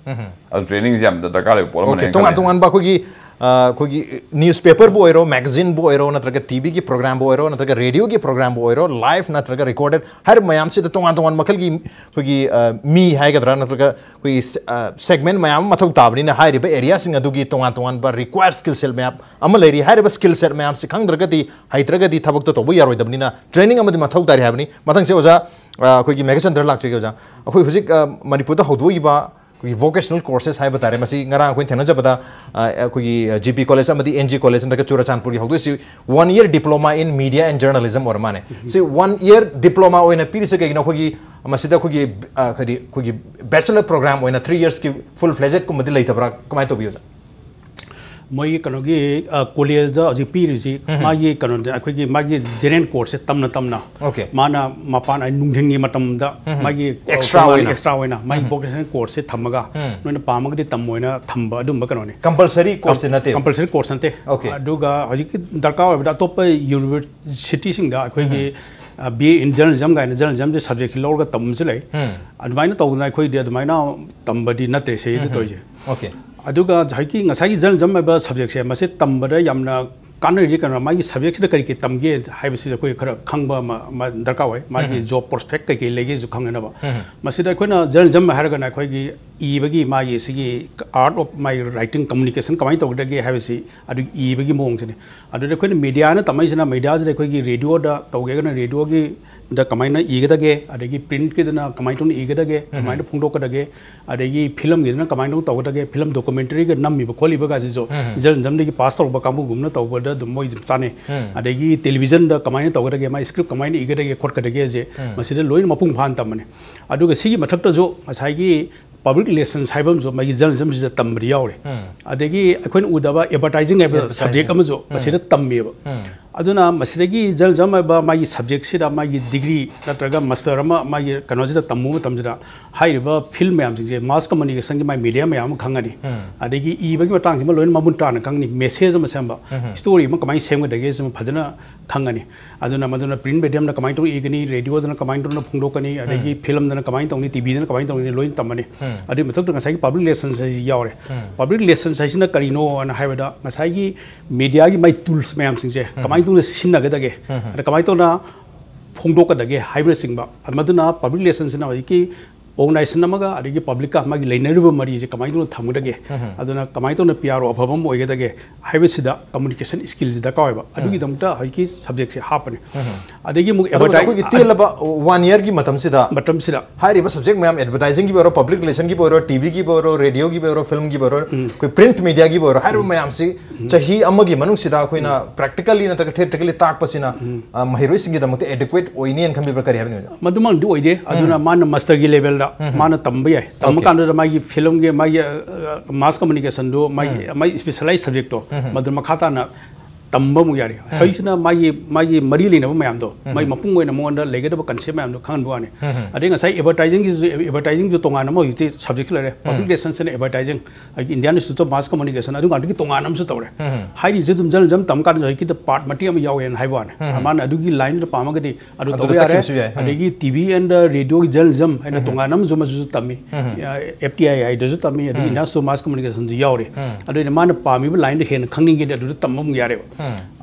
ꯑꯗꯨ ꯇ꯭ꯔꯦꯅꯤꯡꯁꯦ ꯌꯥꯝꯅ ꯗꯔꯀꯥꯔ ꯂꯩꯕ ꯄꯣꯠ ꯑꯃꯅꯦ ꯑꯣꯀꯦ, ꯍꯥꯏꯅ ꯇꯣꯉꯥꯟ ꯈꯜꯂꯦ꯫ ꯇꯣꯉꯥꯟꯕ ꯑꯩꯈꯣꯏꯒꯤ, ꯑ, ꯑꯩꯈꯣꯏꯒꯤ ꯅ꯭ꯌꯨꯁꯄꯦꯄꯔꯕꯨ ꯑꯣꯏꯔꯣ, ꯃꯦꯒꯥꯖꯤꯟꯕꯨ ꯑꯣꯏꯔꯣ, ꯅꯠꯇ꯭ꯔꯒ ꯇꯤ ꯚꯤꯒꯤ ꯄ꯭ꯔꯣꯒ꯭ꯔꯥꯝꯕꯨ ꯑꯣꯏꯔꯣ, ꯅꯠꯇ꯭ꯔꯒ ꯔꯦꯗꯤꯑꯣꯒꯤ ꯄ꯭ꯔꯣꯒ꯭ꯔꯥꯝꯕꯨ ꯑꯣꯏꯔꯣ, ꯂꯥꯏꯚ ꯅꯠꯇ꯭ꯔꯒ ꯔꯦꯀꯣꯔꯗꯦꯠ ꯍꯥꯏꯔꯤꯕ ꯃꯌꯥꯝꯁꯤꯗ ꯇꯣꯉꯥꯟ ꯇꯣꯉꯥꯟꯕ ꯃꯈꯜꯒꯤ ꯑꯩꯈꯣꯏꯒꯤ, ꯑ, ꯃꯤ ꯍꯥꯏꯒꯗ꯭ꯔꯥ, ꯅꯠꯇ꯭ꯔꯒ ꯑꯩꯈꯣꯏꯒꯤ ꯁ-, ꯑ, ꯁꯦꯒꯃꯦꯟ ꯃꯌꯥꯝ ꯑꯃ ꯃꯊꯧ ꯇꯥꯕꯅꯤꯅ, ꯍꯥꯏꯔꯤꯕ ꯑꯦꯔꯤꯌꯥꯁꯤꯡ ꯑꯗꯨꯒꯤ ꯇꯣꯉꯥꯟ ꯇꯣꯉꯥꯟꯕ ꯔꯤꯀ꯭ꯋꯥꯌꯔ ꯁ꯭ꯀꯤꯜ ꯁꯦꯠ ꯃꯌꯥꯝ ꯑꯃ ꯂꯩꯔꯤ꯫ ꯍꯥꯏꯔꯤꯕ ꯁ꯭ꯀꯤꯜ ꯁꯦꯠ ꯃꯌꯥꯝꯁꯤ ꯈꯪꯗ꯭ꯔꯒꯗꯤ, ꯍꯩꯇ꯭ꯔꯒꯗꯤ ꯊꯕꯛꯇꯣ ꯇꯧꯕ ꯌꯥꯔꯣꯏꯗꯕꯅꯤꯅ, ꯇ꯭ꯔꯦꯅꯤꯡ ꯑꯃꯗꯤ ꯃꯊꯧ ꯇꯥꯔꯤ ꯍꯥꯏꯕꯅꯤ꯫ ꯃꯊꯪꯁꯦ ꯑꯣꯖꯥ, ꯑ, ꯑꯩꯈꯣꯏꯒꯤ ꯃꯦꯘꯆꯟꯗ꯭ꯔ ꯂꯥꯛꯆꯒꯦ ꯑꯣꯖꯥ꯫ ꯑꯩꯈꯣꯏ ꯍꯧꯖꯤꯛ, ꯑ, ꯃꯅꯤꯄꯨꯔꯗ ꯍꯧꯗꯣꯛꯏꯕ ꯑꯩꯈꯣꯏꯒꯤ ꯚꯣꯀꯦꯁꯅꯦꯜ ꯀꯣꯔꯁꯦꯁ ꯍꯥꯏꯕ ꯇꯥꯔꯦ, ꯃꯁꯤ ꯉꯔꯥꯡ ꯑꯩꯈꯣꯏꯅ ꯊꯦꯡꯅꯖꯕꯗ, ꯑ, ꯑꯩꯈꯣꯏꯒꯤ, ꯑ, ꯖꯤ ꯄꯤ ꯀꯣꯂꯦꯖ ꯑꯃꯗꯤ ꯑꯦꯟ ꯖꯤ ꯀꯣꯂꯦꯖ ꯅꯠꯇ꯭ꯔꯒ ꯆꯨꯔꯆꯥꯟꯄꯨꯔꯒꯤ ꯍꯧꯗꯣꯛꯏꯁꯤ, One Year Diploma in Media and Journalism ꯑꯣꯏꯔ ꯃꯥꯜꯂꯦ꯫ ꯁꯤ ꯋꯥꯟ ꯏꯌꯔ ꯗꯤꯄ꯭ꯂꯣꯃꯥ ꯑꯣꯏꯅ ꯄꯤꯔꯤꯁꯦ ꯀꯩꯒꯤꯅꯣ? ꯑꯩꯈꯣꯏꯒꯤ ꯃꯁꯤꯗ ꯑꯩꯈꯣꯏꯒꯤ, ꯑ, ꯀꯔꯤ, ꯑꯩꯈꯣꯏꯒꯤ ꯕꯦꯆꯂꯔ ꯄ꯭ꯔꯣꯒ꯭ꯔꯥꯝ ꯑꯣꯏꯅ ꯊ꯭ꯔꯤ ꯏꯌꯔꯁꯀꯤ ꯐꯨꯜ ꯐ꯭ꯂꯦꯖꯦꯗꯀꯨꯝꯕꯗꯤ ꯂꯩꯇꯕ꯭ꯔꯥ? ꯀꯃꯥꯏꯅ ꯇꯧꯕꯤ ꯑꯣꯖꯥ? ꯃꯣꯏꯒꯤ ꯀꯩꯅꯣꯒꯤ, ꯑ, ꯀꯣꯂꯦꯖꯇ ꯍꯧꯖꯤꯛ ꯄꯤꯔꯤꯁꯤ, ꯃꯥꯒꯤ ꯀꯩꯅꯣꯗ, ꯑꯩꯈꯣꯏꯒꯤ ꯃꯥꯒꯤ ꯖꯦꯅꯦꯔꯦꯜ ꯀꯣꯔꯁꯁꯦ ꯇꯝꯅ ꯇꯝꯅ, ꯑꯣꯀꯦ꯫ ꯃꯥꯅ ꯃꯄꯥꯟ, ꯑꯩ ꯅꯨꯡꯊꯤꯟꯒꯤ ꯃꯇꯝꯗ ꯃꯥꯒꯤ ꯑꯦꯛꯁꯇ꯭ꯔꯥ ꯇꯣꯉꯥꯟꯅ ꯑꯣꯏꯅ꯫ ꯑꯦꯛꯁꯇ꯭ꯔꯥ ꯑꯣꯏꯅ ꯃꯥꯒꯤ ꯚꯣꯀꯦꯁꯅꯦꯜ ꯀꯣꯔꯁꯁꯦ ꯊꯝꯃꯒ, ꯅꯣꯏꯅ ꯄꯥꯝꯃꯒꯗꯤ ꯇꯝꯃꯣ ꯍꯥꯏꯅ ꯊꯝꯕ ꯑꯗꯨꯝꯕ ꯀꯩꯅꯣꯅꯤ꯫ ꯀꯝꯄꯜꯁꯔꯤ ꯀꯣꯔꯁꯇꯤ ꯅꯠꯇꯦ꯫ ꯀꯝꯄꯜꯁꯔꯤ ꯀꯣꯔꯁ ꯅꯠꯇꯦ꯫ ꯑꯣꯀꯦ꯫ ꯑꯗꯨꯒ ꯍꯧꯖꯤꯛꯀꯤ ꯗꯔꯀꯥꯔ ꯑꯣꯏꯕꯗ ꯑꯇꯣꯞꯄ ꯌꯨꯅꯤꯚꯔꯁꯤꯇꯤꯁꯤꯡꯗ ꯑꯩꯈꯣꯏꯒꯤ, ꯑ, ꯕꯤ ꯑꯦ in journalism ꯀꯥꯏꯅ ꯖꯔꯅꯦꯂꯤꯖꯝꯁꯦ ꯁꯕꯖꯦꯛꯀꯤ ꯂꯧꯔꯒ ꯇꯝꯕꯁꯨ ꯂꯩ꯫ ꯑꯗꯨꯃꯥꯏꯅ ꯇꯧꯗꯅ ꯑꯩꯈꯣꯏꯗꯤ ꯑꯗꯨꯃꯥꯏꯅ ꯇꯝꯕꯗꯤ ꯅꯠꯇ꯭ꯔꯦ ꯁꯤꯗ ꯇꯧꯔꯤꯁꯦ꯫ ꯑꯣꯀꯦ꯫ ꯑꯗꯨꯒ ꯉꯁꯥꯏꯒꯤ, ꯉꯁꯥꯏꯒꯤ ꯖꯔꯅꯦꯂꯤꯖꯝ ꯍꯥꯏꯕ ꯁꯕꯖꯦꯛꯁꯦ, ꯃꯁꯤ ꯇꯝꯕꯗ ꯌꯥꯝꯅ ꯀꯥꯟꯅꯔꯤꯁꯦ ꯀꯩꯅꯣ, ꯃꯥꯒꯤ ꯁꯕꯖꯦꯛꯁꯤꯗ ꯀꯔꯤ ꯀꯔꯤ ꯇꯝꯒꯦ ꯍꯥꯏꯕꯁꯤꯗ ꯑꯩꯈꯣꯏ ꯈꯔ ꯈꯪꯕ ꯑꯃ, ꯑꯃ ꯗꯔꯀꯥꯔ ꯑꯣꯏ꯫ ꯃꯥꯒꯤ ꯖꯣꯕ ꯄ꯭ꯔꯣꯁꯄꯦꯛ ꯀꯩꯀꯩ ꯂꯩꯒꯦꯁꯨ ꯈꯪꯅꯅꯕ꯫ ꯃꯁꯤꯗ ꯑꯩꯈꯣꯏꯅ ꯖꯔꯅꯦꯂꯤꯖꯝ ꯍꯥꯏꯔꯒꯅ ꯑꯩꯈꯣꯏꯒꯤ ꯏꯕꯒꯤ ꯃꯥꯒꯤ ꯁꯤꯒꯤ art of my writing communication ꯀꯃꯥꯏꯅ ꯇꯧꯒꯗꯒꯦ ꯍꯥꯏꯕꯁꯤ ꯑꯗꯨꯒꯤ ꯏꯕꯒꯤ ꯃꯑꯣꯡꯁꯤꯅꯤ꯫ ꯑꯗꯨꯗ ꯑꯩꯈꯣꯏꯅ ꯃꯦꯗꯤꯌꯥꯅ ꯇꯝꯃꯛꯏꯁꯤꯅ, ꯃꯦꯗꯤꯌꯥꯁꯤꯗ ꯑꯩꯈꯣꯏꯒꯤ ꯔꯦꯗꯤꯑꯣꯗ ꯇꯧꯒꯦꯒꯅ ꯔꯦꯗꯤꯑꯣꯒꯤꯗ ꯀꯃꯥꯏꯅ ꯏꯒꯗꯒꯦ, ꯑꯗꯒꯤ ꯄ꯭ꯔꯤꯟꯠꯀꯤꯗꯅ ꯀꯃꯥꯏꯅ ꯇꯧꯅ ꯏꯒꯗꯒꯦ, ꯎꯝ꯫ ꯀꯃꯥꯏꯅ ꯐꯣꯡꯗꯣꯛꯀꯗꯒꯦ, ꯑꯗꯒꯤ ꯐꯤꯂꯝꯒꯤꯗꯅ ꯀꯃꯥꯏꯅ ꯇꯧꯒꯗꯒꯦ, ꯐꯤꯂꯝ ꯗꯣꯀꯨꯃꯦꯟꯇꯔꯤꯒ ꯅꯝꯃꯤꯕ ꯈꯣꯠꯂꯤꯕꯒꯁꯤꯁꯨ ꯎꯝ꯫ ꯖꯔꯅꯦꯂꯤꯖꯝꯗꯒꯤ ꯄꯥꯁ ꯇꯧꯔꯛꯄ ꯀꯥꯡꯕꯨꯒꯨꯝꯅ ꯇꯧꯕꯗ ꯑꯗꯨꯝ ꯃꯣꯏ ꯑꯗꯨꯝ ꯆꯥꯟꯅꯩ꯫ ꯎꯝ꯫ ꯑꯗꯒꯤ ꯇꯦꯂꯤꯚꯤꯖꯟꯗ ꯀꯃꯥꯏꯅ ꯇꯧꯒꯗꯒꯦ, ꯃꯥꯒꯤ ꯁ꯭ꯀ꯭ꯔꯤꯞ ꯀꯃꯥꯏꯅ ꯏꯒꯗꯒꯦ ꯈꯣꯠꯀꯗꯒꯦꯁꯦ ꯎꯝ꯫ ꯃꯁꯤꯗ ꯂꯣꯏꯅ ꯃꯄꯨꯡ ꯐꯥꯅ ꯇꯝꯕꯅꯤ꯫ ꯑꯗꯨꯒ ꯁꯤꯒꯤ ꯃꯊꯛꯇꯁꯨ ꯉꯁꯥꯏꯒꯤ ꯄꯕ꯭ꯂꯤꯛ ꯔꯤꯂꯦꯁꯟꯁ ꯍꯥꯏꯕ ꯑꯃꯁꯨ ꯃꯥꯒꯤ ꯖꯔꯅꯦꯂꯤꯖꯝꯁꯤꯗ ꯇꯝꯕꯗꯤ ꯌꯥꯎꯔꯦ꯫ ꯎꯝ꯫ ꯑꯗꯒꯤ ꯑꯩꯈꯣꯏꯅ ꯎꯗꯕ ꯑꯦꯗꯚꯔꯇꯥꯏꯖꯤꯡ ꯍꯥꯏꯕ ꯑꯦꯗꯚꯔꯇꯥꯏꯖꯤꯡ꯫ ꯁꯕꯖꯦꯛ ꯑꯃꯁꯨ ꯎꯝ꯫ ꯃꯁꯤꯗ ꯇꯝꯃꯦꯕ꯫ ꯎꯝ꯫ ꯑꯗꯨꯅ ꯃꯁꯤꯗꯒꯤ ꯖꯔꯅꯦꯂꯤꯖꯝ ꯍꯥꯏꯕ ꯃꯥꯒꯤ ꯁꯕꯖꯦꯛꯁꯤꯗ ꯃꯥꯒꯤ ꯗꯤꯒ꯭ꯔꯤ ꯅꯠꯇ꯭ꯔꯒ ꯃꯥꯁꯇꯔ ꯑꯃ ꯃꯥꯒꯤ ꯀꯩꯅꯣꯁꯤꯗ ꯇꯝꯃꯨꯕ ꯃꯇꯝꯁꯤꯗ ꯍꯥꯏꯔꯤꯕ ꯐꯤꯜꯝ ꯃꯌꯥꯝꯁꯤꯡꯁꯦ ꯃꯥꯁ ꯀꯝꯃꯨꯅꯤꯀꯦꯁꯟꯒꯤ ꯃꯥꯒꯤ ꯃꯦꯗꯤꯌꯥ ꯃꯌꯥꯝ ꯑꯃ ꯈꯪꯉꯅꯤ꯫ ꯎꯝ꯫ ꯑꯗꯒꯤ ꯏꯕꯒꯤ ꯃꯇꯥꯡꯁꯤꯃ ꯂꯣꯏꯅ ꯃꯃꯨꯟ ꯇꯥꯅ ꯈꯪꯉꯅꯤ꯫ ꯃꯦꯁꯦꯖ ꯑꯃ ꯁꯦꯝꯕ, ꯎꯝ꯫ ꯏꯁꯇꯣꯔꯤ ꯑꯃ ꯀꯃꯥꯏꯅ ꯁꯦꯝꯒꯗꯒꯦ ꯁꯤꯃ ꯐꯖꯅ ꯈꯪꯉꯅꯤ꯫ ꯑꯗꯨꯅ ꯃꯗꯨꯅ ꯄ꯭ꯔꯤꯟꯠ ꯃꯦꯗꯤꯌꯝꯗ ꯀꯃꯥꯏꯅ ꯇꯧꯅ ꯏꯒꯅꯤ, ꯔꯦꯗꯤꯑꯣꯗꯅ ꯀꯃꯥꯏꯅ ꯇꯧꯅ ꯐꯣꯡꯗꯣꯛꯀꯅꯤ, ꯑꯗꯒꯤ ꯎꯝ꯫ ꯐꯤꯂꯝꯗꯅ ꯀꯃꯥꯏꯅ ꯇꯧꯅꯤ, ꯇꯤꯚꯤꯗꯅ ꯀꯃꯥꯏꯅ ꯇꯧꯅꯤ, ꯂꯣꯏꯅ ꯇꯝꯃꯅꯤ꯫ ꯎꯝ꯫ ꯑꯗꯨꯒꯤ ꯃꯊꯛꯇ ꯉꯁꯥꯏꯒꯤ ꯄꯕ꯭ꯂꯤꯛ ꯔꯤꯂꯦꯁꯟꯁ ꯍꯥꯏꯁꯤ ꯌꯥꯎꯔꯦ꯫ ꯎꯝ꯫ ꯄꯕ꯭ꯂꯤꯛ ꯔꯤꯂꯦꯁꯟꯁ ꯍꯥꯏꯁꯤꯅ ꯀꯔꯤꯅꯣꯅ ꯍꯥꯏꯕꯗ ꯉꯁꯥꯏꯒꯤ ꯃꯦꯗꯤꯌꯥꯒꯤ ꯃꯥꯏ ꯇꯨꯜꯁ ꯃꯌꯥꯝꯁꯤꯡꯁꯦ ꯎꯝ꯫ ꯀꯃꯥꯏꯅ ꯇꯧꯅ ꯁꯤꯖꯤꯟꯅꯒꯗꯒꯦ, ꯎꯝ꯫ ꯑꯗ ꯀꯃꯥꯏꯅ ꯇꯧꯅ ꯐꯣꯡꯗꯣꯛꯀꯗꯒꯦ ꯍꯥꯏꯕꯅꯆꯤꯡꯕ, ꯃꯗꯨꯅ ꯄꯕ꯭ꯂꯤꯛ ꯔꯤꯂꯦꯁꯟꯁꯤꯅ ꯍꯧꯖꯤꯛꯀꯤ ꯑꯣꯔꯒꯅꯥꯏꯖꯦꯁꯟ ꯑꯃꯒ ꯑꯗꯒꯤ ꯄꯕ꯭ꯂꯤꯛꯀ ꯃꯥꯒꯤ ꯂꯩꯅꯔꯤꯕ ꯃꯔꯤꯁꯦ ꯀꯃꯥꯏꯅ ꯇꯧꯅ ꯊꯝꯒꯗꯒꯦ, ꯎꯝ꯫ ꯑꯗꯨꯅ ꯀꯃꯥꯏꯅ ꯇꯧꯅ ꯄꯤ ꯑꯥꯔ ꯑꯣ ꯑꯐꯕ ꯑꯃ ꯑꯣꯏꯒꯗꯒꯦ ꯍꯥꯏꯕꯁꯤꯗ ꯀꯝꯃꯨꯅꯤꯀꯦꯁꯟ ꯁ꯭ꯀꯤꯜꯁꯤ ꯗꯔꯀꯥꯔ ꯑꯣꯏꯕ꯫ ꯎꯝ꯫ ꯑꯗꯨꯒꯤꯗꯃꯛꯇ ꯍꯧꯖꯤꯛꯀꯤ ꯁꯕꯖꯦꯛꯁꯦ ꯍꯥꯞꯄꯅꯤ꯫ ꯎꯝ꯫ ꯑꯗꯒꯤ ꯑꯃꯨꯛ ꯑꯗꯨꯒ ꯑꯦꯗꯚꯔꯇꯥꯏ-, ꯑꯩꯈꯣꯏꯒꯤ ꯇꯦꯜꯂꯕ ꯋꯥꯟ ꯏꯌꯔꯒꯤ ꯃꯇꯝꯁꯤꯗ ꯃꯇꯝꯁꯤꯗ ꯍꯥꯏꯔꯤꯕ ꯁꯕꯖꯦꯛ ꯃꯌꯥꯝ, ꯑꯦꯗꯚꯔꯇꯥꯏꯖꯤꯡꯒꯤꯕꯨ ꯑꯣꯏꯔꯣ, ꯄꯕ꯭ꯂꯤꯛ ꯔꯤꯂꯦꯁꯟꯒꯤꯕꯨ ꯑꯣꯏꯔꯣ, ꯇꯤꯚꯤꯒꯤꯕꯨ ꯑꯣꯏꯔꯣ, ꯔꯦꯗꯤꯑꯣꯒꯤꯕꯨ ꯑꯣꯏꯔꯣ, ꯐꯤꯂꯝꯒꯤꯕꯨ ꯑꯣꯏꯔꯣ, ꯎꯝ꯫ ꯑꯩꯈꯣꯏ ꯄ꯭ꯔꯤꯟꯠ ꯃꯦꯗꯤꯌꯥꯒꯤꯕꯨ ꯑꯣꯏꯔꯣ, ꯍꯥꯏꯔꯤꯕ ꯎꯝ꯫ ꯃꯌꯥꯝꯁꯤ ꯎꯝ꯫ ꯆꯍꯤ ꯑꯃꯒꯤ ꯃꯅꯨꯡꯁꯤꯗ ꯑꯩꯈꯣꯏꯅ ꯎꯝ꯫ ꯄ꯭ꯔꯦꯛꯇꯤꯀꯦꯜꯂꯤ ꯅꯠꯇ꯭ꯔꯒ ꯊꯤꯑꯣꯔꯤꯇꯤꯀꯦꯜꯂꯤ ꯇꯥꯛꯄꯁꯤꯅ, ꯎꯝ꯫ ꯑ, ꯃꯍꯩꯔꯣꯏꯁꯤꯡꯒꯤꯗꯃꯛꯇ ꯑꯦꯗꯤꯀ꯭ꯋꯦꯠ ꯑꯣꯏꯅꯤ ꯍꯥꯏꯅ ꯈꯟꯕꯤꯕ꯭ꯔꯥ? ꯀꯔꯤ ꯍꯥꯏꯕꯅꯤ, ꯑꯣꯖꯥ? ꯃꯗꯨꯃꯛꯅꯗꯤ ꯑꯣꯏꯗꯦ꯫ ꯑꯗꯨꯅ ꯎꯝ꯫ ꯃꯥꯅ ꯃꯥꯁꯇꯔꯒꯤ ꯂꯦꯚꯦꯜꯗ ꯎꯝ꯫ ꯃꯥꯅ ꯇꯝꯕ ꯌꯥꯏ꯫ ꯇꯝꯕ ꯑꯣꯀꯦ꯫ ꯀꯥꯟꯗꯨꯗ ꯃꯥꯒꯤ ꯐꯤꯂꯝꯒꯤ, ꯃꯥꯒꯤ, ꯑ, ꯑ, ꯃꯥꯁ ꯀꯝꯃꯨꯅꯤꯀꯦꯁꯟꯗꯨ, ꯃꯥꯒꯤ, ꯎꯝ꯫ ꯃꯥꯒꯤ ꯁ꯭ꯄꯦꯁꯤꯌꯦꯂꯥꯏꯖ ꯁꯕꯖꯦꯛꯇꯣ, ꯎꯝ꯫ ꯃꯗꯨ ꯃꯈꯥ ꯇꯥꯅ ꯇꯝꯕ ꯑꯃꯨꯛ ꯌꯥꯔꯤ꯫ ꯎꯝ꯫ ꯍꯧꯖꯤꯛꯁꯤꯅ ꯃꯥꯒꯤ, ꯃꯥꯒꯤ ꯃꯔꯤ ꯂꯩꯅꯕ ꯃꯌꯥꯝꯗꯣ, ꯎꯝ꯫ ꯃꯥꯒꯤ ꯃꯄꯨꯡ ꯑꯣꯏꯅ ꯃꯉꯣꯟꯗ ꯂꯩꯒꯗꯕ ꯀꯟꯁꯦꯞ ꯃꯌꯥꯝꯗꯣ ꯈꯪꯍꯟꯕ ꯋꯥꯅꯤ꯫ ꯎꯝ꯫ ꯑꯗꯩ ꯉꯁꯥꯏ ꯑꯦꯗꯚꯔꯇꯥꯏꯖꯤꯡꯒꯤꯁꯨ, ꯑꯦꯗꯚꯔꯇꯥꯏꯖꯤꯡꯁꯨ ꯇꯣꯉꯥꯟꯅ ꯑꯃ ꯍꯧꯖꯤꯛꯇꯤ ꯁꯕꯖꯦꯛ ꯂꯩꯔꯦ꯫ ꯎꯝ꯫ ꯄꯕ꯭ꯂꯤꯛ ꯔꯤꯂꯦꯁꯟꯁ ꯑꯦꯟ ꯑꯦꯗꯚꯔꯇꯥꯏꯖꯤꯡ, ꯍꯥꯏꯗꯤ Indian Institute of Mass Communication, ꯑꯗꯨ ꯉꯥꯛꯇꯒꯤ ꯇꯣꯉꯥꯟꯅ ꯑꯃꯁꯨ ꯇꯧꯔꯦ꯫ ꯎꯝ꯫ ꯍꯥꯏꯔꯤꯁꯦ ꯑꯗꯨꯝ ꯖꯔꯅꯦꯂꯤꯖꯝ ꯇꯝ ꯀꯥꯟꯗ ꯍꯧꯖꯤꯛꯀꯤꯗ ꯄꯥꯔꯠ ꯃꯇꯦꯛ ꯑꯃ ꯌꯥꯎꯋꯦꯅ ꯍꯥꯏꯕ ꯋꯥꯅꯤ꯫ ꯎꯝ꯫ ꯃꯥꯅ ꯑꯗꯨꯒꯤ ꯂꯥꯏꯟꯗꯨꯗ ꯄꯥꯝꯃꯒꯗꯤ ꯑꯗꯨ ꯑꯗꯨꯗ ꯇꯧꯕ ꯌꯥꯔꯦ꯫ ꯆꯠꯈꯤꯕꯁꯨ ꯌꯥꯏ꯫ ꯎꯝ꯫ ꯑꯗꯒꯤ ꯇꯤꯚꯤ ꯑꯦꯟ ꯔꯦꯗꯤꯑꯣꯒꯤ ꯖꯔꯅꯦꯂꯤꯖꯝ ꯍꯥꯏꯅ ꯎꯝ꯫ ꯇꯣꯉꯥꯟꯅ ꯑꯃꯁꯨ, ꯑꯃꯁꯨ ꯇꯝꯃꯤ꯫ ꯎꯝ꯫ ꯑꯦꯐ ꯇꯤ ꯑꯥꯏ ꯑꯥꯏꯗꯁꯨ ꯇꯝꯃꯤ, ꯑꯗꯒꯤ ꯎꯝ꯫ Indian Institute of Mass Communicationꯁꯨ ꯌꯥꯎꯔꯤ꯫ ꯎꯝ꯫ ꯑꯗꯨ ꯑꯣꯏꯅ ꯃꯥꯅ ꯄꯥꯝꯃꯤꯕ ꯂꯥꯏꯟꯗ ꯍꯦꯟꯅ ꯈꯪꯅꯤꯡꯒꯦꯗꯤ ꯑꯗꯨꯗ ꯇꯝꯕ ꯑꯃꯨꯛ ꯌꯥꯔꯦꯕ꯫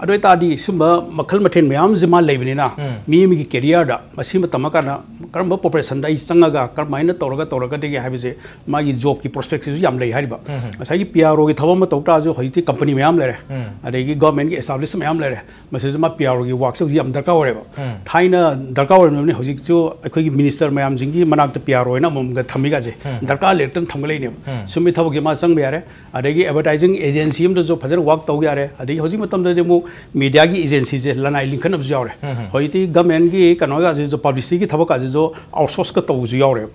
ꯑꯗꯨ ꯑꯣꯏꯇꯥꯔꯗꯤ ꯁꯨꯝꯕ ꯃꯈꯜ ꯃꯊꯦꯜ ꯃꯌꯥꯝꯁꯦ ꯃꯥ ꯂꯩꯕꯅꯤꯅ, ꯃꯤ ꯑꯃꯒꯤ career ꯗ ꯃꯁꯤꯃ ꯇꯝꯃꯀꯥꯟꯗ ꯀꯔꯝꯕ profession ꯗ ꯑꯩ ꯆꯪꯉꯒ ꯀꯔꯝꯍꯥꯏꯅ ꯇꯧꯔꯒ ꯇꯧꯔꯒꯗꯒꯦ ꯍꯥꯏꯕꯁꯦ, ꯃꯥꯒꯤ job ꯀꯤ prospect ꯁꯤꯁꯨ ꯌꯥꯝ ꯂꯩ ꯍꯥꯏꯔꯤꯕ꯫ ꯉꯁꯥꯏꯒꯤ P R O ꯒꯤ ꯊꯕꯛ ꯑꯃ ꯇꯧ ꯇꯥꯔꯁꯨ ꯍꯧꯖꯤꯛꯇꯤ company ꯃꯌꯥꯝ ꯂꯩꯔꯦ, ꯑꯗꯒꯤ government ꯀꯤ establish ꯃꯌꯥꯝ ꯂꯩꯔꯦ, ꯃꯁꯤꯗ ꯃꯥ P R O ꯒꯤ work ꯁꯦ ꯍꯧꯖꯤꯛ ꯌꯥꯝ ꯗꯔꯀꯥꯔ ꯑꯣꯏꯔꯦꯕ꯫ ꯊꯥꯏꯅ ꯗꯔꯀꯥꯔ ꯑꯣꯏꯔꯝꯗꯕꯅꯤ, ꯍꯧꯖꯤꯛꯁꯨ ꯑꯩꯈꯣꯏꯒꯤ minister ꯃꯌꯥꯝꯁꯤꯡꯒꯤ ꯃꯅꯥꯛꯇ P R O ꯍꯥꯏꯅ ꯑꯃꯃꯝꯒ ꯊꯝꯃꯤꯒꯁꯦ ꯗꯔꯀꯥꯔ ꯂꯩꯔꯛꯇꯅ ꯊꯝꯒꯠꯂꯛꯏꯅꯦꯕ꯫ ꯁꯨꯝꯕꯒꯤ ꯊꯕꯛꯁꯦ ꯃꯥ ꯆꯪꯕ ꯌꯥꯔꯦ꯫ ꯑꯗꯒꯤ advertising agency ꯑꯃꯗꯁꯨ ꯐꯖꯅ work ꯇꯧ ꯌꯥꯔꯦ꯫ ꯑꯗꯒꯤ ꯍꯧꯖꯤꯛ ꯃꯇꯝꯗꯗꯤ ꯑꯃꯨꯛ media ꯒꯤ agency ꯁꯦ ꯂꯅꯥꯏ ꯂꯤꯡꯈꯠꯅꯕꯁꯨ ꯌꯥꯎꯔꯦ꯫ ꯍꯧꯖꯤꯛꯇꯤ government ꯒꯤ ꯀꯩꯅꯣꯒꯁꯤꯁꯨ, publicity ꯒꯤ ꯊꯕꯛꯀꯁꯤꯁꯨ outsource ꯀ ꯇꯧꯕꯁꯨ ꯌꯥꯎꯔꯦꯕ꯫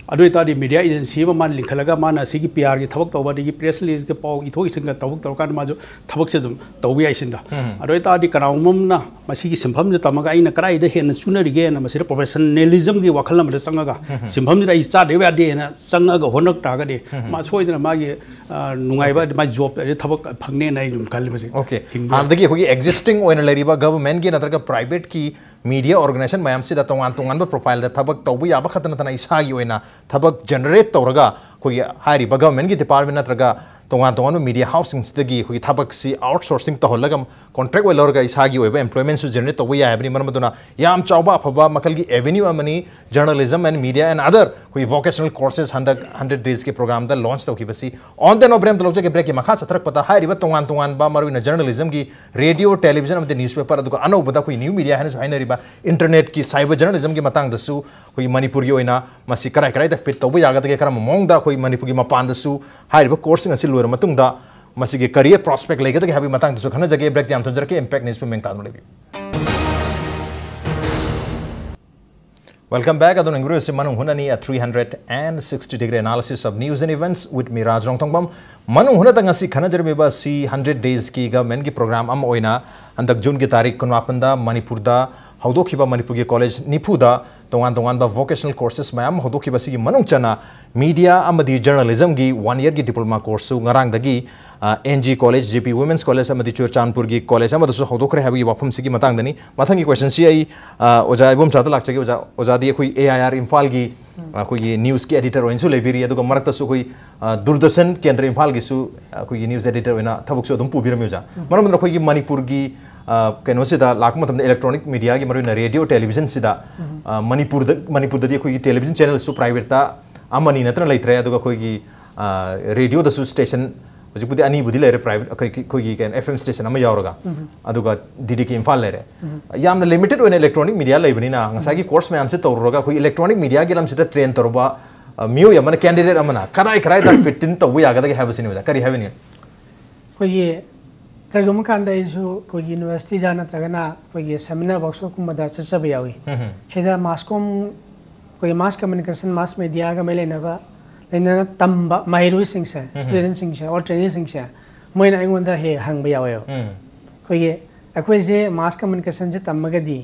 ꯑꯗꯨ ꯑꯣꯏꯇꯥꯔꯗꯤ media agency ꯑꯃ ꯃꯥꯅ ꯂꯤꯡꯈꯠꯂꯒ ꯃꯥꯅ ꯁꯤꯒꯤ P R ꯒꯤ ꯊꯕꯛ ꯇꯧꯕ, ꯑꯗꯒꯤ press release ꯀ ꯄꯥꯎ ꯏꯊꯣꯛ ꯏꯁꯤꯟꯒ ꯊꯕꯛ ꯇꯧꯔꯀꯥꯟꯗ ꯃꯥꯁꯨ ꯊꯕꯛꯁꯦ ꯑꯗꯨꯝ ꯇꯧꯕ ꯌꯥꯏ ꯁꯤꯟꯗ꯫ ꯑꯗꯨ ꯑꯣꯏꯇꯥꯔꯗꯤ ꯀꯅꯥꯒꯨꯝꯕ ꯑꯃꯅ ꯃꯁꯤꯒꯤ ꯁꯤꯟꯐꯝꯁꯦ ꯇꯝꯃꯒ ꯑꯩꯅ ꯀꯗꯥꯏꯗ ꯍꯦꯟꯅ ꯆꯨꯅꯔꯤꯒꯦꯅ ꯃꯁꯤꯗ professionalism ꯒꯤ ꯋꯥꯈꯜ ꯑꯃꯗ ꯆꯪꯉꯒ ꯁꯤꯟꯐꯝꯁꯤꯗ ꯑꯩ ꯆꯥꯗꯕ ꯌꯥꯗꯦꯅ ꯆꯪꯉꯒ ꯍꯣꯠꯅꯔꯛ ꯇꯥꯔꯒꯗꯤ ꯃꯥ ꯁꯣꯏꯗꯅ ꯃꯥꯒꯤ, ꯑ, ꯅꯨꯡꯉꯥꯏꯕ, ꯃꯥꯒꯤ job ꯊꯕꯛ ꯐꯪꯅꯦꯅ ꯑꯩ ꯑꯗꯨꯝ ꯈꯜꯂꯤ ꯃꯁꯤ꯫ Okay. ꯍꯤꯡꯕ ꯍꯥꯟꯅꯗꯒꯤ ꯑꯩꯈꯣꯏꯒꯤ existing ꯑꯣꯏꯅ ꯂꯩꯔꯤꯕ government ꯀꯤ ꯅꯠꯇ꯭ꯔꯒ private ꯀꯤ media organization ꯃꯌꯥꯝꯁꯤꯗ ꯇꯣꯉꯥꯟ ꯇꯣꯉꯥꯟꯕ profile ꯗ ꯊꯕꯛ ꯇꯧꯕ ꯌꯥꯕ ꯈꯛꯇ ꯅꯠꯇꯅ ꯏꯁꯥꯒꯤ ꯑꯣꯏꯅ ꯊꯕꯛ generate ꯇꯧꯔꯒ ꯑꯩꯈꯣꯏꯒꯤ ꯍꯥꯏꯔꯤꯕ government ꯀꯤ department ꯅꯠꯇ꯭ꯔꯒ ꯇꯣꯉꯥꯟ ꯇꯣꯉꯥꯟꯕ media house ꯁꯤꯡꯁꯤꯗꯒꯤ ꯑꯩꯈꯣꯏꯒꯤ ꯊꯕꯛꯁꯤ outsourcing ꯇꯧꯍꯜꯂꯒ contract ꯑꯣꯏꯅ ꯂꯧꯔꯒ ꯏꯁꯥꯒꯤ ꯑꯣꯏꯕ employment ꯁꯨ generate ꯇꯧꯕ ꯌꯥꯏ ꯍꯥꯏꯕꯅꯤ꯫ ꯃꯔꯝ ꯑꯗꯨꯅ ꯌꯥꯝ ꯆꯥꯎꯕ ꯑꯐꯕ ꯃꯈꯜꯒꯤ avenue ꯑꯃꯅꯤ꯫ Journalism and media and other ꯑꯩꯈꯣꯏ vocational courses ꯍꯟꯗꯛ hundred days ꯀꯤ program the launch ꯇꯧꯈꯤꯕꯁꯤ꯫ On the note break ꯑꯃꯇ ꯂꯧꯖꯒꯦ꯫ Break ꯀꯤ ꯃꯈꯥ ꯆꯠꯊꯔꯛꯄꯗ ꯍꯥꯏꯔꯤꯕ ꯇꯣꯉꯥꯟ ꯇꯣꯉꯥꯟꯕ ꯃꯔꯨꯑꯣꯏꯅ journalism ꯒꯤ radio, television ꯑꯃꯗꯤ newspaper, ꯑꯗꯨꯒ ꯑꯅꯧꯕꯗ ꯑꯩꯈꯣꯏ new media ꯍꯥꯏꯅꯁꯨ ꯍꯥꯏꯅꯔꯤꯕ internet ꯀꯤ cyber journalism ꯒꯤ ꯃꯇꯥꯡꯗꯁꯨ ꯑꯩꯈꯣꯏ ꯃꯅꯤꯄꯨꯔꯒꯤ ꯑꯣꯏꯅ ꯃꯁꯤ ꯀꯔꯥꯏ ꯀꯔꯥꯏꯗ fit ꯇꯧꯕ ꯌꯥꯒꯗꯒꯦ, ꯀꯔꯝꯕ ꯃꯑꯣꯡꯗ ꯑꯩꯈꯣꯏ ꯃꯅꯤꯄꯨꯔꯒꯤ ꯃꯄꯥꯟꯗꯁꯨ ꯍꯥꯏꯔꯤꯕ course ꯁꯤꯡ ꯑꯁꯤ ꯂꯣꯏꯔ ꯃꯇꯨꯡꯗ ꯃꯁꯤꯒꯤ career prospect ꯂꯩꯒꯗꯒꯦ ꯍꯥꯏꯕꯒꯤ ꯃꯇꯥꯡꯗꯁꯨ ꯈꯟꯅꯖꯒꯦ꯫ Break ꯇꯤ ꯌꯥꯝ ꯊꯨꯅ ꯆꯠꯆꯔꯛꯀꯦ꯫ Impact News ꯄꯨ ꯃꯤꯡ ꯇꯥꯗꯨꯅ ꯂꯩꯕꯤꯌꯨ꯫ Welcome back. ꯑꯗꯨꯅ ꯏꯪꯒ꯭ꯔꯦꯖꯁꯤ ꯃꯅꯨꯡ ꯍꯨꯠꯅꯅꯤ, a three hundred and sixty degree analysis of news and events with me, ꯔꯥꯖ ꯔꯣꯡꯊꯣꯡꯕꯝ꯫ ꯃꯅꯨꯡ ꯍꯨꯠꯅꯗ ꯉꯁꯤ ꯈꯟꯅꯖꯔꯝꯃꯤꯕ ꯑꯁꯤ hundred days ꯀꯤ government ꯀꯤ program ꯑꯃ ꯑꯣꯏꯅ ꯍꯟꯗꯛ June ꯒꯤ ꯇꯥꯔꯤꯛ ꯀꯨꯟꯃꯥꯄꯟꯗ ꯃꯅꯤꯄꯨꯔꯗ ꯍꯧꯗꯣꯛꯈꯤꯕ ꯃꯅꯤꯄꯨꯔꯒꯤ college ꯅꯤꯐꯨꯗ ꯇꯣꯉꯥꯟ ꯇꯣꯉꯥꯟꯕ vocational courses ꯃꯌꯥꯝ ꯑꯃ ꯍꯧꯗꯣꯛꯈꯤꯕ ꯑꯁꯤꯒꯤ ꯃꯅꯨꯡ ꯆꯟꯅ media ꯑꯃꯗꯤ journalism ꯒꯤ one year ꯒꯤ diploma course ꯁꯨ ꯉꯔꯥꯡꯗꯒꯤ, ꯑ, N G College, J P Women's College ꯑꯃꯗꯤ ꯆꯨꯔꯆꯥꯟꯄꯨꯔꯒꯤ college ꯑꯃꯗꯁꯨ ꯍꯧꯗꯣꯛꯈ꯭ꯔꯦ ꯍꯥꯏꯕꯒꯤ ꯋꯥꯐꯝꯁꯤꯒꯤ ꯃꯇꯥꯡꯗꯅꯤ꯫ ꯃꯊꯪꯒꯤ question ꯁꯤ ꯑꯩ, ꯑ, ꯑꯣꯖꯥ ꯏꯕꯣꯝꯆꯥꯗ ꯂꯥꯛꯆꯒꯦ꯫ ꯑꯣꯖꯥ, ꯑꯣꯖꯥꯗꯤ ꯑꯩꯈꯣꯏ A I R ꯏꯝꯐꯥꯜꯒꯤ ꯑꯩꯈꯣꯏꯒꯤ ꯅ꯭ꯌꯨꯁꯀꯤ ꯑꯦꯗꯤꯇꯔ ꯑꯣꯏꯅꯁꯨ ꯂꯩꯕꯤꯔꯤ, ꯑꯗꯨꯒ ꯃꯔꯛꯇꯁꯨ ꯑꯩꯈꯣꯏ ꯑ, ꯗꯨꯔꯗꯔꯁꯟ ꯀꯦꯟꯗ꯭ꯔ ꯏꯝꯐꯥꯜꯒꯤꯁꯨ ꯑꯩꯈꯣꯏꯒꯤ ꯅ꯭ꯌꯨꯁ ꯑꯦꯗꯤꯇꯔ ꯑꯣꯏꯅ ꯊꯕꯛꯁꯨ ꯑꯗꯨꯝ ꯄꯨꯕꯤꯔꯝꯃꯤ ꯑꯣꯖꯥ꯫ ꯃꯔꯝ ꯑꯗꯨꯅ ꯑꯩꯈꯣꯏꯒꯤ ꯃꯅꯤꯄꯨꯔꯒꯤ ꯑ, ꯀꯩꯅꯣꯁꯤꯗ ꯂꯥꯛꯄ ꯃꯇꯝꯗ ꯏꯂꯦꯛꯇ꯭ꯔꯣꯅꯤꯛ ꯃꯤꯗꯤꯌꯥꯒꯤ, ꯃꯔꯨꯑꯣꯏꯅ ꯔꯦꯗꯤꯑꯣ, ꯇꯦꯂꯤꯚꯤꯖꯟꯁꯤꯗ ꯑ, ꯃꯅꯤꯄꯨꯔꯗ ꯃꯅꯤꯄꯨꯔꯗꯗꯤ ꯑꯩꯈꯣꯏꯒꯤ ꯇꯦꯂꯤꯚꯤꯖꯟ ꯆꯦꯅꯦꯜꯁꯨ ꯄ꯭ꯔꯥꯏꯚꯦꯠꯇ ꯑꯃꯅꯤ ꯅꯠꯇꯅ ꯂꯩꯇ꯭ꯔꯦ꯫ ꯑꯗꯨꯒ ꯑꯩꯈꯣꯏꯒꯤ ꯑ, ꯔꯦꯗꯤꯑꯣꯗꯁꯨ ꯁ꯭ꯇꯦꯁꯟ ꯍꯧꯖꯤꯛꯄꯨꯗꯤ ꯑꯅꯤꯕꯨꯗꯤ ꯂꯩꯔꯦ, ꯄ꯭ꯔꯥꯏꯚꯦꯠ ꯑꯩꯈꯣꯏꯒꯤ ꯑꯩꯈꯣꯏꯒꯤ ꯀꯩꯅꯣ ꯑꯦꯐ ꯑꯦꯝ ꯁ꯭ꯇꯦꯁꯟ ꯑꯃ ꯌꯥꯎꯔꯒ, ꯑꯗꯨꯒ ꯗꯤ ꯗꯤ ꯀꯦ ꯏꯝꯐꯥꯜ ꯂꯩꯔꯦ꯫ ꯌꯥꯝꯅ ꯂꯤꯃꯤꯇꯦꯗ ꯑꯣꯏꯅ ꯏꯂꯦꯛꯇ꯭ꯔꯣꯅꯤꯛ ꯃꯤꯗꯤꯌꯥ ꯂꯩꯕꯅꯤꯅ ꯉꯁꯥꯏꯒꯤ ꯀꯣꯔꯁ ꯃꯌꯥꯝꯁꯦ ꯇꯧꯔꯨꯔꯒ ꯑꯩꯈꯣꯏ ꯏꯂꯦꯛꯇ꯭ꯔꯣꯅꯤꯛ ꯃꯤꯗꯤꯌꯥꯒꯤ ꯂꯝꯁꯤꯗ ꯇ꯭ꯔꯦꯟ ꯇꯧꯔꯨꯕ ꯑ, ꯃꯤꯑꯣꯏ ꯑꯃꯅ, ꯀꯦꯟꯗꯤꯗꯦꯠ ꯑꯃꯅ ꯀꯗꯥꯏ ꯀꯗꯥꯏꯗ ꯐꯤꯠ ꯏꯟ ꯇꯧꯕ ꯌꯥꯒꯗꯒꯦ ꯍꯥꯏꯕꯁꯤꯅꯤ ꯑꯣꯖꯥ꯫ ꯀꯔꯤ ꯍꯥꯏꯕꯤꯅꯤꯡꯉꯤ? ꯑꯩꯈꯣꯏꯒꯤ ꯀꯔꯤꯒꯨꯝꯕ ꯀꯥꯟꯗ ꯑꯩꯁꯨ ꯑꯩꯈꯣꯏꯒꯤ ꯌꯨꯅꯤꯚꯔꯁꯤꯇꯤꯗ ꯅꯠꯇ꯭ꯔꯒꯅ ꯑꯩꯈꯣꯏꯒꯤ ꯁꯦꯃꯤꯅꯥꯔ ꯋꯥꯔꯛꯁꯣꯞꯀꯨꯝꯕꯗ ꯆꯠꯆꯕ ꯌꯥꯎꯏ꯫ ꯁꯤꯗ ꯃꯥꯁ ꯀꯣꯝ, ꯑꯩꯈꯣꯏꯒꯤ ꯃꯥꯁ ꯀꯝꯃꯨꯅꯤꯀꯦꯁꯟ, ꯃꯥꯁ ꯃꯦꯗꯤꯌꯥꯒ ꯃꯔꯤ ꯂꯩꯅꯕ, ꯂꯩꯅꯅ ꯇꯝꯕ ꯃꯍꯩꯔꯣꯏꯁꯤꯡꯁꯦ, ꯁ꯭ꯇꯨꯗꯦꯟꯁꯤꯡꯁꯦ ꯑꯣꯔ ꯇ꯭ꯔꯦꯅꯤꯡꯁꯤꯡꯁꯦ, ꯃꯣꯏꯅ ꯑꯩꯉꯣꯟꯗ ꯍꯦꯛ ꯍꯪꯕ ꯌꯥꯎꯋꯦꯕ꯫ ꯑꯩꯈꯣꯏꯒꯤ, ꯑꯩꯈꯣꯏꯁꯦ ꯃꯥꯁ ꯀꯝꯃꯨꯅꯤꯀꯦꯁꯟꯁꯦ ꯇꯝꯃꯒꯗꯤ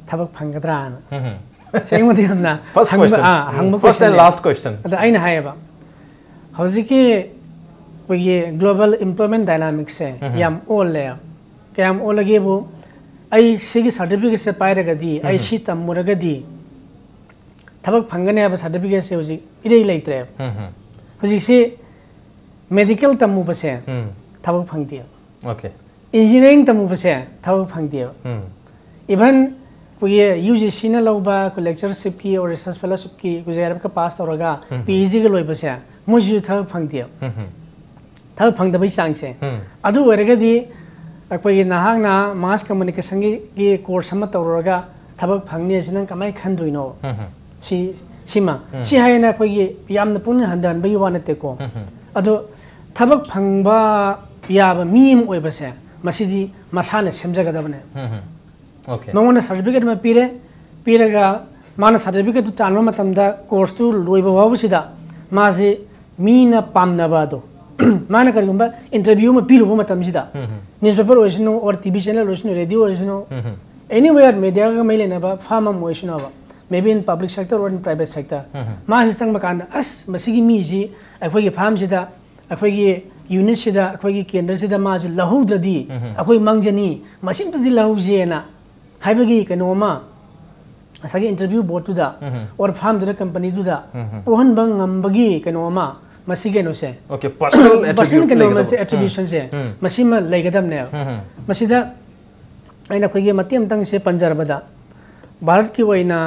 ꯊꯕꯛ ꯐꯪꯒꯗ꯭ꯔꯥꯅ? ꯁꯤ ꯑꯩꯉꯣꯟꯗ ꯌꯥꯝꯅ First ꯍꯪꯕ, question. ꯑꯥ, ꯍꯪꯕ First and question last question. ꯑꯗ ꯑꯩꯅ ꯍꯥꯏꯌꯦꯕ, ꯍꯧꯖꯤꯛꯀꯤ ꯑꯩꯈꯣꯏꯒꯤ ꯒ꯭ꯂꯣꯕꯦꯜ ꯏꯝꯄ꯭ꯂꯣꯏꯃꯦꯟ ꯗꯥꯏꯅꯥꯃꯤꯛꯁꯦ ꯌꯥꯝ ꯑꯣꯜꯂꯦ꯫ ꯀꯌꯥꯝ ꯑꯣꯜꯂꯒꯦꯕꯨ, ꯑꯩ ꯁꯤꯒꯤ ꯁꯥꯔꯇꯤꯐꯤꯀꯦꯠꯁꯦ ꯄꯥꯏꯔꯒꯗꯤ, ꯑꯩ ꯁꯤ ꯇꯝꯃꯨꯔꯒꯗꯤ ꯊꯕꯛ ꯐꯪꯒꯅꯤ ꯍꯥꯏꯕ ꯁꯥꯔꯇꯤꯐꯤꯀꯦꯠꯁꯦ ꯍꯧꯖꯤꯛ ꯏꯔꯩ ꯂꯩꯇ꯭ꯔꯦꯕ꯫ ꯍꯧꯖꯤꯛꯁꯤ ꯃꯦꯗꯤꯀꯦꯜ ꯇꯝꯃꯨꯕꯁꯦ ꯊꯕꯛ ꯐꯪꯗꯦꯕ꯫ Okay. ꯏꯟꯖꯤꯅꯤꯌꯥꯔꯤꯡ ꯇꯝꯃꯨꯕꯁꯦ ꯊꯕꯛ ꯐꯪꯗꯦꯕ꯫ ꯏꯚꯟ ꯑꯩꯈꯣꯏꯒꯤ ꯌꯨ ꯖꯤ ꯁꯤꯅ ꯂꯧꯕ ꯑꯩꯈꯣꯏ ꯂꯦꯛꯆꯔꯁꯤꯞꯀꯤ ꯑꯣꯔ ꯔꯤꯁꯔꯁ ꯐꯦꯂꯣꯁꯤꯞꯀꯤ ꯑꯩꯈꯣꯏ ꯖꯦ ꯑꯥꯔ ꯑꯦꯐꯀ ꯄꯥꯁ ꯇꯧꯔꯒ ꯄꯤ ꯑꯩꯆ ꯗꯤꯒ ꯂꯣꯏꯕꯁꯦ, ꯃꯣꯏꯁꯤꯁꯨ ꯊꯕꯛ ꯐꯪꯗꯦꯕ꯫ ꯊꯕꯛ ꯐꯪꯗꯕꯒꯤ ꯆꯥꯡꯁꯦ꯫ ꯑꯗꯨ ꯑꯣꯏꯔꯒꯗꯤ ꯑꯩꯈꯣꯏꯒꯤ ꯅꯍꯥꯛꯅ ꯃꯥꯁ ꯀꯝꯃꯨꯅꯤꯀꯦꯁꯟꯒꯤ ꯀꯣꯔꯁ ꯑꯃ ꯇꯧꯔꯨꯔꯒ ꯊꯕꯛ ꯐꯪꯅꯤ ꯍꯥꯏꯁꯤ ꯅꯪ ꯀꯃꯥꯏꯅ ꯈꯟꯗꯣꯏꯅꯣ? ꯁꯤ, ꯁꯤꯃ꯫ ꯁꯤ ꯍꯥꯏꯅ ꯑꯩꯈꯣꯏꯒꯤ ꯌꯥꯝꯅ ꯄꯨꯛꯅꯤꯡ ꯍꯟꯊꯍꯟꯕꯒꯤ ꯋꯥ ꯅꯠꯇꯦꯀꯣ꯫ ꯑꯗꯣ ꯊꯕꯛ ꯐꯪꯕ ꯌꯥꯕ ꯃꯤ ꯑꯃ ꯑꯣꯏꯕꯁꯦ, ꯃꯁꯤꯗꯤ ꯃꯁꯥꯅ ꯁꯦꯝꯖꯒꯗꯕꯅꯦ꯫ Okay. ꯃꯉꯣꯟꯗ ꯁꯥꯔꯇꯤꯐꯤꯀꯦꯠ ꯑꯃ ꯄꯤꯔꯦ, ꯄꯤꯔꯒ ꯃꯥꯅ ꯁꯥꯔꯇꯤꯐꯤꯀꯦꯠꯇꯨ ꯇꯥꯟꯕ ꯃꯇꯝꯗ ꯀꯣꯔꯁꯇꯨ ꯂꯣꯏꯕ ꯐꯥꯎꯕꯁꯤꯗ ꯃꯥꯁꯤ ꯃꯤꯅ ꯄꯥꯝꯅꯕ ꯑꯗꯣ, ꯃꯥꯅ ꯀꯔꯤꯒꯨꯝꯕ ꯏꯟꯇꯔꯚ꯭ꯌꯨ ꯑꯃ ꯄꯤꯔꯨꯕ ꯃꯇꯝꯁꯤꯗ, ꯅ꯭ꯌꯨꯁꯄꯦꯄꯔ ꯑꯣꯏꯁꯅꯨ ꯑꯣꯔ ꯇꯤ ꯚꯤ ꯆꯦꯅꯦꯜ ꯑꯣꯏꯁꯅꯨ, ꯔꯦꯗꯤꯑꯣ ꯑꯣꯏꯁꯅꯨ, ꯑꯦꯅꯤꯋꯦꯌꯔ ꯃꯦꯗꯤꯌꯥꯒ ꯃꯔꯤ ꯂꯩꯅꯕ ꯐꯥꯝ ꯑꯃ ꯑꯣꯏꯁꯅꯨꯕ, maybe in public sector or in private sector, ꯃꯥꯁꯤ ꯆꯪꯕ ꯀꯥꯟꯗ, ꯑꯁ, ꯃꯁꯤꯒꯤ ꯃꯤꯁꯤ ꯑꯩꯈꯣꯏꯒꯤ ꯐꯥꯝꯁꯤꯗ, ꯑꯩꯈꯣꯏꯒꯤ ꯌꯨꯅꯤꯠꯁꯤꯗ, ꯑꯩꯈꯣꯏꯒꯤ ꯀꯦꯟꯗ꯭ꯔꯁꯤꯗ ꯃꯥꯁꯤ ꯂꯧꯍꯧꯗ꯭ꯔꯗꯤ ꯑꯩꯈꯣꯏ ꯃꯥꯡꯖꯅꯤ, ꯃꯁꯤꯝꯇꯗꯤ ꯂꯧꯍꯧꯁꯦꯅ ꯍꯥꯏꯕꯒꯤ ꯀꯩꯅꯣ ꯑꯃ ꯉꯁꯥꯏꯒꯤ interview boardꯇꯨꯗ ꯎꯝ꯫ or firmꯗꯨꯗ, companyꯗꯨꯗ ꯎꯝ꯫ ꯄꯣꯛꯍꯟꯕ ꯉꯝꯕꯒꯤ ꯀꯩꯅꯣ ꯑꯃ, ꯃꯁꯤ ꯀꯩꯅꯣꯁꯦ, Okay, personal personal attribute ꯀꯩꯅꯣ ꯂꯩꯒꯗꯕ꯫ ꯑꯃꯁꯦ, attributionꯁꯦ, ꯎꯝ꯫ ꯃꯁꯤꯃ ꯂꯩꯒꯗꯕꯅꯦꯕ꯫ ꯎꯝ꯫ ꯃꯁꯤꯗ ꯑꯩꯅ ꯑꯩꯈꯣꯏꯒꯤ ꯃꯇꯦꯛ ꯑꯃꯇꯪꯁꯦ ꯄꯟꯖꯔꯕꯗ, ꯚꯥꯔꯠꯀꯤ ꯑꯣꯏꯅ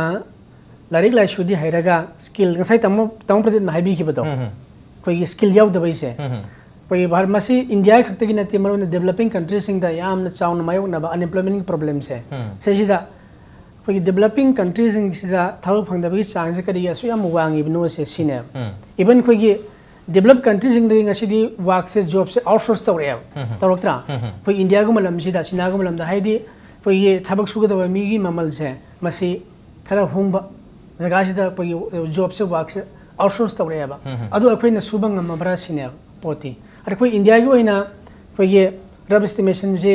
ꯂꯥꯏꯔꯤꯛ ꯂꯥꯏꯁꯨꯗꯤ ꯍꯩꯔꯒ skill, ꯉꯁꯥꯏ ꯇꯥꯃꯣ, ꯇꯥꯃꯣ ꯄ꯭ꯔꯗꯤꯞꯅ ꯍꯥꯏꯕꯤꯈꯤꯕꯗꯣ, ꯎꯝ꯫ ꯑꯩꯈꯣꯏꯒꯤ skill ꯌꯥꯎꯗꯕꯩꯁꯦ, ꯎꯝ꯫ ꯑꯩꯈꯣꯏꯒꯤ ꯚꯥꯔꯠ, ꯃꯁꯤ ꯏꯟꯗꯤꯌꯥ ꯈꯛꯇꯒꯤ ꯅꯠꯇꯦ, ꯃꯔꯨꯑꯣꯏꯅ developing countriesꯁꯤꯡꯗ ꯌꯥꯝꯅ ꯆꯥꯎꯅ ꯃꯥꯌꯣꯛꯅꯕ unemployment problemꯁꯦ, ꯎꯝ꯫ ꯁꯤꯁꯤꯗ ꯑꯩꯈꯣꯏꯒꯤ developing countriesꯁꯤꯡꯁꯤꯗ ꯊꯕꯛ ꯐꯪꯗꯕꯒꯤ ꯆꯥꯡꯁꯦ ꯀꯔꯤꯒꯤ ꯑꯁꯨꯛ ꯌꯥꯝ ꯋꯥꯡꯉꯤꯕꯅꯣꯁꯦ ꯁꯤꯅꯦꯕ꯫ ꯎꯝ꯫ Even ꯑꯩꯈꯣꯏꯒꯤ developed countriesꯁꯤꯡꯗꯒꯤ ꯉꯁꯤꯗꯤ workꯁꯦ, jobꯁꯦ outsource ꯇꯧꯔꯛꯑꯦꯕ꯫ ꯎꯝ꯫ ꯇꯧꯔꯛꯇ꯭ꯔꯥ? ꯎꯝ꯫ ꯑꯩꯈꯣꯏ ꯏꯟꯗꯤꯌꯥꯒꯨꯝꯕ ꯂꯝꯁꯤꯗ, ꯆꯤꯅꯥꯒꯨꯝꯕ ꯂꯝꯗ, ꯍꯥꯏꯗꯤ ꯑꯩꯈꯣꯏꯒꯤ ꯊꯕꯛ ꯁꯨꯒꯗꯕ ꯃꯤꯒꯤ ꯃꯃꯜꯁꯦ, ꯃꯁꯤ ꯈꯔ ꯍꯣꯡꯕ ꯖꯒꯥꯁꯤꯗ ꯑꯩꯈꯣꯏꯒꯤ jobꯁꯦ, workꯁꯦ outsource ꯇꯧꯔꯛꯑꯦꯕ꯫ ꯎꯝ꯫ ꯑꯗꯨ ꯑꯩꯈꯣꯏꯅ ꯁꯨꯕ ꯉꯝꯃꯕ꯭ꯔꯥ ꯁꯤꯅꯦꯕ ꯄꯣꯠꯇꯤ꯫ ꯑꯗ ꯑꯩꯈꯣꯏ ꯏꯟꯗꯤꯌꯥꯒꯤ ꯑꯣꯏꯅ ꯑꯩꯈꯣꯏꯒꯤ rough estimationꯁꯤ,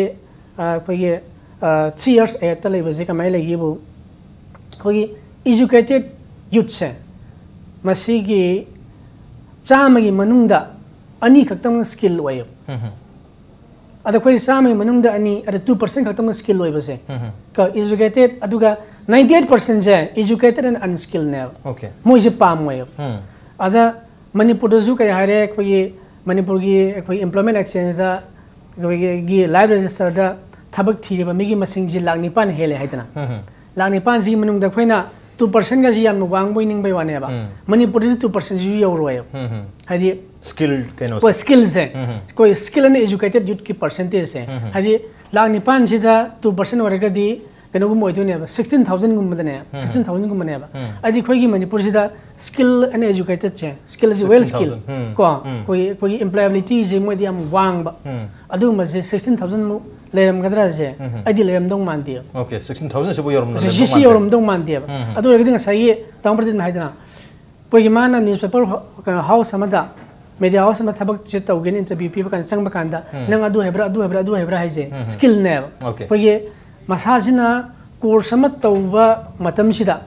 ꯑ, ꯑꯩꯈꯣꯏꯒꯤ, ꯑ, three years aheadꯇ ꯂꯩꯕꯁꯦ ꯀꯃꯥꯏꯅ ꯂꯩꯒꯦꯕꯨ, ꯑꯩꯈꯣꯏꯒꯤ educated youthꯁꯦ, ꯃꯁꯤꯒꯤ ꯆꯥꯝꯃꯒꯤ ꯃꯅꯨꯡꯗ ꯑꯅꯤ ꯈꯛꯇꯪ skill ꯑꯣꯏꯌꯦꯕ꯫ ꯎꯝ꯫ ꯑꯗ ꯑꯩꯈꯣꯏ ꯆꯥꯝꯃꯒꯤ ꯃꯅꯨꯡꯗ ꯑꯅꯤ, ꯑꯗ two percent ꯈꯛꯇꯪ skill ꯑꯣꯏꯕꯁꯦ, ꯎꯝ꯫ ꯀ-, educated, ꯑꯗꯨꯒ ninety eight percentꯁꯦ educated and unskilledꯅꯦꯕ꯫ Okay. ꯃꯣꯏꯁꯦ ꯄꯥꯝꯃꯣꯏꯕ꯫ ꯎꯝ꯫ ꯑꯗ ꯃꯅꯤꯄꯨꯔꯗꯁꯨ ꯀꯔꯤ ꯍꯥꯏꯔꯦ, ꯑꯩꯈꯣꯏꯒꯤ ꯃꯅꯤꯄꯨꯔꯒꯤ ꯑꯩꯈꯣꯏ employment exchangeꯗ, ꯑꯩꯈꯣꯏꯒꯤ live registerꯗ ꯊꯕꯛ ꯊꯤꯔꯤꯕ ꯃꯤꯒꯤ ꯃꯁꯤꯡꯁꯤ ꯂꯥꯛ ꯅꯤꯄꯥꯟ ꯍꯦꯜꯂꯦ ꯍꯥꯏꯗꯅ꯫ ꯎꯝ꯫ ꯂꯥꯛ ꯅꯤꯄꯥꯟꯁꯤꯒꯤ ꯃꯅꯨꯡꯗ ꯑꯩꯈꯣꯏꯅ two percentꯒꯁꯤ ꯌꯥꯝꯅ ꯋꯥꯡꯕꯣꯏ ꯅꯤꯡꯕꯩ ꯋꯥꯅꯦꯕ꯫ ꯎꯝ꯫ ꯃꯅꯤꯄꯨꯔꯗꯗꯤ two percentꯁꯤꯁꯨ ꯌꯧꯔꯣꯏꯕ꯫ ꯎꯝ꯫ ꯍꯥꯏꯗꯤ Skill ꯀꯩꯅꯣꯁꯦ꯫ ꯑꯩꯈꯣꯏ skillꯁꯦ, ꯎꯝ꯫ ꯑꯩꯈꯣꯏ skill and educated youthꯀꯤ percentageꯁꯦ, ꯎꯝ꯫ ꯍꯥꯏꯗꯤ ꯂꯥꯛ ꯅꯤꯄꯥꯟꯁꯤꯗ two percent ꯑꯣꯏꯔꯒꯗꯤ ꯀꯩꯅꯣꯒꯨꯝꯕ ꯑꯣꯏꯗꯣꯏꯅꯦꯕ, sixteen thousandꯒꯨꯝꯕꯗꯅꯦ, ꯎꯝ꯫ sixteen thousandꯒꯨꯝꯕꯅꯦꯕ꯫ ꯎꯝ꯫ ꯍꯥꯏꯗꯤ ꯑꯩꯈꯣꯏꯒꯤ ꯃꯅꯤꯄꯨꯔꯁꯤꯗ skill and educatedꯁꯦ, skill is well skilled, Sixteen thousand. ꯎꯝ꯫ ꯀꯣ, ꯎꯝ꯫ ꯑꯩꯈꯣꯏꯒꯤ, ꯑꯩꯈꯣꯏꯒꯤ employabilityꯁꯦ ꯃꯣꯏꯗꯤ ꯌꯥꯝ ꯋꯥꯡꯕ꯫ ꯎꯝ꯫ ꯑꯗꯨꯒꯨꯝꯕꯁꯦ sixteen thousandꯃꯨꯛ ꯂꯩꯔꯝꯒꯗ꯭ꯔꯥꯁꯦ, ꯎꯝ꯫ ꯑꯩꯗꯤ ꯂꯩꯔꯝꯗꯧ ꯃꯥꯟꯗꯦꯕ꯫ Okay, sixteen thousand ꯁꯤꯕꯨ ꯌꯧꯔꯝꯗꯧ ꯁꯤ, ꯁꯤ, ꯁꯤ ꯃꯥꯟꯗꯦ꯫ ꯌꯧꯔꯝꯗꯧ ꯃꯥꯟꯗꯦꯕ꯫ ꯎꯝ꯫ ꯑꯗꯨ ꯑꯣꯏꯔꯒꯗꯤ ꯉꯁꯥꯏꯒꯤ ꯇꯥꯃꯣ ꯄ꯭ꯔꯗꯤꯞꯅ ꯍꯥꯏꯗꯅ, ꯑꯩꯈꯣꯏꯒꯤ ꯃꯥꯅ newspaper ꯍꯣ-, ꯀꯩꯅꯣ, house ꯑꯃꯗ, media house ꯑꯃ ꯊꯕꯛꯁꯦ ꯇꯧꯒꯦꯅ interview ꯄꯤꯕ ꯀꯥꯟꯗ, ꯆꯪꯕ ꯀꯥꯟꯗ, ꯎꯝ꯫ "ꯅꯪ ꯑꯗꯨ ꯍꯩꯕ꯭ꯔꯥ, ꯑꯗꯨ ꯍꯩꯕ꯭ꯔꯥ, ꯑꯗꯨ ꯍꯩꯕ꯭ꯔꯥ?" ꯍꯥꯏꯁꯦ ꯎꯝ꯫ skillꯅꯦꯕ꯫ Okay. ꯑꯩꯈꯣꯏꯒꯤ ꯃꯁꯥꯁꯤꯅ course ꯑꯃ ꯇꯧꯕ ꯃꯇꯝꯁꯤꯗ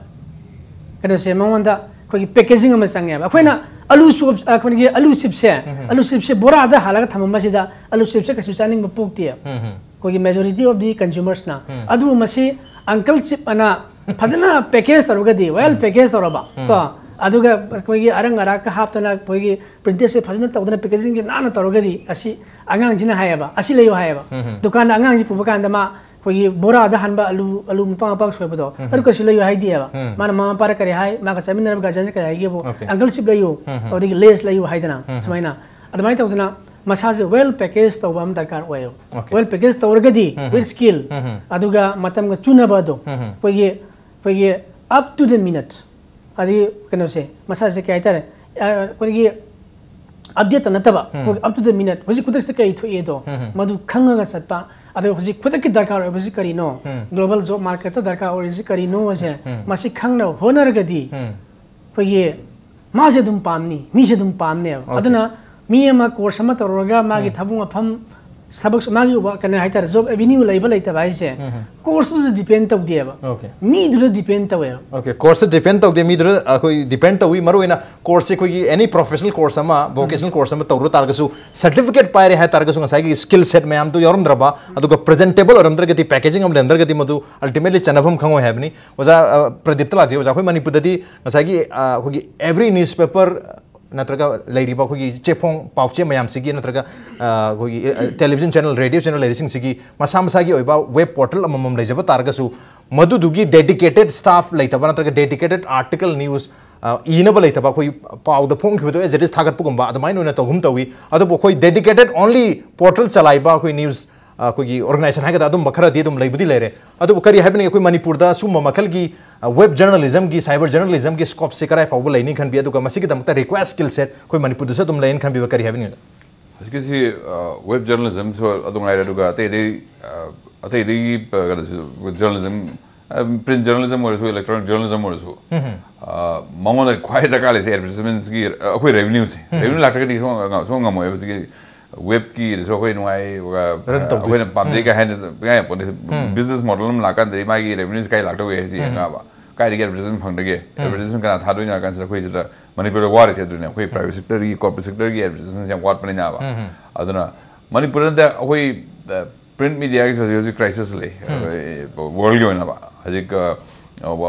ꯀꯩꯅꯣꯁꯦ, ꯃꯉꯣꯟꯗ ꯑꯩꯈꯣꯏꯒꯤ packaging ꯑꯃ ꯆꯪꯉꯦꯕ꯫ ꯑꯩꯈꯣꯏꯅ ꯑꯂꯨ chop, ꯑꯩꯈꯣꯏꯒꯤ ꯑꯂꯨ chipꯁꯦ, ꯎꯝ꯫ ꯑꯂꯨ chipꯁꯦ ꯕꯣꯔꯥꯗ ꯍꯥꯜꯂꯒ ꯊꯝꯃꯝꯕꯁꯤꯗ ꯑꯂꯨ chipꯁꯦ ꯀꯩꯁꯨ ꯆꯥꯅꯤꯡꯕ ꯄꯣꯛꯇꯦꯕ꯫ ꯎꯝ꯫ ꯑꯩꯈꯣꯏꯒꯤ majority of the consumersꯅ꯫ ꯎꯝ꯫ ꯑꯗꯨꯕꯨ ꯃꯁꯤ uncle chip ꯑꯅ ꯐꯖꯅ package ꯇꯧꯔꯒꯗꯤ, well package ꯇꯧꯔꯕ ꯀꯣ, ꯑꯗꯨꯒ ꯑꯩꯈꯣꯏꯒꯤ ꯑꯔꯪ ꯑꯔꯥꯛꯀ ꯍꯥꯞꯇꯅ, ꯑꯩꯈꯣꯏꯒꯤ printꯁꯦ ꯐꯖꯅ ꯇꯧꯗꯅ, packagingꯁꯦ ꯅꯥꯟꯅ ꯇꯧꯔꯒꯗꯤ, ꯑꯁꯤ ꯑꯉꯥꯡꯁꯤꯅ ꯍꯥꯏꯌꯦꯕ, "ꯑꯁꯤ ꯂꯩꯌꯨ" ꯍꯥꯏꯌꯦꯕ꯫ ꯗꯨꯀꯥꯟꯗ ꯑꯉꯥꯡꯁꯤ ꯄꯨꯕ ꯀꯥꯟꯗ ꯃꯥ ꯑꯩꯈꯣꯏꯒꯤ ꯕꯣꯔꯥꯗ ꯍꯥꯟꯕ ꯑꯂꯨ, ꯑꯂꯨ ꯃꯄꯥꯛ ꯃꯄꯥꯛ ꯁꯣꯏꯕꯗꯣ, ꯑꯗꯨ ꯀꯩꯁꯨ ꯂꯩꯌꯨ ꯍꯥꯏꯗꯦꯕ꯫ ꯃꯥꯅ ꯃꯃꯥ ꯃꯄꯥꯗ ꯀꯔꯤ ꯍꯥꯏ? ꯃꯥꯒ ꯆꯠꯃꯤꯟꯅꯔꯕ guardianꯁꯦ ꯀꯔꯤ ꯍꯥꯏꯒꯦꯕꯨ? "Uncle, ꯁꯤꯞ ꯂꯩꯌꯨ, ꯑꯗꯒꯤ Lays ꯂꯩꯌꯨ" ꯍꯥꯏꯗꯅ, ꯁꯨꯃꯥꯏꯅ꯫ ꯑꯗꯨꯃꯥꯏꯅ ꯇꯧꯗꯅ ꯃꯁꯥꯁꯦ well package ꯇꯧꯕ ꯑꯃ ꯗꯔꯀꯥꯔ ꯑꯣꯏꯌꯦꯕ꯫ Well package ꯇꯧꯔꯒꯗꯤ, with skill, ꯑꯗꯨꯒ ꯃꯇꯝꯒ ꯆꯨꯅꯕ ꯑꯗꯣ, ꯑꯩꯈꯣꯏꯒꯤ, ꯑꯩꯈꯣꯏꯒꯤ up to the minute, ꯑꯗꯒꯤ ꯀꯩꯅꯣꯁꯦ, ꯃꯁꯥꯁꯦ ꯀꯩ ꯍꯥꯏꯇꯥꯔꯦ, ꯑ, ꯑꯩꯈꯣꯏꯒꯤ update ꯅꯠꯇꯕ, ꯑꯩꯈꯣꯏꯒꯤ up to the minute, ꯍꯧꯖꯤꯛ ꯈꯨꯗꯛꯁꯤꯗ ꯀꯩ ꯊꯣꯛꯑꯦꯗꯣ, ꯃꯗꯨ ꯈꯪꯉꯒ ꯆꯠꯄ, ꯑꯗꯨꯒ ꯍꯧꯖꯤꯛ ꯈꯨꯗꯛꯀꯤ ꯗꯔꯀꯥꯔ ꯑꯣꯏꯕꯁꯤ ꯀꯔꯤꯅꯣ, global job marketꯇ ꯗꯔꯀꯥꯔ ꯑꯣꯏꯔꯤꯁꯤ ꯀꯔꯤꯅꯣꯁꯦ, ꯃꯁꯤ ꯈꯪꯅꯕ ꯍꯣꯠꯅꯔꯒꯗꯤ, ꯑꯩꯈꯣꯏꯒꯤ ꯃꯥꯁꯦ ꯑꯗꯨꯝ ꯄꯥꯝꯅꯤ, ꯃꯤꯁꯦ ꯑꯗꯨꯝ ꯄꯥꯝꯅꯦꯕ꯫ ꯑꯗꯨꯅ ꯃꯤ ꯑꯃ course ꯑꯃ ꯇꯧꯔꯒ ꯃꯥꯒꯤ ꯊꯕꯛ ꯃꯐꯝ, ꯊꯕꯛ, ꯃꯥꯒꯤ ꯋꯥ-, ꯀꯩꯅꯣ ꯍꯥꯏꯇꯥꯔꯦ, job avenue ꯂꯩꯕ ꯂꯩꯇꯕ ꯍꯥꯏꯁꯦ courseꯇꯨꯗ depend ꯇꯧꯗꯦꯕ, ꯃꯤꯗꯨꯗ depend ꯇꯧꯋꯦꯕ꯫ Okay, courseꯇ depend ꯇꯧꯗꯦ, ꯃꯤꯗꯨꯗ ꯑꯩꯈꯣꯏ depend ꯇꯧꯏ꯫ ꯃꯔꯨꯑꯣꯏꯅ courseꯁꯦ ꯑꯩꯈꯣꯏꯒꯤ any professional course ꯑꯃ, vocational course ꯑꯃ ꯇꯧꯔꯨ ꯇꯥꯔꯒꯁꯨ, certificate ꯄꯥꯏꯔꯦ ꯍꯥꯏ ꯇꯥꯔꯒꯁꯨ, ꯉꯁꯥꯏꯒꯤ skill set ꯃꯌꯥꯝꯗꯨ ꯌꯥꯎꯔꯝꯗ꯭ꯔꯕ, ꯑꯗꯨꯒ presentable ꯑꯣꯏꯔꯝꯗ꯭ꯔꯒꯗꯤ, packaging ꯑꯃ ꯂꯩꯔꯝꯗ꯭ꯔꯒꯗꯤ, ꯃꯗꯨ ultimately ꯆꯟꯅꯐꯝ ꯈꯪꯉꯣꯏ ꯍꯥꯏꯕꯅꯤ꯫ ꯑꯣꯖꯥ, ꯑ, ꯄ꯭ꯔꯗꯤꯞꯇ ꯂꯥꯛꯆꯩ꯫ ꯑꯣꯖꯥ, ꯑꯩꯈꯣꯏ ꯃꯅꯤꯄꯨꯔꯗꯗꯤ ꯉꯁꯥꯏꯒꯤ, ꯑ, ꯑꯩꯈꯣꯏꯒꯤ every newspaper ꯅꯠꯇ꯭ꯔꯒ ꯂꯩꯔꯤꯕ ꯑꯩꯈꯣꯏꯒꯤ ꯆꯦꯐꯣꯡ ꯄꯥꯎꯆꯦ ꯃꯌꯥꯝꯁꯤꯒꯤ ꯅꯠꯇ꯭ꯔꯒ, ꯑ, ꯑꯩꯈꯣꯏꯒꯤ, ꯑ, television channel, radio channel ꯂꯩꯔꯤꯁꯤꯡꯁꯤꯒꯤ ꯃꯁꯥ ꯃꯁꯥꯒꯤ ꯑꯣꯏꯕ web portal ꯑꯃꯃꯝ ꯂꯩꯖꯕ ꯇꯥꯔꯒꯁꯨ, ꯃꯗꯨꯗꯨꯒꯤ dedicated staff ꯂꯩꯇꯕ ꯅꯠꯇ꯭ꯔꯒ dedicated article news, ꯑ, ꯏꯅꯕ ꯂꯩꯇꯕ, ꯑꯩꯈꯣꯏ ꯄꯥꯎꯗ ꯐꯣꯡꯈꯤꯕꯗꯣ as it is ꯊꯥꯒꯠꯄꯒꯨꯝꯕ ꯑꯗꯨꯃꯥꯏꯅ ꯑꯣꯏꯅ ꯇꯧꯒꯨꯝ ꯇꯧꯏ꯫ ꯑꯗꯨꯕꯨ ꯑꯩꯈꯣꯏ dedicated only portal ꯆꯂꯥꯏꯕ ꯑꯩꯈꯣꯏ news, ꯑ, ꯑꯩꯈꯣꯏꯒꯤ organization ꯍꯥꯏꯒꯗ꯭ꯔꯥ, ꯑꯗꯨꯝꯕ ꯈꯔꯗꯤ ꯑꯗꯨꯝ ꯂꯩꯕꯨꯗꯤ ꯂꯩꯔꯦ꯫ ꯑꯗꯨꯕꯨ ꯀꯔꯤ ꯍꯥꯏꯕꯅꯤ, ꯑꯩꯈꯣꯏ ꯃꯅꯤꯄꯨꯔꯗ ꯁꯨꯝꯕ ꯃꯈꯜꯒꯤ, ꯑ, web journalismꯒꯤ, cyber journalismꯒꯤ scopeꯁꯦ ꯀꯗꯥꯏ ꯐꯥꯎꯕ ꯂꯩꯅꯤ ꯈꯟꯕꯤ? ꯑꯗꯨꯒ ꯃꯁꯤꯒꯤꯗꯃꯛꯇ required skill set ꯑꯩꯈꯣꯏ ꯃꯅꯤꯄꯨꯔꯗꯁꯨ ꯑꯗꯨꯝ ꯂꯩꯅꯤ ꯈꯟꯕꯤꯕ? ꯀꯔꯤ ꯍꯥꯏꯕꯅꯤ? ꯍꯧꯖꯤꯛꯀꯤꯁꯤ, ꯑ, web journalismꯁꯨ ꯑꯗꯨ ꯉꯥꯏꯔꯦ, ꯑꯗꯨꯒ ꯑꯇꯩ ꯑꯇꯩ, ꯑ, ꯑꯇꯩ ꯑꯇꯩꯒꯤ, ꯑ, ꯀꯩꯅꯣꯁꯨ, journalism, ꯑ, print journalism ꯑꯣꯏꯔꯁꯨ, electronic journalism ꯑꯣꯏꯔꯁꯨ, ꯑ, ꯃꯉꯣꯟꯗ ꯈ꯭ꯋꯥꯏ ꯗꯔꯀꯥꯔ ꯂꯩꯁꯦ advertisementꯁꯤ, ꯑ, ꯑꯩꯈꯣꯏ revenueꯁꯦ꯫ Revenue ꯂꯥꯛꯇ꯭ꯔꯒꯗꯤ ꯁꯨꯝ ꯉꯝ-, ꯁꯨꯝ ꯉꯝꯃꯣꯏꯕ꯫ ꯍꯧꯖꯤꯛꯀꯤ webꯀꯤꯗꯁꯨ ꯑꯩꯈꯣꯏ ꯅꯨꯡꯉꯥꯏ, ꯑ, Run ꯇꯧꯗꯣꯏꯁꯦ꯫ ꯑꯩꯈꯣꯏꯅ ꯄꯥꯝꯖꯩ ꯀꯥꯏ ꯍꯥꯏꯅ ꯉꯥꯏ ꯄꯣꯠꯇꯦ꯫ Business model ꯑꯃ ꯂꯥꯛꯀꯥꯟꯗꯗꯤ ꯃꯥꯒꯤ revenueꯁꯤ ꯀꯥꯏ ꯂꯥꯛꯇꯧꯒꯦ ꯍꯥꯏꯁꯤ ꯌꯦꯡꯉꯛꯑꯕ꯫ ꯀꯥꯏꯗꯒꯤ advertisement ꯐꯪꯗꯒꯦ? Advertisement ꯀꯅꯥ ꯊꯥꯗꯣꯏꯅꯣ ꯍꯥꯏ ꯀꯥꯟꯁꯤꯗ ꯑꯩꯈꯣꯏ ꯁꯤꯗ ꯃꯅꯤꯄꯨꯔꯗ ꯋꯥꯔꯤꯁꯦ ꯑꯗꯨꯅꯦ, ꯑꯩꯈꯣꯏ private sectorꯒꯤ, corporate sectorꯒꯤ advertisementꯁꯦ ꯌꯥꯝ ꯋꯥꯠꯄꯅꯤꯅꯕ꯫ ꯑꯗꯨꯅ ꯃꯅꯤꯄꯨꯔꯗ ꯑꯩꯈꯣꯏ, ꯑ, print mediaꯒꯤꯁꯨ ꯍꯧꯖꯤꯛ ꯍꯧꯖꯤꯛ crisis ꯂꯩ, ꯑ, worldꯒꯤ ꯑꯣꯏꯅꯕ꯫ ꯍꯧꯖꯤꯛ, ꯑ,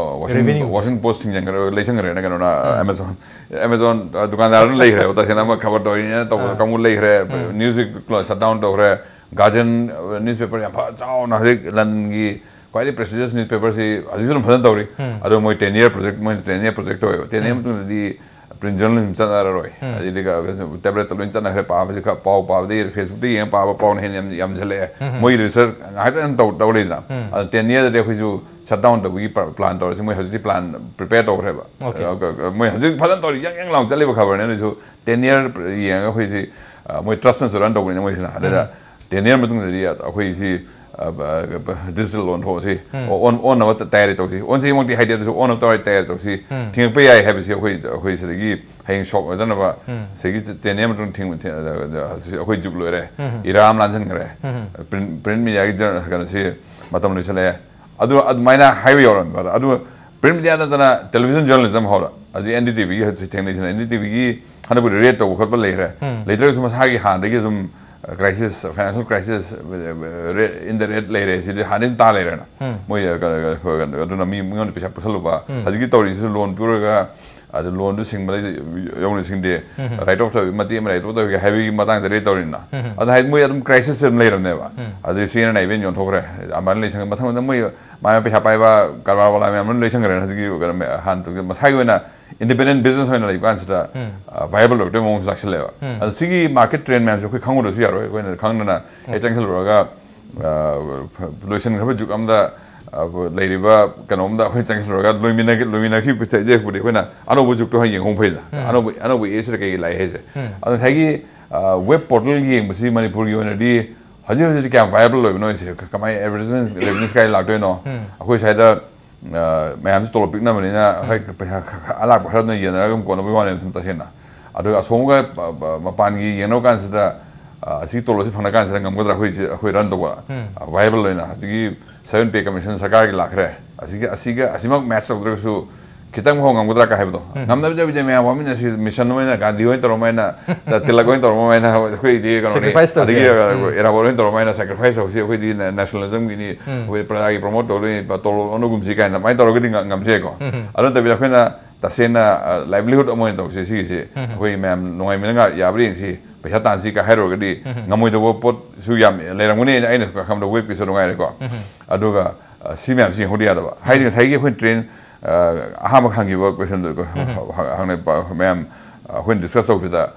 ꯋꯥꯁꯤꯡ ꯄꯣꯁ ꯊꯤꯡꯖꯤꯟꯈ꯭ꯔꯦ, ꯂꯩꯁꯟꯈ꯭ꯔꯦꯅ ꯀꯩꯅꯣꯅ ꯑꯦꯃꯥꯖꯣꯟ ꯑꯦꯃꯥꯖꯣꯟ ꯗꯨꯀꯥꯟꯗꯥꯔ ꯑꯗꯨꯝ ꯂꯩꯈ꯭ꯔꯦꯕ꯫ ꯇꯁꯦꯡꯅ ꯑꯃ ꯈꯕꯔ ꯇꯧꯔꯤꯅꯦꯅ ꯇꯧꯕꯗ ꯀꯥꯡꯕꯨ ꯂꯩꯈ꯭ꯔꯦ꯫ ꯅ꯭ꯌꯨꯁ ꯋꯤꯛ ꯁꯠ ꯗꯥꯎꯟ ꯇꯧꯈ꯭ꯔꯦ꯫ ꯒꯥꯔꯖꯤꯌꯟ ꯅ꯭ꯌꯨꯁ ꯄꯦꯄꯔ ꯌꯥꯝ ꯐ ꯆꯥꯎꯅ ꯍꯧꯖꯤꯛ ꯂꯟꯗꯟꯒꯤ ꯈ꯭ꯋꯥꯏꯗꯒꯤ ꯄ꯭ꯔꯦꯁꯇꯤꯖꯤꯌꯁ ꯅ꯭ꯌꯨꯁ ꯄꯦꯄꯔꯁꯤ ꯍꯧꯖꯤꯛꯁꯨ ꯑꯗꯨꯝ ꯐꯖꯅ ꯇꯧꯔꯤ꯫ ꯑꯗꯣ ꯃꯣꯏ ꯇꯦꯟ ꯏꯌꯔ ꯄ꯭ꯔꯣꯖꯦꯛ ꯃꯣꯏꯅ ꯇꯦꯟ ꯏꯌꯔ ꯄ꯭ꯔꯣꯖꯦꯛ ꯇꯧꯋꯦꯕ꯫ ꯇꯦꯟ ꯏꯌꯔ ꯃꯇꯨꯡꯗꯗꯤ ꯄ꯭ꯔꯤꯟ ꯖꯔꯅꯦꯂꯤꯖꯝ ꯆꯠꯅꯔꯔꯣꯏ꯫ ꯑꯗꯩꯗꯤ ꯇꯦꯕ꯭ꯂꯦꯠꯇ ꯂꯣꯏ ꯆꯠꯅꯈ꯭ꯔꯦ꯫ ꯄꯥꯕꯁꯤ ꯈꯔ ꯄꯥꯎ ꯄꯥꯕꯗꯒꯤ ꯐꯦꯁꯕꯨꯛꯇ ꯌꯦꯡꯉ ꯄꯥꯕ ꯄꯥꯎꯅ ꯍꯦꯟꯅ ꯌꯥꯝ ꯌꯥꯝꯁꯤꯜꯂꯛꯑꯦ꯫ ꯃꯣꯏ ꯔꯤꯁꯔꯁ ꯉꯥꯏꯍꯥꯛꯇꯪ ꯇꯧ ꯇꯧ ꯂꯩꯗꯅ꯫ ꯑꯗꯣ ꯇꯦꯟ ꯏꯌꯔꯗꯗꯤ ꯑꯩꯈꯣꯏꯁꯨ ꯁꯠ ꯗꯥꯎꯟ ꯇꯧꯕꯒꯤ ꯄ꯭ꯂꯥꯟ ꯇꯧꯔꯁꯤ꯫ ꯃꯣꯏ ꯍꯧꯖꯤꯛꯇꯤ ꯄ꯭ꯂꯥꯟ ꯄ꯭ꯔꯤꯄꯦꯌꯔ ꯇꯧꯈ꯭ꯔꯦꯕ꯫ ꯃꯣꯏ ꯍꯧꯖꯤꯛ ꯐꯖꯅ ꯇꯧꯔꯤ꯫ ꯌꯥꯡ ꯌꯥꯡ ꯂꯥꯎꯅ ꯆꯠꯂꯤꯕ ꯈꯕꯔꯅꯦ꯫ ꯑꯗꯨꯁꯨ ꯇꯦꯟ ꯏꯌꯔ ꯌꯦꯡꯉꯒ ꯑꯩꯈꯣꯏꯁꯤ ꯃꯣꯏ ꯇ꯭ꯔꯁꯅꯁꯨ ꯔꯟ ꯇꯧꯕꯅꯤꯅ ꯃꯣꯏꯁꯤꯅ꯫ ꯑꯗꯨꯗ ꯇꯦꯟ ꯏꯌꯔ ꯃꯇꯨꯡꯗꯗꯤ ꯑꯩꯈꯣꯏꯁꯤ ꯗꯤꯖꯤꯇꯦꯜ ꯑꯣꯟꯊꯣꯛꯑꯁꯤ꯫ ꯑꯣꯟ ꯑꯣꯟꯅꯕ ꯇꯌꯥꯔꯤ ꯇꯧꯁꯤ꯫ ꯑꯣꯟꯁꯤꯃꯛꯇꯤ ꯍꯥꯏꯗꯦ, ꯑꯗꯨꯁꯨ ꯑꯣꯟꯅꯕ ꯇꯧꯔ ꯇꯌꯥꯔꯤ ꯇꯧꯁꯤ꯫ ꯊꯤꯡꯉꯛꯄ ꯌꯥꯏ ꯍꯥꯏꯕꯁꯤ ꯑꯩꯈꯣꯏ ꯑꯩꯈꯣꯏ ꯁꯤꯗꯒꯤ ꯍꯌꯦꯡ ꯁꯣꯛ ꯑꯣꯏꯗꯅꯕ꯫ ꯁꯤꯒꯤ ꯇꯦꯟ ꯏꯌꯔ ꯃꯇꯨꯡ ꯊꯤꯡꯕ ꯊꯤ- ꯑ, ꯑ, ꯑꯁꯤ ꯑꯩꯈꯣꯏ ꯖꯨꯛ ꯂꯣꯏꯔꯦ꯫ ꯏꯔꯥ ꯑꯃ ꯂꯥꯟꯁꯤꯟꯈ꯭ꯔꯦ꯫ ꯄ꯭ꯔꯤꯟ ꯄ꯭ꯔꯤꯟ ꯃꯤꯗꯤꯌꯥꯒꯤ ꯖꯔ- ꯀꯩꯅꯣꯁꯤ ꯃꯇꯝ ꯂꯣꯏꯁꯤꯜꯂꯛꯑꯦ꯫ ꯑꯗꯨ ꯑꯗꯨꯃꯥꯏꯅ ꯍꯥꯏꯕ ꯌꯧꯔꯝꯃꯦꯕ꯫ ꯑꯗꯨ ꯄ꯭ꯔꯤꯟ ꯃꯤꯗꯤꯌꯥ ꯅꯠꯇꯅ ꯇꯦꯂꯤꯚꯤꯖꯟ ꯖꯔꯅꯦꯂꯤꯖꯝ ꯍꯧꯔ ꯍꯧꯖꯤꯛ ꯑꯦꯟ ꯗꯤ ꯇꯤ ꯚꯤꯒꯤ ꯍꯧꯖꯤꯛ ꯊꯦꯡꯅꯩꯁꯤꯅ ꯑꯦꯟ ꯗꯤ ꯇꯤ ꯚꯤꯒꯤ ꯍꯟꯗꯛꯄꯨꯗꯤ ꯔꯦꯠ ꯇꯧꯕ ꯈꯣꯠꯄ ꯂꯩꯈ꯭ꯔꯦ꯫ ꯂꯩꯇ꯭ꯔꯒꯁꯨ ꯃꯁꯥꯒꯤ ꯍꯥꯟꯅꯗꯒꯤ ꯁꯨꯝ crisis, financial crisis, in the red ꯂꯩꯔꯦ꯫ ꯁꯤꯗꯤ ꯍꯥꯟꯅꯗꯒꯤ ꯑꯗꯨꯝ ꯇꯥ ꯂꯩꯔꯦꯅ꯫ ꯃꯣꯏ ꯑꯗꯨꯅ ꯃꯤ ꯃꯤꯉꯣꯟꯗ ꯄꯩꯁꯥ ꯄꯨꯁꯜꯂꯨꯕ꯫ ꯍꯧꯖꯤꯛꯀꯤ ꯇꯧꯔꯤꯁꯤꯁꯨ ꯂꯣꯟ ꯄꯨꯔꯒ ꯑꯗꯨ ꯂꯣꯟꯗꯨ ꯁꯤꯡꯕꯗ ꯌꯧꯅ ꯁꯤꯡꯗꯦ꯫ ꯔꯥꯏꯠ ꯑꯣꯐ ꯇꯧ ꯃꯇꯦꯛ ꯑꯃ ꯔꯥꯏꯠ ꯑꯣꯐ ꯇꯧꯒꯦ ꯍꯥꯏꯕꯒꯤ ꯃꯇꯥꯡꯗ ꯔꯦꯠ ꯇꯧꯔꯤꯅ꯫ ꯑꯗꯨ ꯍꯥꯏꯗꯤ ꯃꯣꯏ ꯑꯗꯨꯝ crisis ꯑꯗꯨꯝ ꯂꯩꯔꯝꯅꯦꯕ꯫ ꯑꯗꯩ ꯁꯤ ꯑꯦꯟ ꯑꯦꯟ ꯏꯚꯦꯟ ꯌꯣꯟꯊꯣꯛꯈ꯭ꯔꯦ꯫ ꯑꯗꯨꯃꯥꯏꯅ ꯂꯩꯁꯪ ꯃꯊꯪ ꯃꯊꯪ ꯃꯣꯏ ꯃꯥꯏ ꯄꯩꯁꯥ ꯄꯥꯏꯕ ꯀꯔꯕꯥꯔ ꯋꯥꯂꯥ ꯃꯌꯥꯝ ꯑꯃ ꯂꯩꯁꯟꯈ꯭ꯔꯦ꯫ ꯍꯧꯖꯤꯛꯀꯤ ꯀꯩꯅꯣ ꯃ- ꯍꯥꯟꯅ ꯇꯧꯒꯦ ꯃꯁꯥꯒꯤ ꯑꯣꯏꯅ ꯏꯟꯗꯤꯄꯦꯟꯗꯦꯟ ꯕꯤꯖꯤꯅꯦꯁ ꯑꯣꯏꯅ ꯂꯩꯕ ꯀꯥꯟꯁꯤꯗ ꯚꯥꯏꯕꯜ ꯑꯣꯏꯔꯛꯇꯣꯏ ꯃꯑꯣꯡꯁꯨ ꯂꯥꯛꯁꯤꯜꯂꯦꯕ꯫ ꯑꯗꯣ ꯁꯤꯒꯤ ꯃꯥꯔꯀꯦꯠ ꯇ꯭ꯔꯦꯟ ꯃꯌꯥꯝꯁꯦ ꯑꯩꯈꯣꯏ ꯈꯪꯉꯨꯗ꯭ꯔꯁꯨ ꯌꯥꯔꯣꯏ꯫ ꯑꯩꯈꯣꯏꯅ ꯈꯪꯗꯅ ꯍꯦꯛ ꯆꯪꯁꯤꯜꯂꯨꯔꯒ ꯑ, ꯂꯣꯏꯁꯤꯟꯈ꯭ꯔꯕ ꯖꯨꯛ ꯑꯃꯗ ꯑ, ꯂꯩꯔꯤꯕ ꯀꯩꯅꯣꯝꯗ ꯑꯩꯈꯣꯏ ꯆꯪꯁꯤꯜꯂꯨꯔꯒ ꯂꯣꯏꯃꯤꯟꯅꯈꯤ ꯂꯣꯏꯃꯤꯟꯅꯈꯤꯕ ꯆꯩꯗꯦꯛꯄꯨꯗꯤ ꯑꯩꯈꯣꯏꯅ ꯑꯅꯧꯕ ꯖꯨꯛꯇꯣ ꯍꯌꯦꯡ ꯌꯦꯡꯍꯧ ꯐꯩꯗꯅ꯫ ꯑꯅꯧꯕ ꯑꯅꯧꯕ ꯑꯦꯖꯁꯤꯗ ꯀꯩ ꯂꯥꯛꯑꯦ ꯍꯥꯏꯁꯦ꯫ ꯑꯗꯣ ꯉꯁꯥꯏꯒꯤ ꯋꯦꯕ ꯄꯣꯔꯇꯦꯜ ꯌꯦꯡꯕꯁꯤ ꯃꯅꯤꯄꯨꯔꯒꯤ ꯑꯣꯏꯅꯗꯤ ꯍꯧꯖꯤꯛ ꯍꯧꯖꯤꯛ ꯀꯌꯥꯝ ꯚꯥꯏꯕꯜ ꯑꯣꯏꯕꯅꯣ ꯍꯥꯏꯁꯦ꯫ ꯀꯃꯥꯏꯅ ꯑꯦꯗꯚꯔꯇꯤꯁꯃꯦꯟ ꯔꯦꯚꯤꯅ꯭ꯌꯨꯁ ꯀꯥꯏ ꯂꯥꯛꯇꯣꯏꯅꯣ? ꯑꯩꯈꯣꯏ ꯁ꯭ꯋꯥꯏꯗ ꯑ, ꯃꯌꯥꯝꯁꯤ ꯇꯣꯂꯣꯞ ꯄꯤꯛꯅꯕꯅꯤꯅ ꯍꯣꯏ ꯄꯩꯁꯥ ꯈ- ꯈ- ꯑꯂꯥꯛꯄ ꯈꯔ ꯑꯗꯨꯝ ꯌꯦꯟꯅꯔꯒ ꯑꯗꯨꯝ ꯀꯣꯟꯅꯕꯒꯤ ꯋꯥꯅꯦꯕ ꯁꯨꯝ ꯇꯁꯦꯡꯅ꯫ ꯑꯗꯨꯒ ꯑꯁꯣꯝꯒ ꯄ- ꯄ- ꯃꯄꯥꯟꯒꯤ ꯌꯦꯡꯅꯕ ꯀꯥꯟꯁꯤꯗ ꯑ, ꯑꯁꯤ ꯇꯣꯂꯣꯞꯁꯤ ꯐꯪꯅ ꯀꯥꯟꯁꯤꯗ ꯉꯝꯒꯗ꯭ꯔꯥ ꯑꯩꯈꯣꯏꯁꯤ ꯑꯩꯈꯣꯏ ꯔꯟ ꯇꯧꯕ ꯚꯥꯏꯕꯜ ꯑꯣꯏꯅ ꯍꯧꯖꯤꯛꯀꯤ ꯁꯚꯦꯟ ꯄꯦ ꯀꯃꯤꯁꯟ ꯁꯔꯀꯥꯔꯒꯤ ꯂꯥꯛꯈ꯭ꯔꯦ꯫ ꯑꯁꯤꯒ ꯑꯁꯤꯒ ꯑꯁꯤꯃꯛ ꯃꯦꯠꯆ ꯇꯧꯗ꯭ꯔꯒꯁꯨ ꯈꯤꯇꯪ ꯐꯥꯎ ꯉꯝꯒꯗ꯭ꯔꯥ ꯀꯥꯏ ꯍꯥꯏꯕꯗꯣ, ꯉꯝꯅꯕꯗꯤ ꯃꯌꯥꯝ ꯋꯥꯃꯤꯟꯅꯁꯤ, ꯃꯤꯁꯟ ꯑꯣꯏꯅ, ꯒꯥꯟꯙꯤ ꯍꯣꯏꯅ ꯇꯧꯔꯝꯕ ꯍꯥꯏꯅ, ꯇꯤꯂꯛ ꯍꯣꯏꯅ ꯇꯧꯔꯝꯕ ꯍꯥꯏꯅ, ꯑꯩꯈꯣꯏꯗꯤ ꯀꯩꯅꯣꯅꯤ, Sacrifice ꯇꯧꯁꯤ꯫ ꯑꯗꯒꯤ ꯏꯔꯥꯕꯣꯠ ꯍꯣꯏꯅ ꯇꯧꯔꯝꯕ ꯍꯥꯏꯅ sacrifice ꯇꯧꯁꯤ, ꯑꯩꯈꯣꯏꯗꯤ nationalism ꯒꯤꯅꯤ, ꯑꯩꯈꯣꯏ ꯄ꯭ꯔꯖꯥꯒꯤ promote ꯇꯧꯗꯣꯏꯅꯤ, ꯇꯣꯂꯣꯞ ꯂꯧꯅꯒꯨꯝꯁꯤ ꯀꯥꯏꯅ ꯑꯗꯨꯃꯥꯏꯅ ꯇꯧꯔꯒꯗꯤ ꯉꯝ-, ꯉꯝꯖꯩꯀꯣ꯫ ꯑꯗꯨ ꯅꯠꯇꯕꯤꯗ ꯑꯩꯈꯣꯏꯅ ꯇꯁꯦꯡꯅ livelihood ꯑꯃ ꯑꯣꯏꯅ ꯇꯧꯁꯤ ꯁꯤꯒꯤꯁꯤ, ꯑꯩꯈꯣꯏ ꯃꯌꯥꯝ ꯅꯨꯡꯉꯥꯏꯃꯤꯟꯅ ꯌꯥꯕ꯭ꯔꯥ ꯌꯦꯡꯁꯤ, ꯄꯩꯁꯥ ꯇꯥꯟꯁꯤ ꯀꯥꯏ ꯍꯥꯏꯔꯨꯔꯒꯗꯤ ꯉꯝꯃꯣꯏꯗꯧꯕ ꯄꯣꯠꯁꯨ ꯌꯥꯝ ꯂꯩꯔꯝꯒꯅꯤ꯫ ꯑꯩꯅ ꯈꯪꯕꯗ web ꯀꯤꯁꯨ ꯅꯨꯡꯉꯥꯏꯔꯦꯀꯣ꯫ ꯑꯗꯨꯒ ꯁꯤ ꯃꯌꯥꯝꯁꯤ ꯌꯦꯡꯍꯧꯗ ꯌꯥꯗꯕ꯫ ꯍꯥꯏꯗꯤ ꯉꯁꯥꯏꯒꯤ ꯑꯩꯈꯣꯏ train ꯑꯍꯥꯟꯕ ꯍꯪꯈꯤꯕ question ꯗꯣ, ꯍꯪꯅ ꯃꯌꯥꯝ ꯑꯩꯈꯣꯏꯅ discuss ꯇꯧꯕꯗ,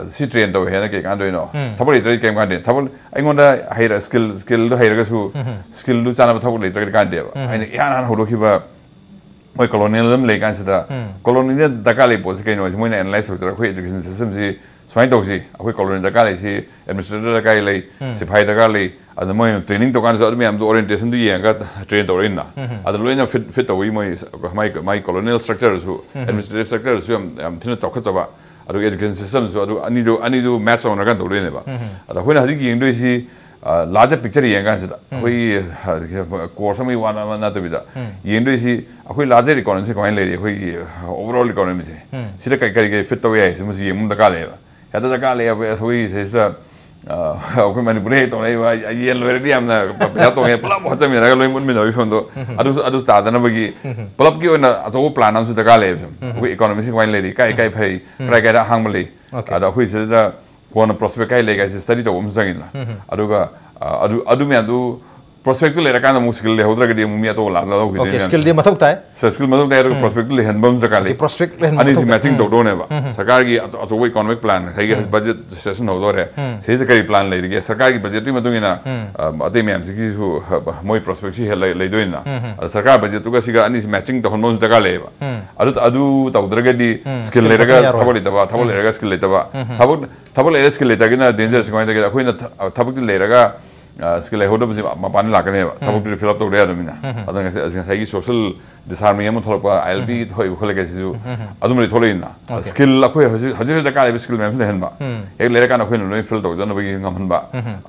ꯁꯤ train ꯇꯧꯋꯦ ꯍꯥꯏꯅ ꯀꯩ ꯀꯥꯟꯗꯣꯏꯅꯣ? ꯊꯕꯛ ꯂꯩꯇ꯭ꯔꯗꯤ ꯀꯩꯝ ꯀꯥꯟꯗꯦ꯫ ꯊꯕꯛ ꯑꯩꯉꯣꯟꯗ ꯍꯩꯔ skill, skill ꯗꯣ ꯍꯩꯔꯒꯁꯨ, skill ꯗꯨ ꯆꯥꯅꯕ ꯊꯕꯛ ꯂꯩꯇ꯭ꯔꯒꯗꯤ ꯀꯥꯟꯗꯦꯕ꯫ ꯑꯩꯅ ꯏꯍꯥꯟ ꯍꯥꯟꯅ ꯍꯧꯗꯣꯛꯈꯤꯕ ꯃꯣꯏ colonialism ꯂꯩ ꯀꯥꯟꯁꯤꯗ, colonial ꯗꯔꯀꯥꯔ ꯂꯩ ꯄꯣꯠꯁꯤ ꯀꯩꯅꯣ ꯍꯥꯏꯁꯤ ꯃꯣꯏꯅ analyze ꯇꯧꯖꯔꯒ ꯑꯩꯈꯣꯏ education system ꯁꯤ ꯁꯨꯃꯥꯏꯅ ꯇꯧꯁꯤ, ꯑꯩꯈꯣꯏ colonial ꯗꯔꯀꯥꯔ ꯂꯩ, ꯁꯤ administrator ꯗꯔꯀꯥꯔ ꯂꯩ, ꯁꯤꯐꯥꯏ ꯗꯔꯀꯥꯔ ꯂꯩ, ꯑꯗꯨ ꯃꯣꯏ training ꯇꯧꯀꯥꯟꯗꯁꯨ ꯑꯗꯨ ꯃꯌꯥꯝꯗꯣ orientation ꯗꯨ ꯌꯦꯡꯉꯒ train ꯇꯧꯔꯛꯏꯅ꯫ ꯑꯗꯨ ꯂꯣꯏꯅ fit, fit ꯇꯧꯕꯒꯤ ꯃꯣꯏ, ꯃꯥꯏ, ꯃꯥꯏ colonial structure ꯗꯨꯁꯨ, administrative structure ꯗꯨꯁꯨ ꯌꯥꯝ, ꯌꯥꯝ ꯊꯤꯅ ꯆꯥꯎꯈꯠꯆꯕ, ꯑꯗꯨꯒ education system ꯁꯨ ꯑꯗꯨ ꯑꯅꯤꯗꯨ, ꯑꯅꯤꯗꯨ match ꯇꯧꯅꯔꯀꯥꯟꯗ ꯇꯧꯗꯣꯏꯅꯦꯕ꯫ ꯑꯗꯣ ꯑꯩꯈꯣꯏꯅ ꯍꯧꯖꯤꯛ ꯌꯦꯡꯗꯣꯏꯁꯤ, larger picture ꯌꯦꯡꯉꯀꯥꯟꯁꯤꯗ ꯑꯩꯈꯣꯏꯒꯤ course ꯑꯃꯒꯤ ꯋꯥ ꯑꯃ ꯅꯠꯇꯕꯤꯗ ꯌꯦꯡꯗꯣꯏꯁꯤ ꯑꯩꯈꯣꯏ larger economy ꯁꯤ ꯀꯃꯥꯏꯅ ꯂꯩꯔꯤ, ꯑꯩꯈꯣꯏꯒꯤ overall economy ꯁꯦ, ꯁꯤꯗ ꯀꯔꯤ, ꯀꯔꯤ, ꯀꯔꯤ fit ꯇꯧꯕ ꯌꯥꯏ, ꯁꯤꯃꯁꯨ ꯌꯦꯡꯕ ꯑꯃ ꯗꯔꯀꯥꯔ ꯂꯩꯌꯦꯕ꯫ ꯍꯦꯛꯇ ꯗꯔꯀꯥꯔ ꯂꯩꯌꯦꯕ, ꯑꯩꯈꯣꯏꯒꯤ ꯁꯤꯗꯩꯁꯤꯗ, ꯑꯩꯈꯣꯏ ꯃꯅꯤꯄꯨꯔꯗ ꯍꯦꯛ ꯇꯧꯅꯔꯤꯕ ꯌꯦꯟ ꯂꯣꯏꯔꯗꯤ ꯌꯥꯝꯅ ꯄꯩꯁꯥ ꯇꯣꯡꯉꯦ, ꯄꯨꯂꯞ ꯍꯣꯠꯆꯟꯃꯤꯟꯅꯔꯒ ꯂꯣꯏ ꯃꯨꯠꯃꯤꯟꯅꯕꯒꯤ ꯐꯤꯕꯝꯗꯣ, ꯑꯗꯨꯁꯨ, ꯑꯗꯨꯁꯨ ꯇꯥꯗꯅꯕꯒꯤ ꯄꯨꯂꯞꯀꯤ ꯑꯣꯏꯅ ꯑꯆꯧꯕ plan ꯑꯃꯁꯨ ꯗꯔꯀꯥꯔ ꯂꯩꯌꯦꯕ꯫ ꯑꯩꯈꯣꯏ economy ꯁꯤ ꯀꯃꯥꯏꯅ ꯂꯩꯔꯤ, ꯀꯥꯏ, ꯀꯥꯏ ꯐꯩ, ꯀꯗꯥꯏ, ꯀꯥꯏꯗ ꯑꯍꯥꯡꯕ ꯂꯩ, ꯑꯗ ꯑꯩꯈꯣꯏ ꯁꯤꯗ ꯀꯣꯟꯅ prospect ꯀꯥꯏ ꯂꯩ ꯀꯥꯏꯁꯦ study ꯇꯧꯕ ꯑꯃꯁꯨ ꯆꯪꯉꯤꯗꯅ꯫ ꯑꯗꯨꯒ, ꯑ, ꯑꯗꯨ, ꯑꯗꯨ ꯃꯌꯥꯝꯗꯨ prospect ꯇꯨ ꯂꯩꯔꯀꯥꯟꯗ ꯑꯃꯨꯛ skill ꯂꯩꯍꯧꯗ꯭ꯔꯒꯗꯤ ꯑꯃꯨꯛ ꯃꯤ ꯑꯇꯣꯞꯄ ꯂꯥꯛ-, ꯂꯧꯈꯤꯗꯣꯏꯅꯦ꯫ Okay, skill ꯗꯤ ꯃꯊꯧ ꯇꯥꯏ꯫ Skill ꯃꯊꯧ ꯇꯥꯏ, ꯑꯗꯨꯒ prospect ꯇꯨ ꯂꯩꯍꯟꯕ ꯑꯃ ꯗꯔꯀꯥꯔ ꯂꯩ꯫ Okay, prospect ꯂꯩꯍꯟꯕ ꯑꯅꯤꯁꯤ ꯃꯊꯧ ꯇꯥꯏ꯫ Matching ꯇꯧꯗꯧꯅꯦꯕ꯫ ꯁꯔꯀꯥꯔꯒꯤ ꯑꯆ-, ꯑꯆꯧꯕ economic plan, ꯉꯁꯥꯏꯒꯤ budget session ꯍꯧꯗꯣꯔꯦ꯫ ꯁꯤꯗ ꯀꯔꯤ plan ꯂꯩꯔꯤꯒꯦ? ꯁꯔꯀꯥꯔꯒꯤ budget ꯇꯨꯒꯤ ꯃꯇꯨꯡ ꯏꯟꯅ, ꯑ, ꯑꯇꯩ ꯃꯌꯥꯝꯁꯤꯒꯤꯁꯨ, ꯑ, ꯃꯣꯏ prospect ꯁꯤ ꯍꯦꯛ ꯂꯩ-, ꯂꯩꯗꯣꯏꯅ꯫ ꯑꯗ ꯁꯔꯀꯥꯔ budget ꯇꯨꯒ ꯁꯤꯒ ꯑꯅꯤꯁꯤ matching ꯇꯧꯍꯟꯕ ꯑꯃꯁꯨ ꯗꯔꯀꯥꯔ ꯂꯩꯌꯦꯕ꯫ ꯑꯗꯨ, ꯑꯗꯨ ꯇꯧꯗ꯭ꯔꯒꯗꯤ skill skill ꯂꯩꯔꯒ ꯈꯛꯇꯅ ꯌꯥꯔꯣꯏ꯫ ꯊꯕꯛ ꯂꯩꯇꯕ, ꯊꯕꯛ ꯂꯩꯔꯒ skill ꯂꯩꯇꯕ, ꯊꯕꯛ ꯊꯕꯛ ꯂꯩꯔ skill ꯂꯩꯇꯒꯤꯅ danger ꯁꯤ ꯀꯃꯥꯏꯅ ꯇꯧꯒꯦ? ꯑꯩꯈꯣꯏꯅ ꯊ-, ꯊꯕꯛꯇꯤ ꯂꯩꯔꯒ, ꯑ, skill ꯂꯩꯍꯧꯗꯕꯁꯤ ꯃꯄꯥꯟꯗ ꯂꯥꯛꯀꯅꯦꯕ꯫ ꯊꯕꯛꯇꯨꯗꯤ fill up ꯇꯧꯗ ꯌꯥꯗꯕꯅꯤꯅ꯫ ꯑꯗꯨꯅ ꯉꯁꯥꯏ, ꯉꯁꯥꯏꯒꯤ social disharmony ꯑꯃ ꯊꯣꯛꯂꯛꯄ, ILP ꯊꯣꯛꯏꯕ ꯈꯣꯠꯂꯛꯄ ꯁꯤꯁꯨ ꯑꯗꯨꯝꯕꯗꯤ ꯊꯣꯛꯂꯛꯏꯅ꯫ Okay. Skill ꯑꯩꯈꯣꯏ ꯍꯧꯖꯤꯛ, ꯍꯧꯖꯤꯛ ꯍꯧꯖꯤꯛ ꯗꯔꯀꯥꯔ ꯂꯩꯕ skill ꯃꯌꯥꯝꯁꯤ ꯂꯩꯍꯟꯕ꯫ ꯍꯦꯛ ꯂꯩꯔꯀꯥꯟꯗ ꯑꯩꯈꯣꯏꯅ ꯂꯣꯏ fill ꯇꯧꯖꯅꯕꯒꯤ ꯉꯝꯍꯟꯕ꯫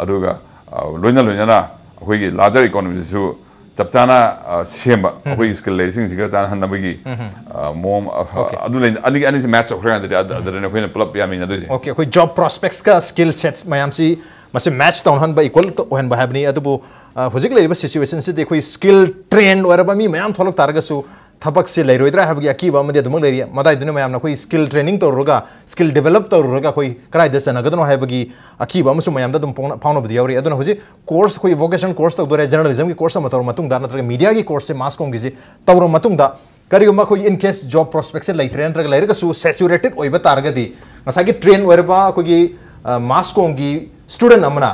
ꯑꯗꯨꯒ, ꯑ, ꯂꯣꯏꯅ ꯂꯣꯏꯅꯅ ꯑꯩꯈꯣꯏꯒꯤ larger economy ꯁꯤꯁꯨ ꯆꯞ ꯆꯥꯅ ꯑ, ꯁꯦꯝꯕ, ꯑꯩꯈꯣꯏꯒꯤ ꯁ꯭ꯀꯤꯜ ꯂꯩꯔꯤꯁꯤꯡꯁꯤꯒ ꯆꯥꯟꯅꯍꯟꯅꯕꯒꯤ ꯑ, ꯃꯑꯣꯡ ꯑ, Okay. ꯑꯗꯨ ꯂꯩ, ꯑꯅꯤꯒꯤ ꯑꯅꯤꯁꯤ ꯃꯦꯠꯆ ꯇꯧꯈ꯭ꯔꯀꯥꯟꯗꯗꯤ ꯑꯗ- ꯑꯗꯨꯗꯅꯦ ꯑꯩꯈꯣꯏꯅ ꯄꯨꯂꯞ ꯌꯥꯃꯤꯟꯅꯗꯣꯏꯁꯦ꯫ Okay, ꯑꯩꯈꯣꯏ ꯖꯣꯕ ꯄ꯭ꯔꯣꯁꯄꯦꯛꯁꯀ ꯁ꯭ꯀꯤꯜ ꯁꯦꯠꯁ ꯃꯌꯥꯝꯁꯤ ꯃꯁꯤ ꯃꯦꯠꯆ ꯇꯧꯅꯍꯟꯕ, ꯏꯀ꯭ꯋꯦꯜ ꯑꯣꯏꯍꯟꯕ ꯍꯥꯏꯕꯅꯤ꯫ ꯑꯗꯨꯕꯨ ꯑ, ꯍꯧꯖꯤꯛ ꯂꯩꯔꯤꯕ ꯁꯤꯆꯨꯋꯦꯁꯟꯁꯤꯗꯤ ꯑꯩꯈꯣꯏ ꯁ꯭ꯀꯤꯜ ꯇ꯭ꯔꯦꯟ ꯑꯣꯏꯔꯕ ꯃꯤ ꯃꯌꯥꯝ ꯊꯣꯛꯂꯛ ꯇꯥꯔꯒꯁꯨ ꯊꯕꯛꯁꯦ ꯂꯩꯔꯣꯏꯗ꯭ꯔꯥ ꯍꯥꯏꯕꯒꯤ ꯑꯀꯤꯕ ꯑꯃꯗꯤ ꯑꯗꯨꯃꯛ ꯂꯩꯔꯤ꯫ ꯃꯗꯥꯏꯗꯨꯅ ꯃꯌꯥꯝꯅ ꯑꯩꯈꯣꯏ ꯁ꯭ꯀꯤꯜ ꯇ꯭ꯔꯦꯅꯤꯡ ꯇꯧꯔꯨꯔꯒ, ꯁ꯭ꯀꯤꯜ ꯗꯤꯕꯦꯂꯞ ꯇꯧꯔꯨꯔꯒ ꯑꯩꯈꯣꯏ ꯀꯗꯥꯏꯗ ꯆꯠꯅꯒꯗꯅꯣ ꯍꯥꯏꯕꯒꯤ ꯑꯀꯤꯕ ꯑꯃꯁꯨ ꯃꯌꯥꯝꯗ ꯑꯗꯨꯝ ꯐꯥꯎꯅ- ꯐꯥꯎꯅꯕꯗꯤ ꯌꯥꯎꯔꯤ꯫ ꯑꯗꯨꯅ ꯍꯧꯖꯤꯛ ꯀꯣꯔꯁ, ꯑꯩꯈꯣꯏ ꯚꯣꯀꯦꯁꯅꯦꯜ ꯀꯣꯔꯁ ꯇꯧꯗꯣꯔꯦ, ꯖꯔꯅꯦꯂꯤꯖꯝꯒꯤ ꯀꯣꯔꯁ ꯑꯃ ꯇꯧꯔ ꯃꯇꯨꯡꯗ, ꯅꯠꯇ꯭ꯔꯒ ꯃꯤꯗꯤꯌꯥꯒꯤ ꯀꯣꯔꯁꯁꯦ ꯃꯥꯁ ꯀꯣꯝꯒꯤꯁꯦ ꯇꯧꯔ ꯃꯇꯨꯡꯗ, ꯀꯔꯤꯒꯨꯝꯕ ꯑꯩꯈꯣꯏ in case job prospectꯁꯦ ꯂꯩꯇ꯭ꯔꯦ, ꯅꯠꯇ꯭ꯔꯒ ꯂꯩꯔꯒꯁꯨ ꯁꯦꯆꯨꯔꯦꯇꯦꯠ ꯑꯣꯏꯕ ꯇꯥꯔꯒꯗꯤ, ꯉꯁꯥꯏꯒꯤ ꯇ꯭ꯔꯦꯟ ꯑꯣꯏꯔꯕ ꯑꯩꯈꯣꯏꯒꯤ ꯑ, ꯃꯥꯁ ꯀꯣꯝꯒꯤ ꯁ꯭ꯇꯨꯗꯦꯟ ꯑꯃꯅ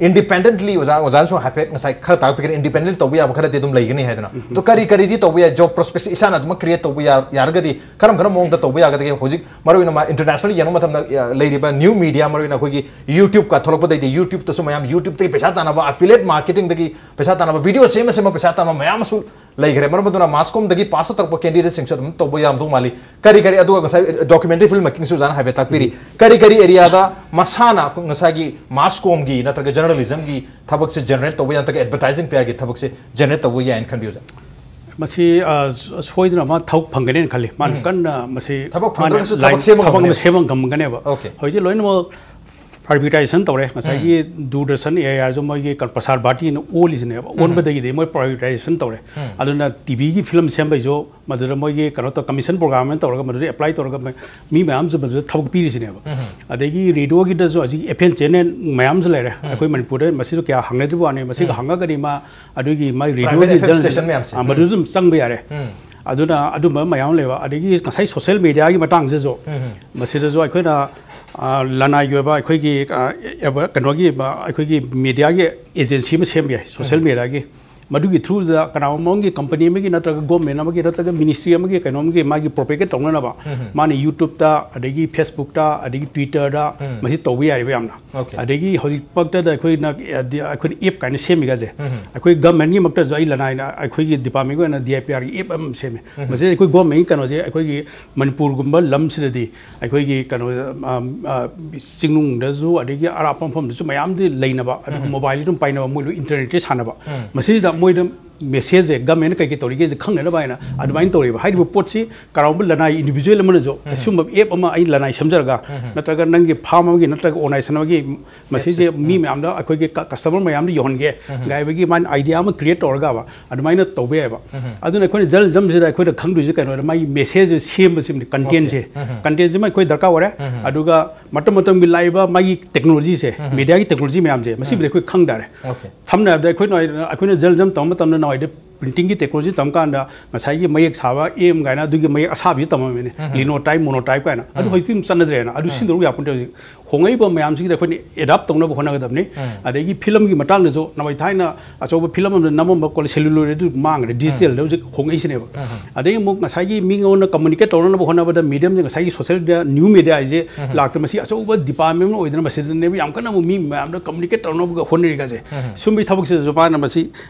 ꯏꯟꯗꯤꯄꯦꯟꯗꯦꯟꯠꯂꯤ, ꯑꯣꯖꯥ, ꯑꯣꯖꯥꯅꯁꯨ ꯍꯥꯏꯐꯦꯠ ꯉꯁꯥꯏ ꯈꯔ ꯇꯥꯛꯄꯤꯈ꯭ꯔꯦ, ꯏꯟꯗꯤꯄꯦꯟꯗꯦꯟꯠ ꯇꯧꯕ ꯌꯥꯕ ꯈꯔꯗꯤ ꯑꯗꯨꯝ ꯂꯩꯒꯅꯤ ꯍꯥꯏꯗꯅ꯫ ꯑꯗꯣ ꯀꯔꯤ ꯀꯔꯤꯗꯤ ꯇꯧꯕ ꯌꯥꯏ? ꯖꯣꯕ ꯄ꯭ꯔꯣꯁꯄꯦꯛꯁꯦ ꯏꯁꯥꯅ ꯑꯗꯨꯃꯛ ꯀ꯭ꯔꯤꯌꯦꯠ ꯇꯧꯕ ꯌꯥ- ꯌꯥꯔꯒꯗꯤ ꯀꯔꯝ ꯀꯔꯝꯕ ꯃꯑꯣꯡꯗ ꯇꯧꯕ ꯌꯥꯒꯗꯒꯦ? ꯍꯧꯖꯤꯛ ꯃꯔꯨꯑꯣꯏꯅ ꯃꯥ ꯏꯟꯇꯔꯅꯦꯁꯅꯦꯜ ꯌꯦꯡꯕ ꯃꯇꯝꯗ, ꯑ, ꯂꯩꯔꯤꯕ ꯅ꯭ꯌꯨ ꯃꯤꯗꯤꯌꯥ, ꯃꯔꯨꯑꯣꯏꯅ ꯑꯩꯈꯣꯏꯒꯤ YouTubeꯀ ꯊꯣꯛꯂꯛꯄꯗꯩꯗꯤ YouTubeꯇꯁꯨ ꯃꯌꯥꯝ YouTubeꯇꯒꯤ ꯄꯩꯁꯥ ꯇꯥꯟꯅꯕ, ꯑꯦꯐꯤꯂꯤꯌꯦꯠ ꯃꯥꯔꯀꯦꯇꯤꯡꯗꯒꯤ ꯄꯩꯁꯥ ꯇꯥꯟꯅꯕ, ꯚꯤꯗꯤꯑꯣ ꯁꯦꯝꯃ ꯁꯦꯝꯃ ꯄꯩꯁꯥ ꯇꯥꯟꯕ ꯃꯌꯥꯝ ꯑꯃꯁꯨ ꯂꯩꯈ꯭ꯔꯦ꯫ ꯃꯔꯝ ꯑꯗꯨꯅ ꯃꯥꯁ ꯀꯣꯝꯗꯒꯤ ꯄꯥꯁ ꯇꯧꯔꯛꯄ ꯀꯦꯟꯗꯤꯗꯦꯠꯁꯤꯡꯁꯨ ꯑꯗꯨꯝ ꯇꯧꯕ ꯌꯥꯔꯝꯗꯧ ꯃꯥꯜꯂꯤ꯫ ꯀꯔꯤ ꯀꯔꯤ, ꯑꯗꯨꯒ ꯉꯁꯥꯏ ꯗꯣꯀ꯭ꯌꯨꯃꯦꯟꯇꯔꯤ ꯐꯤꯜꯝ ꯃꯦꯀꯤꯡꯁꯨ ꯑꯣꯖꯥꯅ ꯍꯥꯏꯐꯦꯠ ꯇꯥꯛꯄꯤꯔꯤ꯫ ꯀꯔꯤ ꯀꯔꯤ ꯑꯦꯔꯤꯌꯥꯗ ꯃꯁꯥꯅ ꯉꯁꯥꯏꯒꯤ ꯃꯥꯁ ꯀꯣꯝꯒꯤ ꯅꯠꯇ꯭ꯔꯒ ꯖꯔꯅꯦꯂꯤꯖꯝꯒꯤ ꯊꯕꯛꯁꯦ ꯖꯦꯅꯦꯔꯦꯠ ꯇꯧꯕ ꯌꯥꯏ, ꯅꯠꯇ꯭ꯔꯒ ꯑꯦꯗꯚꯔꯇꯥꯏꯖꯤꯡ ꯄꯤ ꯑꯥꯔꯒꯤ ꯊꯕꯛꯁꯦ ꯖꯦꯅꯦꯔꯦꯠ ꯇꯧꯕ ꯌꯥꯏꯅ ꯈꯟꯕꯤꯌꯨ, ꯑꯣꯖꯥ? ꯃꯁꯤ ꯑ, ꯁ- ꯁꯣꯏꯗꯅ ꯑꯃ ꯊꯕꯛ ꯐꯪꯒꯅꯦꯅ ꯈꯜꯂꯤ꯫ ꯃꯥꯅ ꯀꯟꯅ ꯃꯁꯤ ꯊꯕꯛ ꯃꯥꯅ ꯐꯪꯗ꯭ꯔꯒꯁꯨ line- ꯊꯕꯛ ꯁꯦꯝꯕ ꯊꯕꯛ ꯑꯃ ꯉꯝꯒꯅꯦꯕ꯫ ꯁꯦꯝꯕ ꯉꯝꯒꯅꯦꯕ꯫ Okay. ꯍꯧꯖꯤꯛ ꯂꯣꯏꯅꯃꯛ ꯄ꯭ꯔꯥꯏꯚꯦꯇꯥꯏꯖꯦꯁꯟ ꯇꯧꯔꯦ꯫ ꯉꯁꯥꯏꯒꯤ ꯗꯨꯔꯗꯔꯁꯟ, ꯑꯦ ꯑꯥꯏ ꯑꯥꯔꯁꯨ ꯃꯣꯏꯒꯤ ꯀ- ꯄ꯭ꯔꯁꯥꯔ ꯚꯥꯔꯇꯤꯅ ꯑꯣꯜꯂꯤꯁꯤꯅꯦꯕ꯫ ꯑꯣꯟꯕꯗꯒꯤꯗꯤ ꯃꯣꯏ ꯄ꯭ꯔꯥꯏꯚꯦꯇꯥꯏꯖꯦꯁꯟ ꯇꯧꯔꯦ꯫ ꯑꯗꯨꯅ ꯇꯤꯚꯤꯒꯤ ꯐꯤꯂꯝ ꯁꯦꯝꯕꯩꯁꯨ ꯃꯗꯨꯗ ꯃꯣꯏꯒꯤ ꯀꯩꯅꯣ ꯇꯧ, ꯀꯃꯤꯁꯟ ꯄ꯭ꯔꯣꯒ꯭ꯔꯥꯝ ꯍꯥꯏꯅ ꯇꯧꯔꯒ ꯃꯗꯨꯗ ꯑꯦꯄ꯭ꯂꯥꯏ ꯇꯧꯔꯒ ꯃ- ꯃꯤ ꯃꯌꯥꯝꯁꯨ ꯃꯗꯨꯗ ꯊꯕꯛ ꯄꯤꯔꯤꯁꯤꯅꯦꯕ꯫ ꯑꯗꯒꯤ ꯔꯦꯗꯤꯑꯣꯒꯤꯗꯁꯨ ꯍꯧꯖꯤꯛ ꯑꯦꯐ ꯑꯦꯝ ꯆꯦꯅꯦꯜ ꯃꯌꯥꯝꯁꯨ ꯂꯩꯔꯦ ꯑꯩꯈꯣꯏ ꯃꯅꯤꯄꯨꯔꯗ꯫ ꯃꯁꯤꯗ ꯀꯌꯥ ꯍꯪꯅꯗ꯭ꯔꯤꯕ ꯋꯥꯅꯤ꯫ ꯃꯁꯤꯒ ꯍꯪꯉꯒꯗꯤ ꯃꯥ ꯑꯗꯨꯒꯤ ꯃꯥꯏ Private ꯔꯦꯗꯤꯑꯣꯒꯤ F M station ꯃꯌꯥꯝꯁꯦ꯫ ꯃꯗꯨꯗ ꯑꯗꯨꯝ ꯆꯪꯕ ꯌꯥꯔꯦ꯫ ꯑꯗꯨꯅ ꯑꯗꯨꯝꯕ ꯃꯌꯥꯝ ꯂꯩꯕ꯫ ꯑꯗꯒꯤ ꯉꯁꯥꯏ ꯁꯣꯁꯦꯜ ꯃꯦꯗꯤꯌꯥꯒꯤ ꯃꯇꯥꯡꯁꯤꯗꯁꯨ, ꯃꯁꯤꯗꯁꯨ ꯑꯩꯈꯣꯏꯅ ꯑ, ꯂꯅꯥꯏꯒꯤ ꯑꯣꯏꯕ ꯑꯩꯈꯣꯏꯒꯤ ꯑ, ꯑꯦ- ꯀꯩꯅꯣꯒꯤ ꯑ, ꯑꯩꯈꯣꯏꯒꯤ ꯃꯦꯗꯤꯌꯥꯒꯤ ꯑꯦꯖꯦꯟꯁꯤ ꯑꯃ ꯁꯦꯝꯕ ꯌꯥꯏ, ꯁꯣꯁꯦꯜ ꯃꯦꯗꯤꯌꯥꯒꯤ꯫ ꯃꯗꯨꯒꯤ ꯊ꯭ꯔꯨꯗ ꯀꯅꯥꯒꯨꯝꯕ ꯑꯃꯒꯤ ꯀꯝꯄꯅꯤ ꯑꯃꯒꯤ ꯅꯠꯇ꯭ꯔꯒ ꯒꯣꯔꯃꯦꯟ ꯑꯃꯒꯤ ꯅꯠꯇ꯭ꯔꯒ ꯃꯤꯅꯤꯁꯇ꯭ꯔꯤ ꯑꯃꯒꯤ ꯀꯩꯅꯣꯝꯒꯤ ꯃꯥꯒꯤ ꯄ꯭ꯔꯣꯄꯦꯒꯦꯠ ꯇꯧꯅꯅꯕ ꯃꯥꯅ ꯌꯨꯇ꯭ꯌꯨꯕꯇ, ꯑꯗꯒꯤ ꯐꯦꯁꯕꯨꯛꯇ, ꯑꯗꯒꯤ ꯇ꯭ꯋꯤꯇꯔꯗ ꯃꯁꯤ ꯇꯧꯕ ꯌꯥꯔꯤꯕ ꯌꯥꯝꯅ꯫ Okay. ꯑꯗꯒꯤ ꯍꯧꯖꯤꯛꯃꯛꯇꯗ ꯑꯩꯈꯣꯏꯅ ꯑ, ꯗꯤ- ꯑꯩꯈꯣꯏꯅ ꯑꯦꯞ ꯀꯥꯏꯅ ꯁꯦꯝꯃꯤꯒꯁꯦ, ꯑꯩꯈꯣꯏ ꯒꯃꯦꯟꯒꯤꯃꯛꯇꯁꯨ ꯑꯩ ꯂꯅꯥꯏꯅ ꯑꯩꯈꯣꯏꯒꯤ ꯗꯤꯄꯥꯔꯠꯃꯦꯟꯒꯤ ꯑꯣꯏꯅ ꯗꯤ ꯑꯥꯏ ꯄꯤ ꯑꯥꯔꯒꯤ ꯑꯦꯞ ꯑꯃ ꯁꯦꯝꯃꯦ꯫ ꯃꯁꯤ ꯑꯩꯈꯣꯏ ꯒꯣꯔꯃꯦꯟꯒꯤ ꯀꯩꯅꯣꯁꯦ ꯑꯩꯈꯣꯏꯒꯤ ꯃꯅꯤꯄꯨꯔꯒꯨꯝꯕ ꯂꯝꯁꯤꯗꯗꯤ ꯑꯩꯈꯣꯏꯒꯤ ꯀꯩꯅꯣ, ꯑ, ꯑ, ꯆꯤꯡꯅꯨꯡꯗꯁꯨ ꯑꯗꯒꯤ ꯑꯔꯥꯞꯄ ꯃꯐꯝꯗꯁꯨ ꯃꯌꯥꯝꯗꯤ ꯂꯩꯅꯕ, ꯑꯗꯨꯒ ꯃꯣꯕꯥꯏꯜ ꯑꯗꯨꯝ ꯄꯥꯏꯅꯕ, ꯃꯣꯏ ꯂꯣꯏ ꯏꯟꯇꯔꯅꯦꯠꯇ ꯁꯥꯟꯅꯕ꯫ ꯃꯁꯤꯗ ꯃꯣꯏꯗ ꯃꯦꯁꯦꯖꯁꯦ ꯒꯃꯦꯟꯅ ꯀꯩ ꯀꯩ ꯇꯧꯔꯤꯒꯦꯁꯦ ꯈꯪꯅꯅꯕ ꯍꯥꯏꯅ ꯑꯗꯨꯃꯥꯏꯅ ꯇꯧꯔꯤꯕ꯫ ꯍꯥꯏꯔꯤꯕ ꯄꯣꯠꯁꯤ ꯀꯅꯥꯒꯨꯝꯕ ꯂꯅꯥꯏ ꯏꯟꯗꯤꯕꯤꯖꯨꯋꯦꯜ ꯑꯃꯅꯁꯨ ꯑꯁꯤꯒꯨꯝꯕ ꯑꯦꯞ ꯑꯃ ꯑꯩ ꯂꯅꯥꯏ ꯁꯦꯝꯖꯔꯒ ꯅꯠꯇ꯭ꯔꯒ ꯅꯪꯒꯤ ꯐꯥꯔꯝ ꯑꯃꯒꯤ ꯅꯠꯇ꯭ꯔꯒ ꯑꯣꯔꯒꯅꯥꯏꯖꯦꯁꯟ ꯑꯃꯒꯤ ꯃꯁꯤꯁꯦ ꯃꯤ ꯃꯌꯥꯝꯗ ꯑꯩꯈꯣꯏꯒꯤ ꯀ- ꯀꯁꯇꯃꯔ ꯃꯌꯥꯝꯗ ꯌꯧꯍꯟꯒꯦ ꯀꯥꯏꯕꯒꯤ ꯃꯥꯏꯅ ꯑꯥꯏꯗꯤꯌꯥ ꯑꯃ ꯀ꯭ꯔꯤꯌꯦꯠ ꯇꯧꯔꯒꯕ ꯑꯗꯨꯃꯥꯏꯅ ꯇꯧꯕ ꯌꯥꯏꯑꯕ꯫ ꯑꯗꯨꯅ ꯑꯩꯈꯣꯏꯅ ꯖꯔꯅꯦꯂꯤꯖꯝꯁꯤꯗ ꯑꯩꯈꯣꯏꯅ ꯈꯪꯗꯣꯏꯁꯦ ꯀꯩꯅꯣꯗ ꯃꯥꯒꯤ ꯃꯦꯁꯦꯖꯁꯦ ꯁꯦꯝꯕꯁꯤꯅꯤ, ꯀꯟꯇꯦꯟꯁꯦ꯫ ꯀꯟꯇꯦꯟꯁꯤꯃ ꯑꯩꯈꯣꯏ ꯗꯔꯀꯥꯔ ꯑꯣꯏꯔꯦ꯫ ꯑꯗꯨꯒ ꯃꯇꯝ ꯃꯇꯝꯒꯤ ꯂꯥꯛꯏꯕ ꯃꯥꯒꯤ ꯇꯦꯛꯅꯣꯂꯣꯖꯤꯁꯦ, ꯃꯦꯗꯤꯌꯥꯒꯤ ꯇꯦꯛꯅꯣꯂꯣꯖꯤ ꯃꯌꯥꯝꯁꯦ, ꯃꯁꯤꯃꯗꯤ ꯑꯩꯈꯣꯏ ꯈꯪ ꯇꯥꯔꯦ꯫ ꯑꯣꯀꯦ꯫ ꯁꯝꯅ ꯍꯥꯏꯔꯕꯗ ꯑꯩꯈꯣꯏꯅ ꯑꯩꯈꯣꯏꯅ ꯖꯔꯅꯦꯂꯤꯖꯝ ꯇꯝꯕ ꯃꯇꯝꯗ ꯅꯍꯥꯟꯋꯥꯏꯗ ꯄ꯭ꯔꯤꯟꯇꯤꯡꯒꯤ ꯇꯦꯛꯅꯣꯂꯣꯖꯤ ꯇꯝ ꯀꯥꯟꯗ ꯉꯁꯥꯏꯒꯤ ꯃꯌꯦꯛ ꯁꯥꯕ ꯑꯦꯝ ꯀꯥꯏꯅ ꯑꯗꯨꯒꯤ ꯃꯌꯦꯛ ꯑꯁꯥꯕꯁꯤ ꯇꯝꯃꯝꯃꯤꯅꯦ, ꯂꯤꯅꯣ ꯇꯥꯏꯞ, ꯃꯣꯅꯣ ꯇꯥꯏꯞ ꯀꯥꯏꯅ꯫ ꯑꯗꯨ ꯍꯧꯖꯤꯛꯇꯤ ꯑꯗꯨꯝ ꯆꯠꯅꯗ꯭ꯔꯦꯅ, ꯑꯗꯨ ꯁꯤꯟꯗꯣꯔꯛꯄ ꯌꯥꯄꯣꯟꯇꯦ ꯍꯧꯖꯤꯛ꯫ ꯍꯣꯡꯉꯛꯏꯕ ꯃꯌꯥꯝꯁꯤꯡꯗ ꯑꯩꯈꯣꯏꯅ ꯑꯦꯗꯥꯞ ꯇꯧꯅꯕ ꯍꯣꯠꯅꯒꯗꯕꯅꯤ꯫ ꯑꯗꯒꯤ ꯐꯤꯂꯝꯒꯤ ꯃꯇꯥꯡꯗꯁꯨ ꯅꯃꯥꯏ ꯊꯥꯏꯅ ꯑꯆꯧꯕ ꯐꯤꯂꯝ ꯑꯃꯗ ꯅꯝꯃꯝꯕ ꯀꯣꯜꯂꯦ ꯁꯦꯂꯨꯂꯣꯏꯗ ꯑꯗꯨ ꯃꯥꯡꯈ꯭ꯔꯦ, ꯗꯤꯖꯤꯇꯦꯜꯗ ꯍꯧꯖꯤꯛ ꯍꯣꯡꯉꯛꯏꯁꯤꯅꯦꯕ꯫ ꯑꯗꯩ ꯑꯃꯨꯛ ꯉꯁꯥꯏꯒꯤ ꯃꯤꯉꯣꯟꯗ ꯀꯝꯃꯨꯅꯤꯀꯦꯠ ꯇꯧꯅꯅꯕ ꯍꯣꯠꯅꯕꯗ ꯃꯤꯗꯤꯌꯝꯁꯦ ꯉꯁꯥꯏꯒꯤ ꯁꯣꯁꯦꯜ ꯃꯤꯗꯤꯌꯥ, ꯅ꯭ꯌꯨ ꯃꯤꯗꯤꯌꯥ ꯍꯥꯏꯁꯦ ꯂꯥꯛꯇ ꯃꯁꯤ ꯑꯆꯧꯕ ꯗꯤꯄꯥꯔꯠꯃꯦꯟ ꯑꯃ ꯑꯣꯏꯗꯅ ꯃꯁꯤꯗꯅꯦꯕ ꯌꯥꯝ ꯀꯟꯅ ꯑꯃꯨꯛ ꯃꯤ ꯃꯌꯥꯝꯗ ꯀꯝꯃꯨꯅꯤꯀꯦꯠ ꯇꯧꯅꯕꯒ ꯍꯣꯠꯅꯔꯤꯒꯁꯦ꯫ ꯁꯨꯝꯕꯒꯤ ꯊꯕꯛꯁꯤꯗꯁꯨ ꯃꯥꯅ ꯃꯁꯤ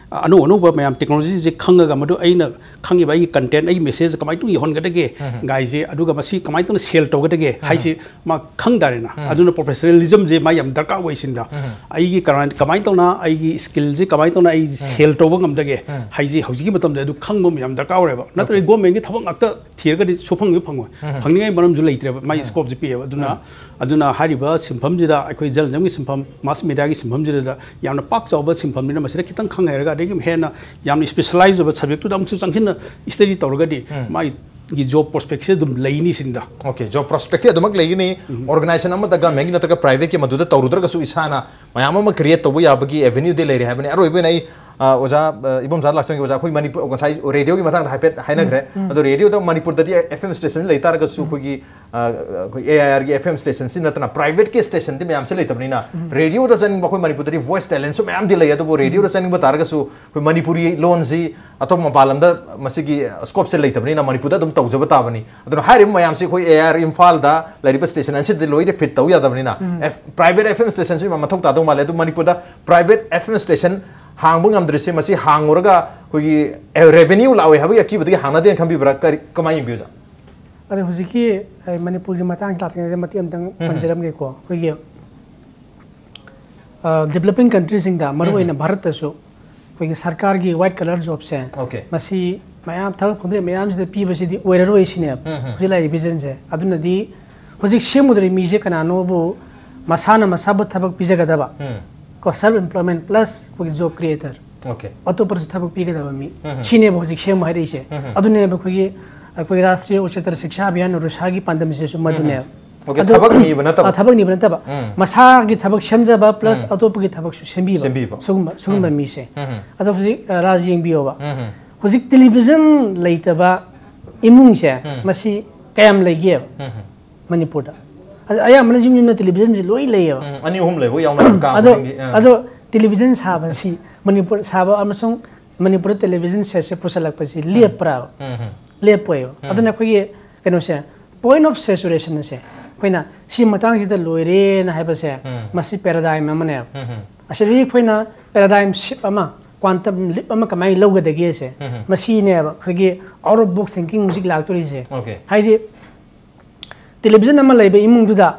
ꯑꯅꯧ ꯑꯅꯧꯕ ꯃꯌꯥꯝ ꯇꯦꯛꯅꯣꯂꯣꯖꯤꯁꯦ ꯈꯪꯉꯒ ꯃꯗꯨ ꯑꯩꯅ ꯈꯪꯉꯤꯕ ꯑꯩꯒꯤ ꯀꯟꯇꯦꯟ, ꯑꯩꯒꯤ ꯃꯦꯁꯦꯖ ꯀꯃꯥꯏꯅ ꯇꯧꯅ ꯌꯧꯍꯟꯒꯗꯒꯦ ꯒꯥꯏꯁꯦ, ꯑꯗꯨꯒ ꯃꯁꯤ ꯀꯃꯥꯏꯅ ꯇꯧꯅ ꯁꯦꯜ ꯇꯧꯒꯗꯒꯦ ꯍꯥꯏꯁꯦ ꯃꯥ ꯈꯪ ꯇꯥꯔꯦꯅ꯫ ꯑꯗꯨꯅ ꯄ꯭ꯔꯣꯐꯦꯁꯅꯦꯂꯤꯖꯝꯁꯦ ꯃꯥ ꯌꯥꯝ ꯗꯔꯀꯥꯔ ꯑꯣꯏ ꯁꯤꯟꯗ꯫ ꯑꯩꯒꯤ ꯀꯔꯥꯟ-, ꯀꯃꯥꯏꯅ ꯇꯧꯅ ꯑꯩꯒꯤ ꯁ꯭ꯀꯤꯜꯁꯦ ꯀꯃꯥꯏꯅ ꯇꯧꯅ ꯑꯩ ꯁꯦꯜ ꯇꯧꯕ ꯉꯝꯗꯒꯦ ꯍꯥꯏꯁꯦ ꯍꯧꯖꯤꯛꯀꯤ ꯃꯇꯝꯗ ꯑꯗꯨ ꯈꯪꯕ ꯑꯃ ꯌꯥꯝ ꯗꯔꯀꯥꯔ ꯑꯣꯏꯔꯦꯕ꯫ ꯅꯠꯇ꯭ꯔꯗꯤ ꯒꯣꯔꯃꯦꯟꯒꯤ ꯊꯕꯛ ꯉꯥꯛꯇ ꯊꯤꯔꯒꯗꯤ ꯁꯨꯐꯪꯁꯨ ꯐꯪꯉꯣꯏ꯫ ꯐꯪꯅꯤꯡꯉꯥꯏ ꯃꯔꯝꯁꯨ ꯂꯩꯇ꯭ꯔꯦꯕ, ꯃꯥꯒꯤ ꯁ꯭ꯀꯣꯞꯁꯦ ꯄꯤꯛꯑꯦꯕ꯫ ꯑꯗꯨꯅ ꯑꯗꯨꯅ ꯍꯥꯏꯔꯤꯕ ꯁꯤꯟꯐꯝꯁꯤꯗ ꯑꯩꯈꯣꯏ ꯖꯔꯅꯦꯂꯤꯖꯝꯒꯤ ꯁꯤꯟꯐꯝ, ꯃꯥꯁ ꯃꯦꯗꯤꯌꯥꯒꯤ ꯁꯤꯟꯐꯝꯁꯤꯗ ꯌꯥꯝꯅ ꯄꯥꯛ ꯆꯥꯎꯕ ꯁꯤꯟꯐꯝꯅꯤꯅ ꯃꯁꯤꯗ ꯈꯤꯇꯪ ꯈꯪ ꯍꯩꯔꯒ ꯑꯗꯒꯤ ꯍꯦꯟꯅ ꯌꯥꯝꯅ ꯁ꯭ꯄꯦꯁꯦꯂꯥꯏꯖ ꯑꯣꯏꯕ ꯁꯕꯖꯦꯛꯇꯨꯗ ꯑꯃꯨꯛꯁꯨ ꯆꯪꯁꯤꯟꯅ ꯁ꯭ꯇꯗꯤ ꯇꯧꯔꯒꯗꯤ ꯃꯥꯒꯤ ꯖꯣꯕ ꯄ꯭ꯔꯣꯁꯄꯦꯛꯁꯦ ꯑꯗꯨꯝ ꯂꯩꯅꯤ ꯁꯤꯅꯤꯗ꯫ ꯑꯣꯀꯦ, ꯖꯣꯕ ꯄ꯭ꯔꯣꯁꯄꯦꯛꯇꯤ ꯑꯗꯨꯃꯛ ꯂꯩꯒꯅꯤ꯫ ꯑꯣꯔꯒꯅꯥꯏꯖꯦꯁꯟ ꯑꯃꯗ ꯒꯃꯦꯟꯒꯤ ꯅꯠꯇ꯭ꯔꯒ ꯄ꯭ꯔꯥꯏꯚꯦꯠꯀꯤ ꯃꯗꯨꯗ ꯇꯧꯔꯨꯗ꯭ꯔꯒꯁꯨ ꯏꯁꯥꯅ ꯃꯌꯥꯝ ꯑꯃ ꯀ꯭ꯔꯤꯌꯦꯠ ꯇꯧꯕ ꯌꯥꯕꯒꯤ ꯑꯦꯚꯦꯅ꯭ꯌꯨꯗꯤ ꯂꯩꯔꯦ ꯍꯥꯏꯕꯅꯤ꯫ ꯑꯔꯣꯏꯕ ꯑꯣꯏꯅ ꯑꯩ, ꯑ, ꯑꯣꯖꯥ, ꯑ, ꯏꯕꯣꯝꯆꯥ ꯂꯥꯛꯆꯝꯒꯤ ꯑꯣꯖꯥ, ꯑꯩꯈꯣꯏ ꯃꯅꯤꯄꯨꯔ ꯉꯁꯥꯏ ꯔꯦꯗꯤꯑꯣꯒꯤ ꯃꯇꯥꯡꯗ ꯍꯥꯏꯐꯦꯠ ꯍꯥꯏꯅꯈ꯭ꯔꯦ꯫ ꯑꯗꯣ ꯔꯦꯗꯤꯑꯣꯗ ꯃꯅꯤꯄꯨꯔꯗꯗꯤ ꯑꯦꯐ ꯑꯦꯝ ꯁ꯭ꯇꯦꯁꯟ ꯂꯩ ꯇꯥꯔꯒꯁꯨ ꯑꯩꯈꯣꯏꯒꯤ, ꯑ, ꯑꯩꯈꯣꯏ ꯑꯦ ꯑꯥꯏ ꯑꯥꯔꯒꯤ ꯑꯦꯐ ꯑꯦꯝ ꯁ꯭ꯇꯦꯁꯟꯁꯤ ꯅꯠꯇꯅ ꯄ꯭ꯔꯥꯏꯚꯦꯠꯀꯤ ꯁ꯭ꯇꯦꯁꯟꯗꯤ ꯃꯌꯥꯝꯁꯦ ꯂꯩꯇꯕꯅꯤꯅ ꯔꯦꯗꯤꯑꯣꯗ ꯆꯠꯅꯤꯡꯕ ꯑꯩꯈꯣꯏ ꯃꯅꯤꯄꯨꯔꯗꯗꯤ ꯚꯣꯏꯁ ꯇꯦꯂꯦꯟꯁꯨ ꯃꯌꯥꯝꯗꯤ ꯂꯩ꯫ ꯑꯗꯨꯕꯨ ꯔꯦꯗꯤꯑꯣꯗ ꯆꯠꯅꯤꯡꯕ ꯇꯥꯔꯒꯁꯨ ꯑꯩꯈꯣꯏ ꯃꯅꯤꯄꯨꯔꯤ ꯂꯣꯟꯁꯤ ꯑꯇꯣꯞꯄ ꯃꯄꯥꯟ ꯂꯝꯗ ꯃꯁꯤꯒꯤ ꯁ꯭ꯀꯣꯞꯁꯦ ꯂꯩꯇꯕꯅꯤꯅ ꯃꯅꯤꯄꯨꯔꯗ ꯑꯗꯨꯝ ꯇꯧꯖꯕ ꯇꯥꯕꯅꯤ꯫ ꯑꯗꯨꯅ ꯍꯥꯏꯔꯤꯕ ꯃꯌꯥꯝꯁꯤ ꯑꯩꯈꯣꯏ ꯑꯦ ꯑꯥꯏ ꯑꯥꯔ ꯏꯝꯐꯥꯜꯗ ꯂꯩꯔꯤꯕ ꯁ꯭ꯇꯦꯁꯟ ꯑꯁꯤꯗꯤ ꯂꯣꯏꯅ ꯐꯤꯠ ꯇꯧ ꯌꯥꯗꯕꯅꯤꯅ ꯄ꯭ꯔꯥꯏꯚꯦꯠ ꯑꯦꯐ ꯑꯦꯝ ꯁ꯭ꯇꯦꯁꯟꯁꯨ ꯌꯥꯝ ꯃꯊꯧ ꯇꯥꯗꯧ ꯃꯥꯜꯂꯦ꯫ ꯑꯗꯨ ꯃꯅꯤꯄꯨꯔꯗ ꯄ꯭ꯔꯥꯏꯚꯦꯠ ꯑꯦꯐ ꯑꯦꯝ ꯁ꯭ꯇꯦꯁꯟ ꯍꯥꯡꯕ ꯉꯝꯗ꯭ꯔꯤꯁꯦ ꯃꯁꯤ ꯍꯥꯡꯉꯨꯔꯒ ꯑꯩꯈꯣꯏꯒꯤ ꯔꯦꯚꯦꯅ꯭ꯌꯨ ꯂꯥꯛꯑꯣꯏ ꯍꯥꯏꯕꯒꯤ ꯑꯀꯤꯕꯗꯒꯤ ꯍꯥꯡꯅꯗꯦꯅ ꯈꯟꯕꯤꯕ꯭ꯔꯥ? ꯀꯔꯤ, ꯀꯃꯥꯏꯅ ꯌꯦꯡꯕꯤꯕꯖꯥ? ꯑꯗꯣ ꯍꯧꯖꯤꯛꯀꯤ ꯑꯩ ꯃꯅꯤꯄꯨꯔꯒꯤ ꯃꯇꯥꯡꯁꯤ ꯂꯥꯛꯇ꯭ꯔꯤꯉꯩꯗ ꯃꯇꯦꯛ ꯑꯃꯇꯪ ꯄꯟꯖꯔꯝꯒꯦꯀꯣ꯫ ꯑꯩꯈꯣꯏꯒꯤ ꯗꯤꯕꯂꯞꯄꯤꯡ ꯀꯟꯇ꯭ꯔꯤꯁꯤꯡꯗ, ꯃꯔꯨꯑꯣꯏꯅ ꯚꯥꯔꯠꯇꯁꯨ ꯑꯩꯈꯣꯏꯒꯤ ꯁꯔꯀꯥꯔꯒꯤ white collar jobꯁꯦ, Okay. ꯃꯁꯤ ꯃꯌꯥꯝ ꯊꯕꯛ ꯐꯪꯗꯕ ꯃꯌꯥꯝꯁꯤꯗ ꯄꯤꯕꯁꯤꯗꯤ ꯑꯣꯏꯔꯔꯣꯏ ꯁꯤꯅꯦꯕ ꯎꯝ, ꯎꯝ. ꯍꯧꯖꯤꯛ ꯂꯥꯛꯏꯕ visionꯁꯦ꯫ ꯑꯗꯨꯅꯗꯤ ꯍꯧꯖꯤꯛ ꯁꯦꯝꯒꯗꯧꯔꯤꯕ ꯃꯤꯁꯦ ꯀꯅꯥꯅꯣꯕꯨ ꯃꯁꯥꯅ ꯃꯁꯥꯕꯨ ꯊꯕꯛ ꯄꯤꯖꯒꯗꯕ, ꯎꯝ. ꯀꯣ, self employment plus ꯑꯩꯈꯣꯏꯒꯤ job creator, Okay. ꯑꯇꯣꯞꯄꯗꯁꯨ ꯊꯕꯛ ꯄꯤꯒꯗꯕ ꯃꯤ, ꯎꯝ, ꯎꯝ. ꯁꯤꯅꯦꯕ ꯍꯧꯖꯤꯛ ꯁꯦꯝꯕ ꯍꯥꯏꯔꯛꯏꯁꯦ꯫ ꯎꯝ, ꯎꯝ. ꯑꯗꯨꯅꯦꯕ ꯑꯩꯈꯣꯏꯒꯤ, ꯑꯩꯈꯣꯏꯒꯤ ꯔꯥꯁꯇ꯭ꯔꯤꯌ ꯎꯆꯆꯇꯔ ꯁꯤꯛꯁꯥ ꯑꯚꯤꯌꯥꯟ ꯔꯨꯁꯥꯒꯤ ꯄꯥꯟꯗꯝꯁꯤꯁꯨ ꯃꯗꯨꯅꯦꯕ꯫ Okay, ꯑꯗꯣ, ꯊꯕꯛ ꯅꯤꯕ ꯅꯠꯇꯕ? ꯑ, ꯊꯕꯛ ꯅꯤꯕ ꯅꯠꯇꯕ꯫ ꯎꯝ. ꯃꯁꯥꯒꯤ ꯊꯕꯛ ꯁꯦꯝꯖꯕ plus ꯎꯝ. ꯑꯇꯣꯞꯄꯒꯤ ꯊꯕꯛꯁꯨ ꯁꯦꯝꯕꯤꯕ꯫ ꯁꯦꯝꯕꯤꯕ꯫ ꯁꯤꯒꯨꯝꯕ, ꯁꯤꯒꯨꯝꯕ ꯎꯝ. ꯃꯤꯁꯦ꯫ ꯎꯝ, ꯎꯝ. ꯑꯗꯣ ꯍꯧꯖꯤꯛ, ꯑ, ꯔꯥꯖ ꯌꯦꯡꯕꯤꯌꯣꯕ꯫ ꯎꯝ, ꯎꯝ. ꯍꯧꯖꯤꯛ television ꯂꯩꯇꯕ ꯏꯃꯨꯡꯁꯦ ꯎꯝ. ꯃꯁꯤ ꯀꯌꯥꯝ ꯂꯩꯒꯦꯕ ꯎꯝ, ꯎꯝ. ꯃꯅꯤꯄꯨꯔꯗ? ꯑꯗ ꯑꯌꯥꯝꯕꯅ ꯌꯨꯝ ꯌꯨꯝꯗ televisionꯁꯤ ꯂꯣꯏ ꯂꯩꯌꯦꯕ꯫ ꯎꯝ, ꯑꯅꯤ ꯑꯍꯨꯝ ꯂꯩꯕ ꯌꯥꯎꯅ ꯀꯥ ꯑꯗꯣ, ꯈꯨꯗꯤꯡꯒꯤ, ꯑꯥ. ꯑꯗꯣ television ꯁꯥꯕꯁꯤ ꯃꯅꯤꯄꯨꯔ ꯁꯥꯕ ꯑꯃꯁꯨꯡ ꯃꯅꯤꯄꯨꯔꯗ television setꯁꯦ ꯄꯨꯁꯜꯂꯛꯄꯁꯤ ꯂꯦꯞꯄ꯭ꯔꯥꯕ? ꯎꯝ, ꯎꯝ. ꯂꯦꯞꯄꯣꯏꯕ꯫ ꯎꯝ. ꯑꯗꯨꯅ ꯑꯩꯈꯣꯏꯒꯤ ꯀꯩꯅꯣꯁꯦ, point of saturation ꯑꯁꯦ, ꯑꯩꯈꯣꯏꯅ ꯁꯤ ꯃꯇꯥꯡꯁꯤꯗ ꯂꯣꯏꯔꯦꯅ ꯍꯥꯏꯕꯁꯦ, ꯎꯝ. ꯃꯁꯤ paradigm ꯑꯃꯅꯦꯕ꯫ ꯎꯝ, ꯎꯝ. ꯑꯁꯤꯗꯒꯤ ꯑꯩꯈꯣꯏꯅ paradigm shift ꯑꯃ, quantum leap ꯑꯃ ꯀꯃꯥꯏꯅ ꯂꯧꯒꯗꯒꯦꯁꯦ, ꯎꯝ. ꯃꯁꯤꯅꯦꯕ ꯑꯩꯈꯣꯏꯒꯤ out of box thinking ꯍꯧꯖꯤꯛ ꯂꯥꯛꯇꯣꯔꯤꯁꯦ꯫ Okay. ꯍꯥꯏꯗꯤ, television ꯑꯃ ꯂꯩꯕ ꯏꯃꯨꯡꯗꯨꯗ,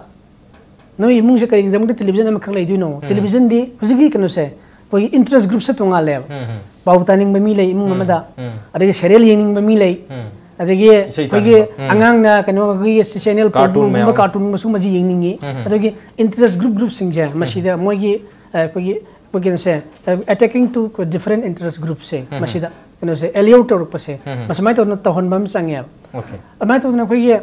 ꯅꯣꯏ ꯏꯃꯨꯡꯁꯦ ꯀꯔꯤꯒꯤꯗꯃꯛꯇ television ꯑꯃꯈꯛ ꯂꯩꯗꯣꯏꯅꯣ? ꯎꯝ. Televisionꯗꯤ ꯍꯧꯖꯤꯛꯀꯤ ꯀꯩꯅꯣꯁꯦ, ꯑꯩꯈꯣꯏꯒꯤ interest groupꯁꯦ ꯇꯣꯉꯥꯜꯂꯦꯕ꯫ ꯎꯝ, ꯎꯝ. ꯄꯥꯎ ꯇꯥꯅꯤꯡꯕ ꯃꯤ ꯂꯩ ꯏꯃꯨꯡ ꯎꯝ, ꯑꯃꯗ, ꯎꯝ. ꯑꯗꯒꯤ serial ꯌꯦꯡꯅꯤꯡꯕ ꯃꯤ ꯂꯩ, ꯎꯝ. ꯑꯗꯒꯤ ꯏꯁꯩ ꯑꯩꯈꯣꯏꯒꯤ ꯇꯥꯅꯤꯡꯕ. ꯎꯝ. ꯑꯉꯥꯡꯅ ꯀꯩꯅꯣ, ꯑꯩꯈꯣꯏꯒꯤ channel Cartoon Pogoꯒꯨꯝꯕ, ꯃꯌꯥꯝ. Cartoonꯒꯨꯝꯕ ꯁꯤꯒꯨꯝꯕꯁꯤ ꯌꯦꯡꯅꯤꯡꯉꯤ꯫ ꯎꯝ, ꯎꯝ. ꯑꯗꯨꯒꯤ interest group, groupꯁꯤꯡꯁꯦ ꯃꯁꯤꯗ ꯃꯣꯏꯒꯤ, ꯑ, ꯑꯩꯈꯣꯏꯒꯤ, ꯑꯩꯈꯣꯏꯒꯤ ꯀꯩꯅꯣꯁꯦ, ꯑ, attacking to different interest groupꯁꯦ, ꯎꯝ. ꯃꯁꯤꯗ ꯀꯩꯅꯣꯁꯦ allure ꯇꯧꯔꯛꯄꯁꯦ, ꯎꯝ. ꯃꯁꯨꯃꯥꯏꯅ ꯇꯧꯗꯅ ꯇꯧꯍꯟꯕ ꯑꯃ ꯆꯪꯉꯦꯕ꯫ Okay. ꯑꯗꯨꯃꯥꯏꯅ ꯇꯧꯗꯅ ꯑꯩꯈꯣꯏꯒꯤ,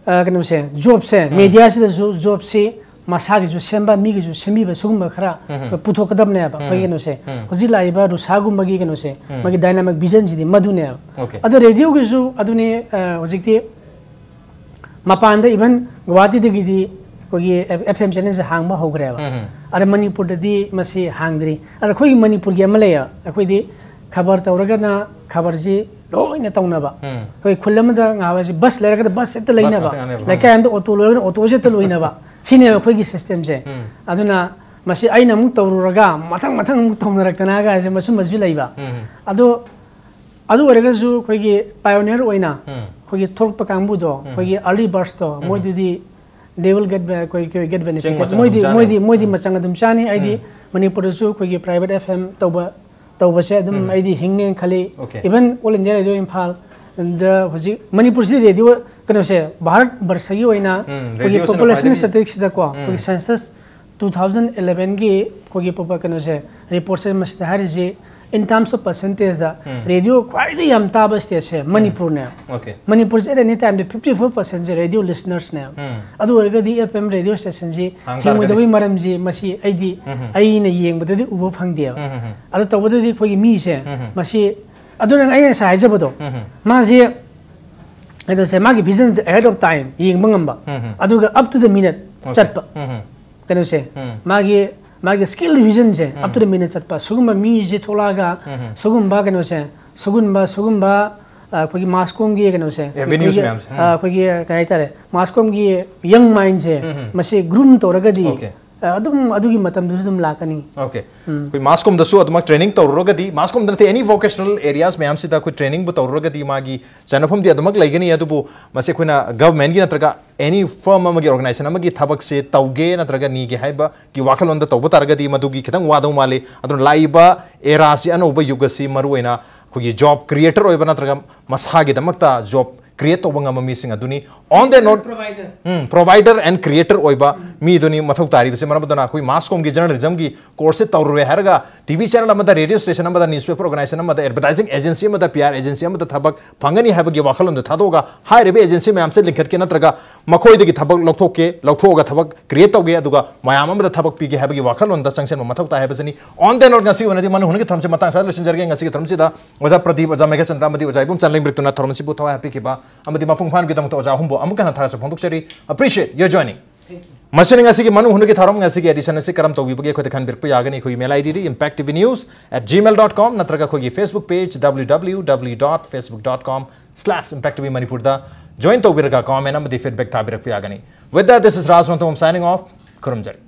ꯑ, ꯀꯩꯅꯣꯁꯦ, jobꯁꯦ, ꯎꯝ. mediaꯁꯤꯗꯁꯨ jobꯁꯤ ꯃꯁꯥꯒꯤꯁꯨ ꯁꯦꯝꯕ, ꯃꯤꯒꯤꯁꯨ ꯁꯦꯝꯕꯤꯕ, ꯁꯤꯒꯨꯝꯕ ꯈꯔ ꯎꯝ. ꯑꯩꯈꯣꯏ ꯄꯨꯊꯣꯛꯀꯗꯕꯅꯦꯕ꯫ ꯎꯝ. ꯑꯩꯈꯣꯏ ꯀꯩꯅꯣꯁꯦ, ꯎꯝ. ꯍꯧꯖꯤꯛ ꯂꯥꯛꯏꯕ ꯔꯨꯁꯥꯒꯨꯝꯕꯒꯤ ꯀꯩꯅꯣꯁꯦ, ꯎꯝ. ꯃꯥꯒꯤ dynamic visionꯁꯤꯗꯤ ꯃꯗꯨꯅꯦꯕ꯫ Okay. ꯑꯗꯣ radioꯒꯤꯁꯨ ꯑꯗꯨꯅꯤ, ꯑ, ꯍꯧꯖꯤꯛꯇꯤ ꯃꯄꯥꯟꯗ, even ꯒꯨꯋꯥꯍꯥꯇꯤꯗꯒꯤꯗꯤ ꯑꯩꯈꯣꯏꯒꯤ FM channelꯁꯦ ꯍꯥꯡꯕ ꯍꯧꯈ꯭ꯔꯦꯕ꯫ ꯎꯝ. ꯑꯗ ꯃꯅꯤꯄꯨꯔꯗꯗꯤ ꯃꯁꯤ ꯍꯥꯡꯗ꯭ꯔꯤ꯫ ꯑꯗ ꯑꯩꯈꯣꯏꯒꯤ ꯃꯅꯤꯄꯨꯔꯒꯤ ꯑꯃ ꯂꯩꯌꯦꯕ, ꯑꯩꯈꯣꯏꯗꯤ ꯈꯕꯔ ꯇꯧꯔꯒꯅ ꯈꯕꯔꯁꯤ ꯂꯣꯏꯅ ꯇꯧꯅꯕ꯫ ꯎꯝ. ꯑꯩꯈꯣꯏ ꯈꯨꯜ ꯑꯃꯗ ꯉꯥꯏꯍꯥꯛ ꯕꯁ ꯂꯩꯔꯒꯗꯤ ꯕꯁ ꯍꯦꯛꯇ ꯂꯩꯅꯕ꯫ ꯍꯦꯛꯇ ꯂꯩꯅꯕ꯫ ꯂꯩꯀꯥꯏ ꯑꯃꯗ ꯑꯣꯇꯣ ꯂꯩꯔꯒꯅ ꯑꯣꯇꯣꯁꯦ ꯍꯦꯛꯇ ꯂꯣꯏꯅꯕ꯫ ꯁꯤꯅꯦꯕ ꯑꯩꯈꯣꯏꯒꯤ systemꯁꯦ꯫ ꯎꯝ. ꯑꯗꯨꯅ ꯃꯁꯤ ꯑꯩꯅ ꯑꯃꯨꯛ ꯇꯧꯔꯨꯔꯒ ꯃꯊꯪ ꯃꯊꯪ ꯑꯃꯨꯛ ꯇꯧꯅꯔꯛꯇꯅꯒꯁꯦ ꯃꯁꯨꯝꯕꯁꯨ ꯂꯩꯕ꯫ ꯎꯝ. ꯑꯗꯣ ꯑꯗꯨ ꯑꯣꯏꯔꯒꯁꯨ ꯑꯩꯈꯣꯏꯒꯤ pioneer ꯑꯣꯏꯅ ꯎꯝ. ꯑꯩꯈꯣꯏꯒꯤ ꯊꯣꯛꯂꯛꯄ ꯀꯥꯡꯕꯨꯗꯣ, ꯑꯩꯈꯣꯏꯒꯤ early birdsꯇꯣ, ꯃꯣꯏꯗꯨꯗꯤ they will get be-, ꯑꯩꯈꯣꯏ, ꯑꯩꯈꯣꯏ get benefit. ꯆꯦꯡ ꯃꯆꯪ ꯃꯣꯏꯗꯤ, ꯑꯗꯨꯝ ꯆꯥꯅꯤ꯫ ꯃꯣꯏꯗꯤ, ꯃꯣꯏꯗꯤ ꯃꯆꯪ ꯑꯗꯨꯝ ꯆꯥꯅꯤ꯫ ꯍꯥꯏꯗꯤ ꯎꯝ. ꯃꯅꯤꯄꯨꯔꯗꯁꯨ ꯑꯩꯈꯣꯏꯒꯤ private F M ꯇꯧꯕ ꯇꯧꯕꯁꯦ ꯑꯗꯨꯝ ꯑꯩꯗꯤ ꯍꯤꯡꯅꯦꯅ ꯈꯜꯂꯤ꯫ Okay. Even All India Radio Imphal, ꯑꯗ ꯍꯧꯖꯤꯛ ꯃꯅꯤꯄꯨꯔꯁꯤꯗꯤ ꯔꯦꯗꯤꯑꯣ ꯀꯩꯅꯣꯁꯦ, ꯚꯥꯔꯠ ꯕꯔꯁꯒꯤ ꯑꯣꯏꯅ ꯎꯝ, ꯑꯩꯈꯣꯏꯒꯤ ꯔꯦꯗꯤꯑꯣꯁꯤꯅ population ꯈ꯭ꯋꯥꯏꯗꯒꯤ statistics ꯗꯀꯣ ꯑꯩꯈꯣꯏꯒꯤ census two thousand eleven ꯒꯤ ꯑꯩꯈꯣꯏꯒꯤ ꯄꯣꯄ- ꯀꯩꯅꯣꯁꯦ, ꯔꯤꯄꯣꯔꯠꯁꯦ ꯃꯁꯤꯗ ꯍꯥꯏꯔꯤꯁꯤ, in terms of percentage the radio ꯈ꯭ꯋꯥꯏꯗꯒꯤ ꯌꯥꯝ ꯇꯥꯕ stateꯁꯦ ꯃꯅꯤꯄꯨꯔꯅꯦ꯫ Okay. ꯃꯅꯤꯄꯨꯔꯁꯦ at any time the fifty four percent say radio listeners ꯅꯦ꯫ ꯎꯝ. ꯑꯗꯨ ꯑꯣꯏꯔꯒꯗꯤ F M ꯔꯦꯗꯤꯑꯣ stationꯁꯤ ꯍꯥꯡ ꯍꯤꯡꯉꯣꯏꯗꯕꯒꯤ ꯇꯥꯔꯒꯗꯤ. ꯃꯔꯝꯁꯤ ꯃꯁꯤ ꯑꯩꯗꯤ ꯎꯝ. ꯑꯩꯅ ꯌꯦꯡꯕꯗꯗꯤ ꯎꯕ ꯐꯪꯗꯦꯕ꯫ ꯎꯝ, ꯎꯝ, ꯎꯝ. ꯑꯗꯨ ꯇꯧꯕꯗꯗꯤ ꯑꯩꯈꯣꯏꯒꯤ ꯃꯤꯁꯦ ꯎꯝ. ꯃꯁꯤ, ꯑꯗꯨꯅ ꯑꯩꯅ ꯉꯁꯥꯏ ꯍꯥꯏꯖꯕꯗꯣ, ꯎꯝ. ꯃꯥꯁꯦ ꯀꯩꯅꯣꯁꯦ, ꯃꯥꯒꯤ vision say ahead of time ꯌꯦꯡꯕ ꯉꯝꯕ, ꯎꯝ. ꯑꯗꯨꯒ up to the minute Okay. ꯆꯠꯄ ꯎꯝ. ꯀꯩꯅꯣꯁꯦ, ꯎꯝ. ꯃꯥꯒꯤ ꯃꯥꯒꯤ skill vision say up to the minute ꯆꯠꯄ, ꯁꯤꯒꯨꯝꯕ ꯃꯤꯁꯦ ꯊꯣꯛꯂꯛꯑꯒ ꯎꯝ. ꯁꯤꯒꯨꯝꯕ ꯀꯩꯅꯣꯁꯦ, ꯁꯤꯒꯨꯝꯕ ꯁꯤꯒꯨꯝꯕ ꯑ, ꯑꯩꯈꯣꯏꯒꯤ mass comꯒꯤ ꯀꯩꯅꯣꯁꯦ, Avenues ꯑꯩꯈꯣꯏꯒꯤ, ꯃꯌꯥꯝꯁꯦ. ꯑ, ꯑꯩꯈꯣꯏꯒꯤ ꯀꯩ ꯍꯥꯏꯇꯥꯔꯦ, mass comꯒꯤ young mindꯁꯦ ꯎꯝ. ꯃꯁꯤ groom ꯇꯧꯔꯒꯗꯤ Okay. ꯑ, ꯑꯗꯨꯝ ꯑꯗꯨꯒꯤ ꯃꯇꯝꯗꯨꯁꯨ ꯑꯗꯨꯝ ꯂꯥꯛꯀꯅꯤ꯫ Okay. ꯑꯩꯈꯣꯏ mass comꯗꯁꯨ ꯑꯗꯨꯃꯛ training ꯇꯧꯔꯨꯔꯒꯗꯤ, mass comꯗ ꯅꯠꯇꯦ, any vocational areas ꯃꯌꯥꯝꯁꯤꯗ ꯑꯩꯈꯣꯏ trainingꯕꯨ ꯇꯧꯔꯨꯔꯒꯗꯤ ꯃꯥꯒꯤ ꯆꯟꯅꯐꯝꯗꯤ ꯑꯗꯨꯃꯛ ꯂꯩꯒꯅꯤ꯫ ꯑꯗꯨꯕꯨ ꯃꯁꯤ ꯑꯩꯈꯣꯏꯅ governmentꯀꯤ ꯅꯠꯇ꯭ꯔꯒ any firm ꯑꯃꯒꯤ, organization ꯑꯃꯒꯤ ꯊꯕꯛꯁꯦ ꯇꯧꯒꯦ ꯅꯠꯇ꯭ꯔꯒ ꯅꯤꯒꯦ ꯍꯥꯏꯕꯒꯤ ꯋꯥꯈꯜꯂꯣꯟꯗ ꯇꯧꯕ ꯇꯥꯔꯒꯗꯤ ꯃꯗꯨꯒꯤ ꯈꯤꯇꯪ ꯋꯥꯗꯧ ꯃꯥꯜꯂꯤ꯫ ꯑꯗꯨꯅ ꯂꯥꯛꯏꯕ eraꯁꯤ, ꯑꯅꯧꯕ ꯌꯨꯒ ꯑꯁꯤ ꯃꯔꯨꯑꯣꯏꯅ ꯑꯩꯈꯣꯏꯒꯤ job creator ꯑꯣꯏꯕ ꯅꯠꯇ꯭ꯔꯒ ꯃꯁꯥꯒꯤꯗꯃꯛꯇ job create ꯇꯧꯕ ꯉꯝꯕ ꯃꯤꯁꯤꯡ ꯑꯗꯨꯅꯤ꯫ On the note, Provider. Um, provider and creator ꯑꯣꯏꯕ ꯃꯤꯗꯨꯅꯤ ꯃꯊꯧ ꯇꯥꯔꯤꯕꯁꯦ꯫ ꯃꯔꯝ ꯑꯗꯨꯅ ꯑꯩꯈꯣꯏ mass comꯒꯤ journalismꯒꯤ courseꯁꯦ ꯇꯧꯔꯨꯔꯦ ꯍꯥꯏꯔꯒ T V channel ꯑꯃꯗ, radio station ꯑꯃꯗ, newspaper organization ꯑꯃꯗ, advertising agency ꯑꯃꯗ, P R agency ꯑꯃꯗ ꯊꯕꯛ ꯐꯪꯒꯅꯤ ꯍꯥꯏꯕꯒꯤ ꯋꯥꯈꯜꯂꯣꯟꯗꯨ ꯊꯥꯗꯣꯛꯑꯒ ꯍꯥꯏꯔꯤꯕ agency ꯃꯌꯥꯝꯁꯦ ꯂꯤꯡꯈꯠꯀꯦ ꯅꯠꯇ꯭ꯔꯒ ꯃꯈꯣꯏꯗꯒꯤ ꯊꯕꯛ ꯂꯧꯊꯣꯛꯀꯦ, ꯂꯧꯊꯣꯛꯑꯒ ꯊꯕꯛ create ꯇꯧꯒꯦ, ꯑꯗꯨꯒ ꯃꯌꯥꯝ ꯑꯃꯗ ꯊꯕꯛ ꯄꯤꯒꯦ ꯍꯥꯏꯕꯒꯤ ꯋꯥꯈꯜꯂꯣꯟꯗ ꯆꯪꯁꯤꯟꯕ ꯃꯊꯧ ꯇꯥꯏ ꯍꯥꯏꯕꯁꯤꯅꯤ꯫ On the note, ꯉꯁꯤꯒꯤ ꯑꯣꯏꯅꯗꯤ ꯃꯅꯨꯡ ꯍꯨꯠꯅꯒꯤ ꯊꯧꯔꯝꯁꯦ ꯃꯇꯥꯡ ꯁ꯭ꯋꯥꯏꯗ ꯂꯣꯏꯁꯤꯟꯖꯔꯒꯦ꯫ ꯉꯁꯤꯒꯤ ꯊꯧꯔꯝꯁꯤꯗ ꯑꯣꯖꯥ ꯄ꯭ꯔꯗꯤꯞ, ꯑꯣꯖꯥ ꯃꯦꯘꯆꯟꯗ꯭ꯔ ꯑꯃꯗꯤ ꯑꯣꯖꯥ ꯏꯕꯣꯝꯆꯥꯟ ꯂꯩꯃꯔꯤꯛꯇꯨꯅ ꯊꯧꯔꯝ ꯑꯁꯤꯕꯨ ꯊꯋꯥꯏ ꯍꯥꯞꯄꯤꯈꯤꯕ ꯑꯃꯗꯤ ꯃꯄꯨꯡ ꯐꯥꯍꯟꯈꯤꯕꯒꯤꯗꯃꯛꯇ ꯑꯣꯖꯥ ꯑꯍꯨꯝꯕꯨ ꯑꯃꯨꯛꯀ ꯍꯟꯅ ꯊꯥꯒꯠꯆꯕ ꯐꯣꯡꯗꯣꯛꯆꯔꯤ꯫ Appreciate your joining. ꯃꯁꯤꯅ ꯉꯁꯤꯒꯤ ꯃꯅꯨꯡ ꯍꯨꯠꯅꯒꯤ ꯊꯧꯔꯝ, ꯉꯁꯤꯒꯤ edition ꯑꯁꯤ ꯀꯔꯝ ꯇꯧꯕꯤꯕꯒꯦ ꯑꯩꯈꯣꯏꯗ ꯈꯟꯕꯤꯔꯛꯄ ꯌꯥꯒꯅꯤ꯫ ꯑꯩꯈꯣꯏꯒꯤ mail I D D impact T V news at gmail dot com ꯅꯠꯇ꯭ꯔꯒ ꯑꯩꯈꯣꯏꯒꯤ Facebook page W W W dot facebook dot com slash impact T V Manipurꯗ join ꯇꯧꯕꯤꯔꯒ comment ꯑꯃꯗꯤ feedback ꯊꯥꯕꯤꯔꯛꯄ ꯌꯥꯒꯅꯤ꯫ With that, this is Raj Ranthambam signing off. ꯈꯨꯔꯨꯝꯖꯔꯤ꯫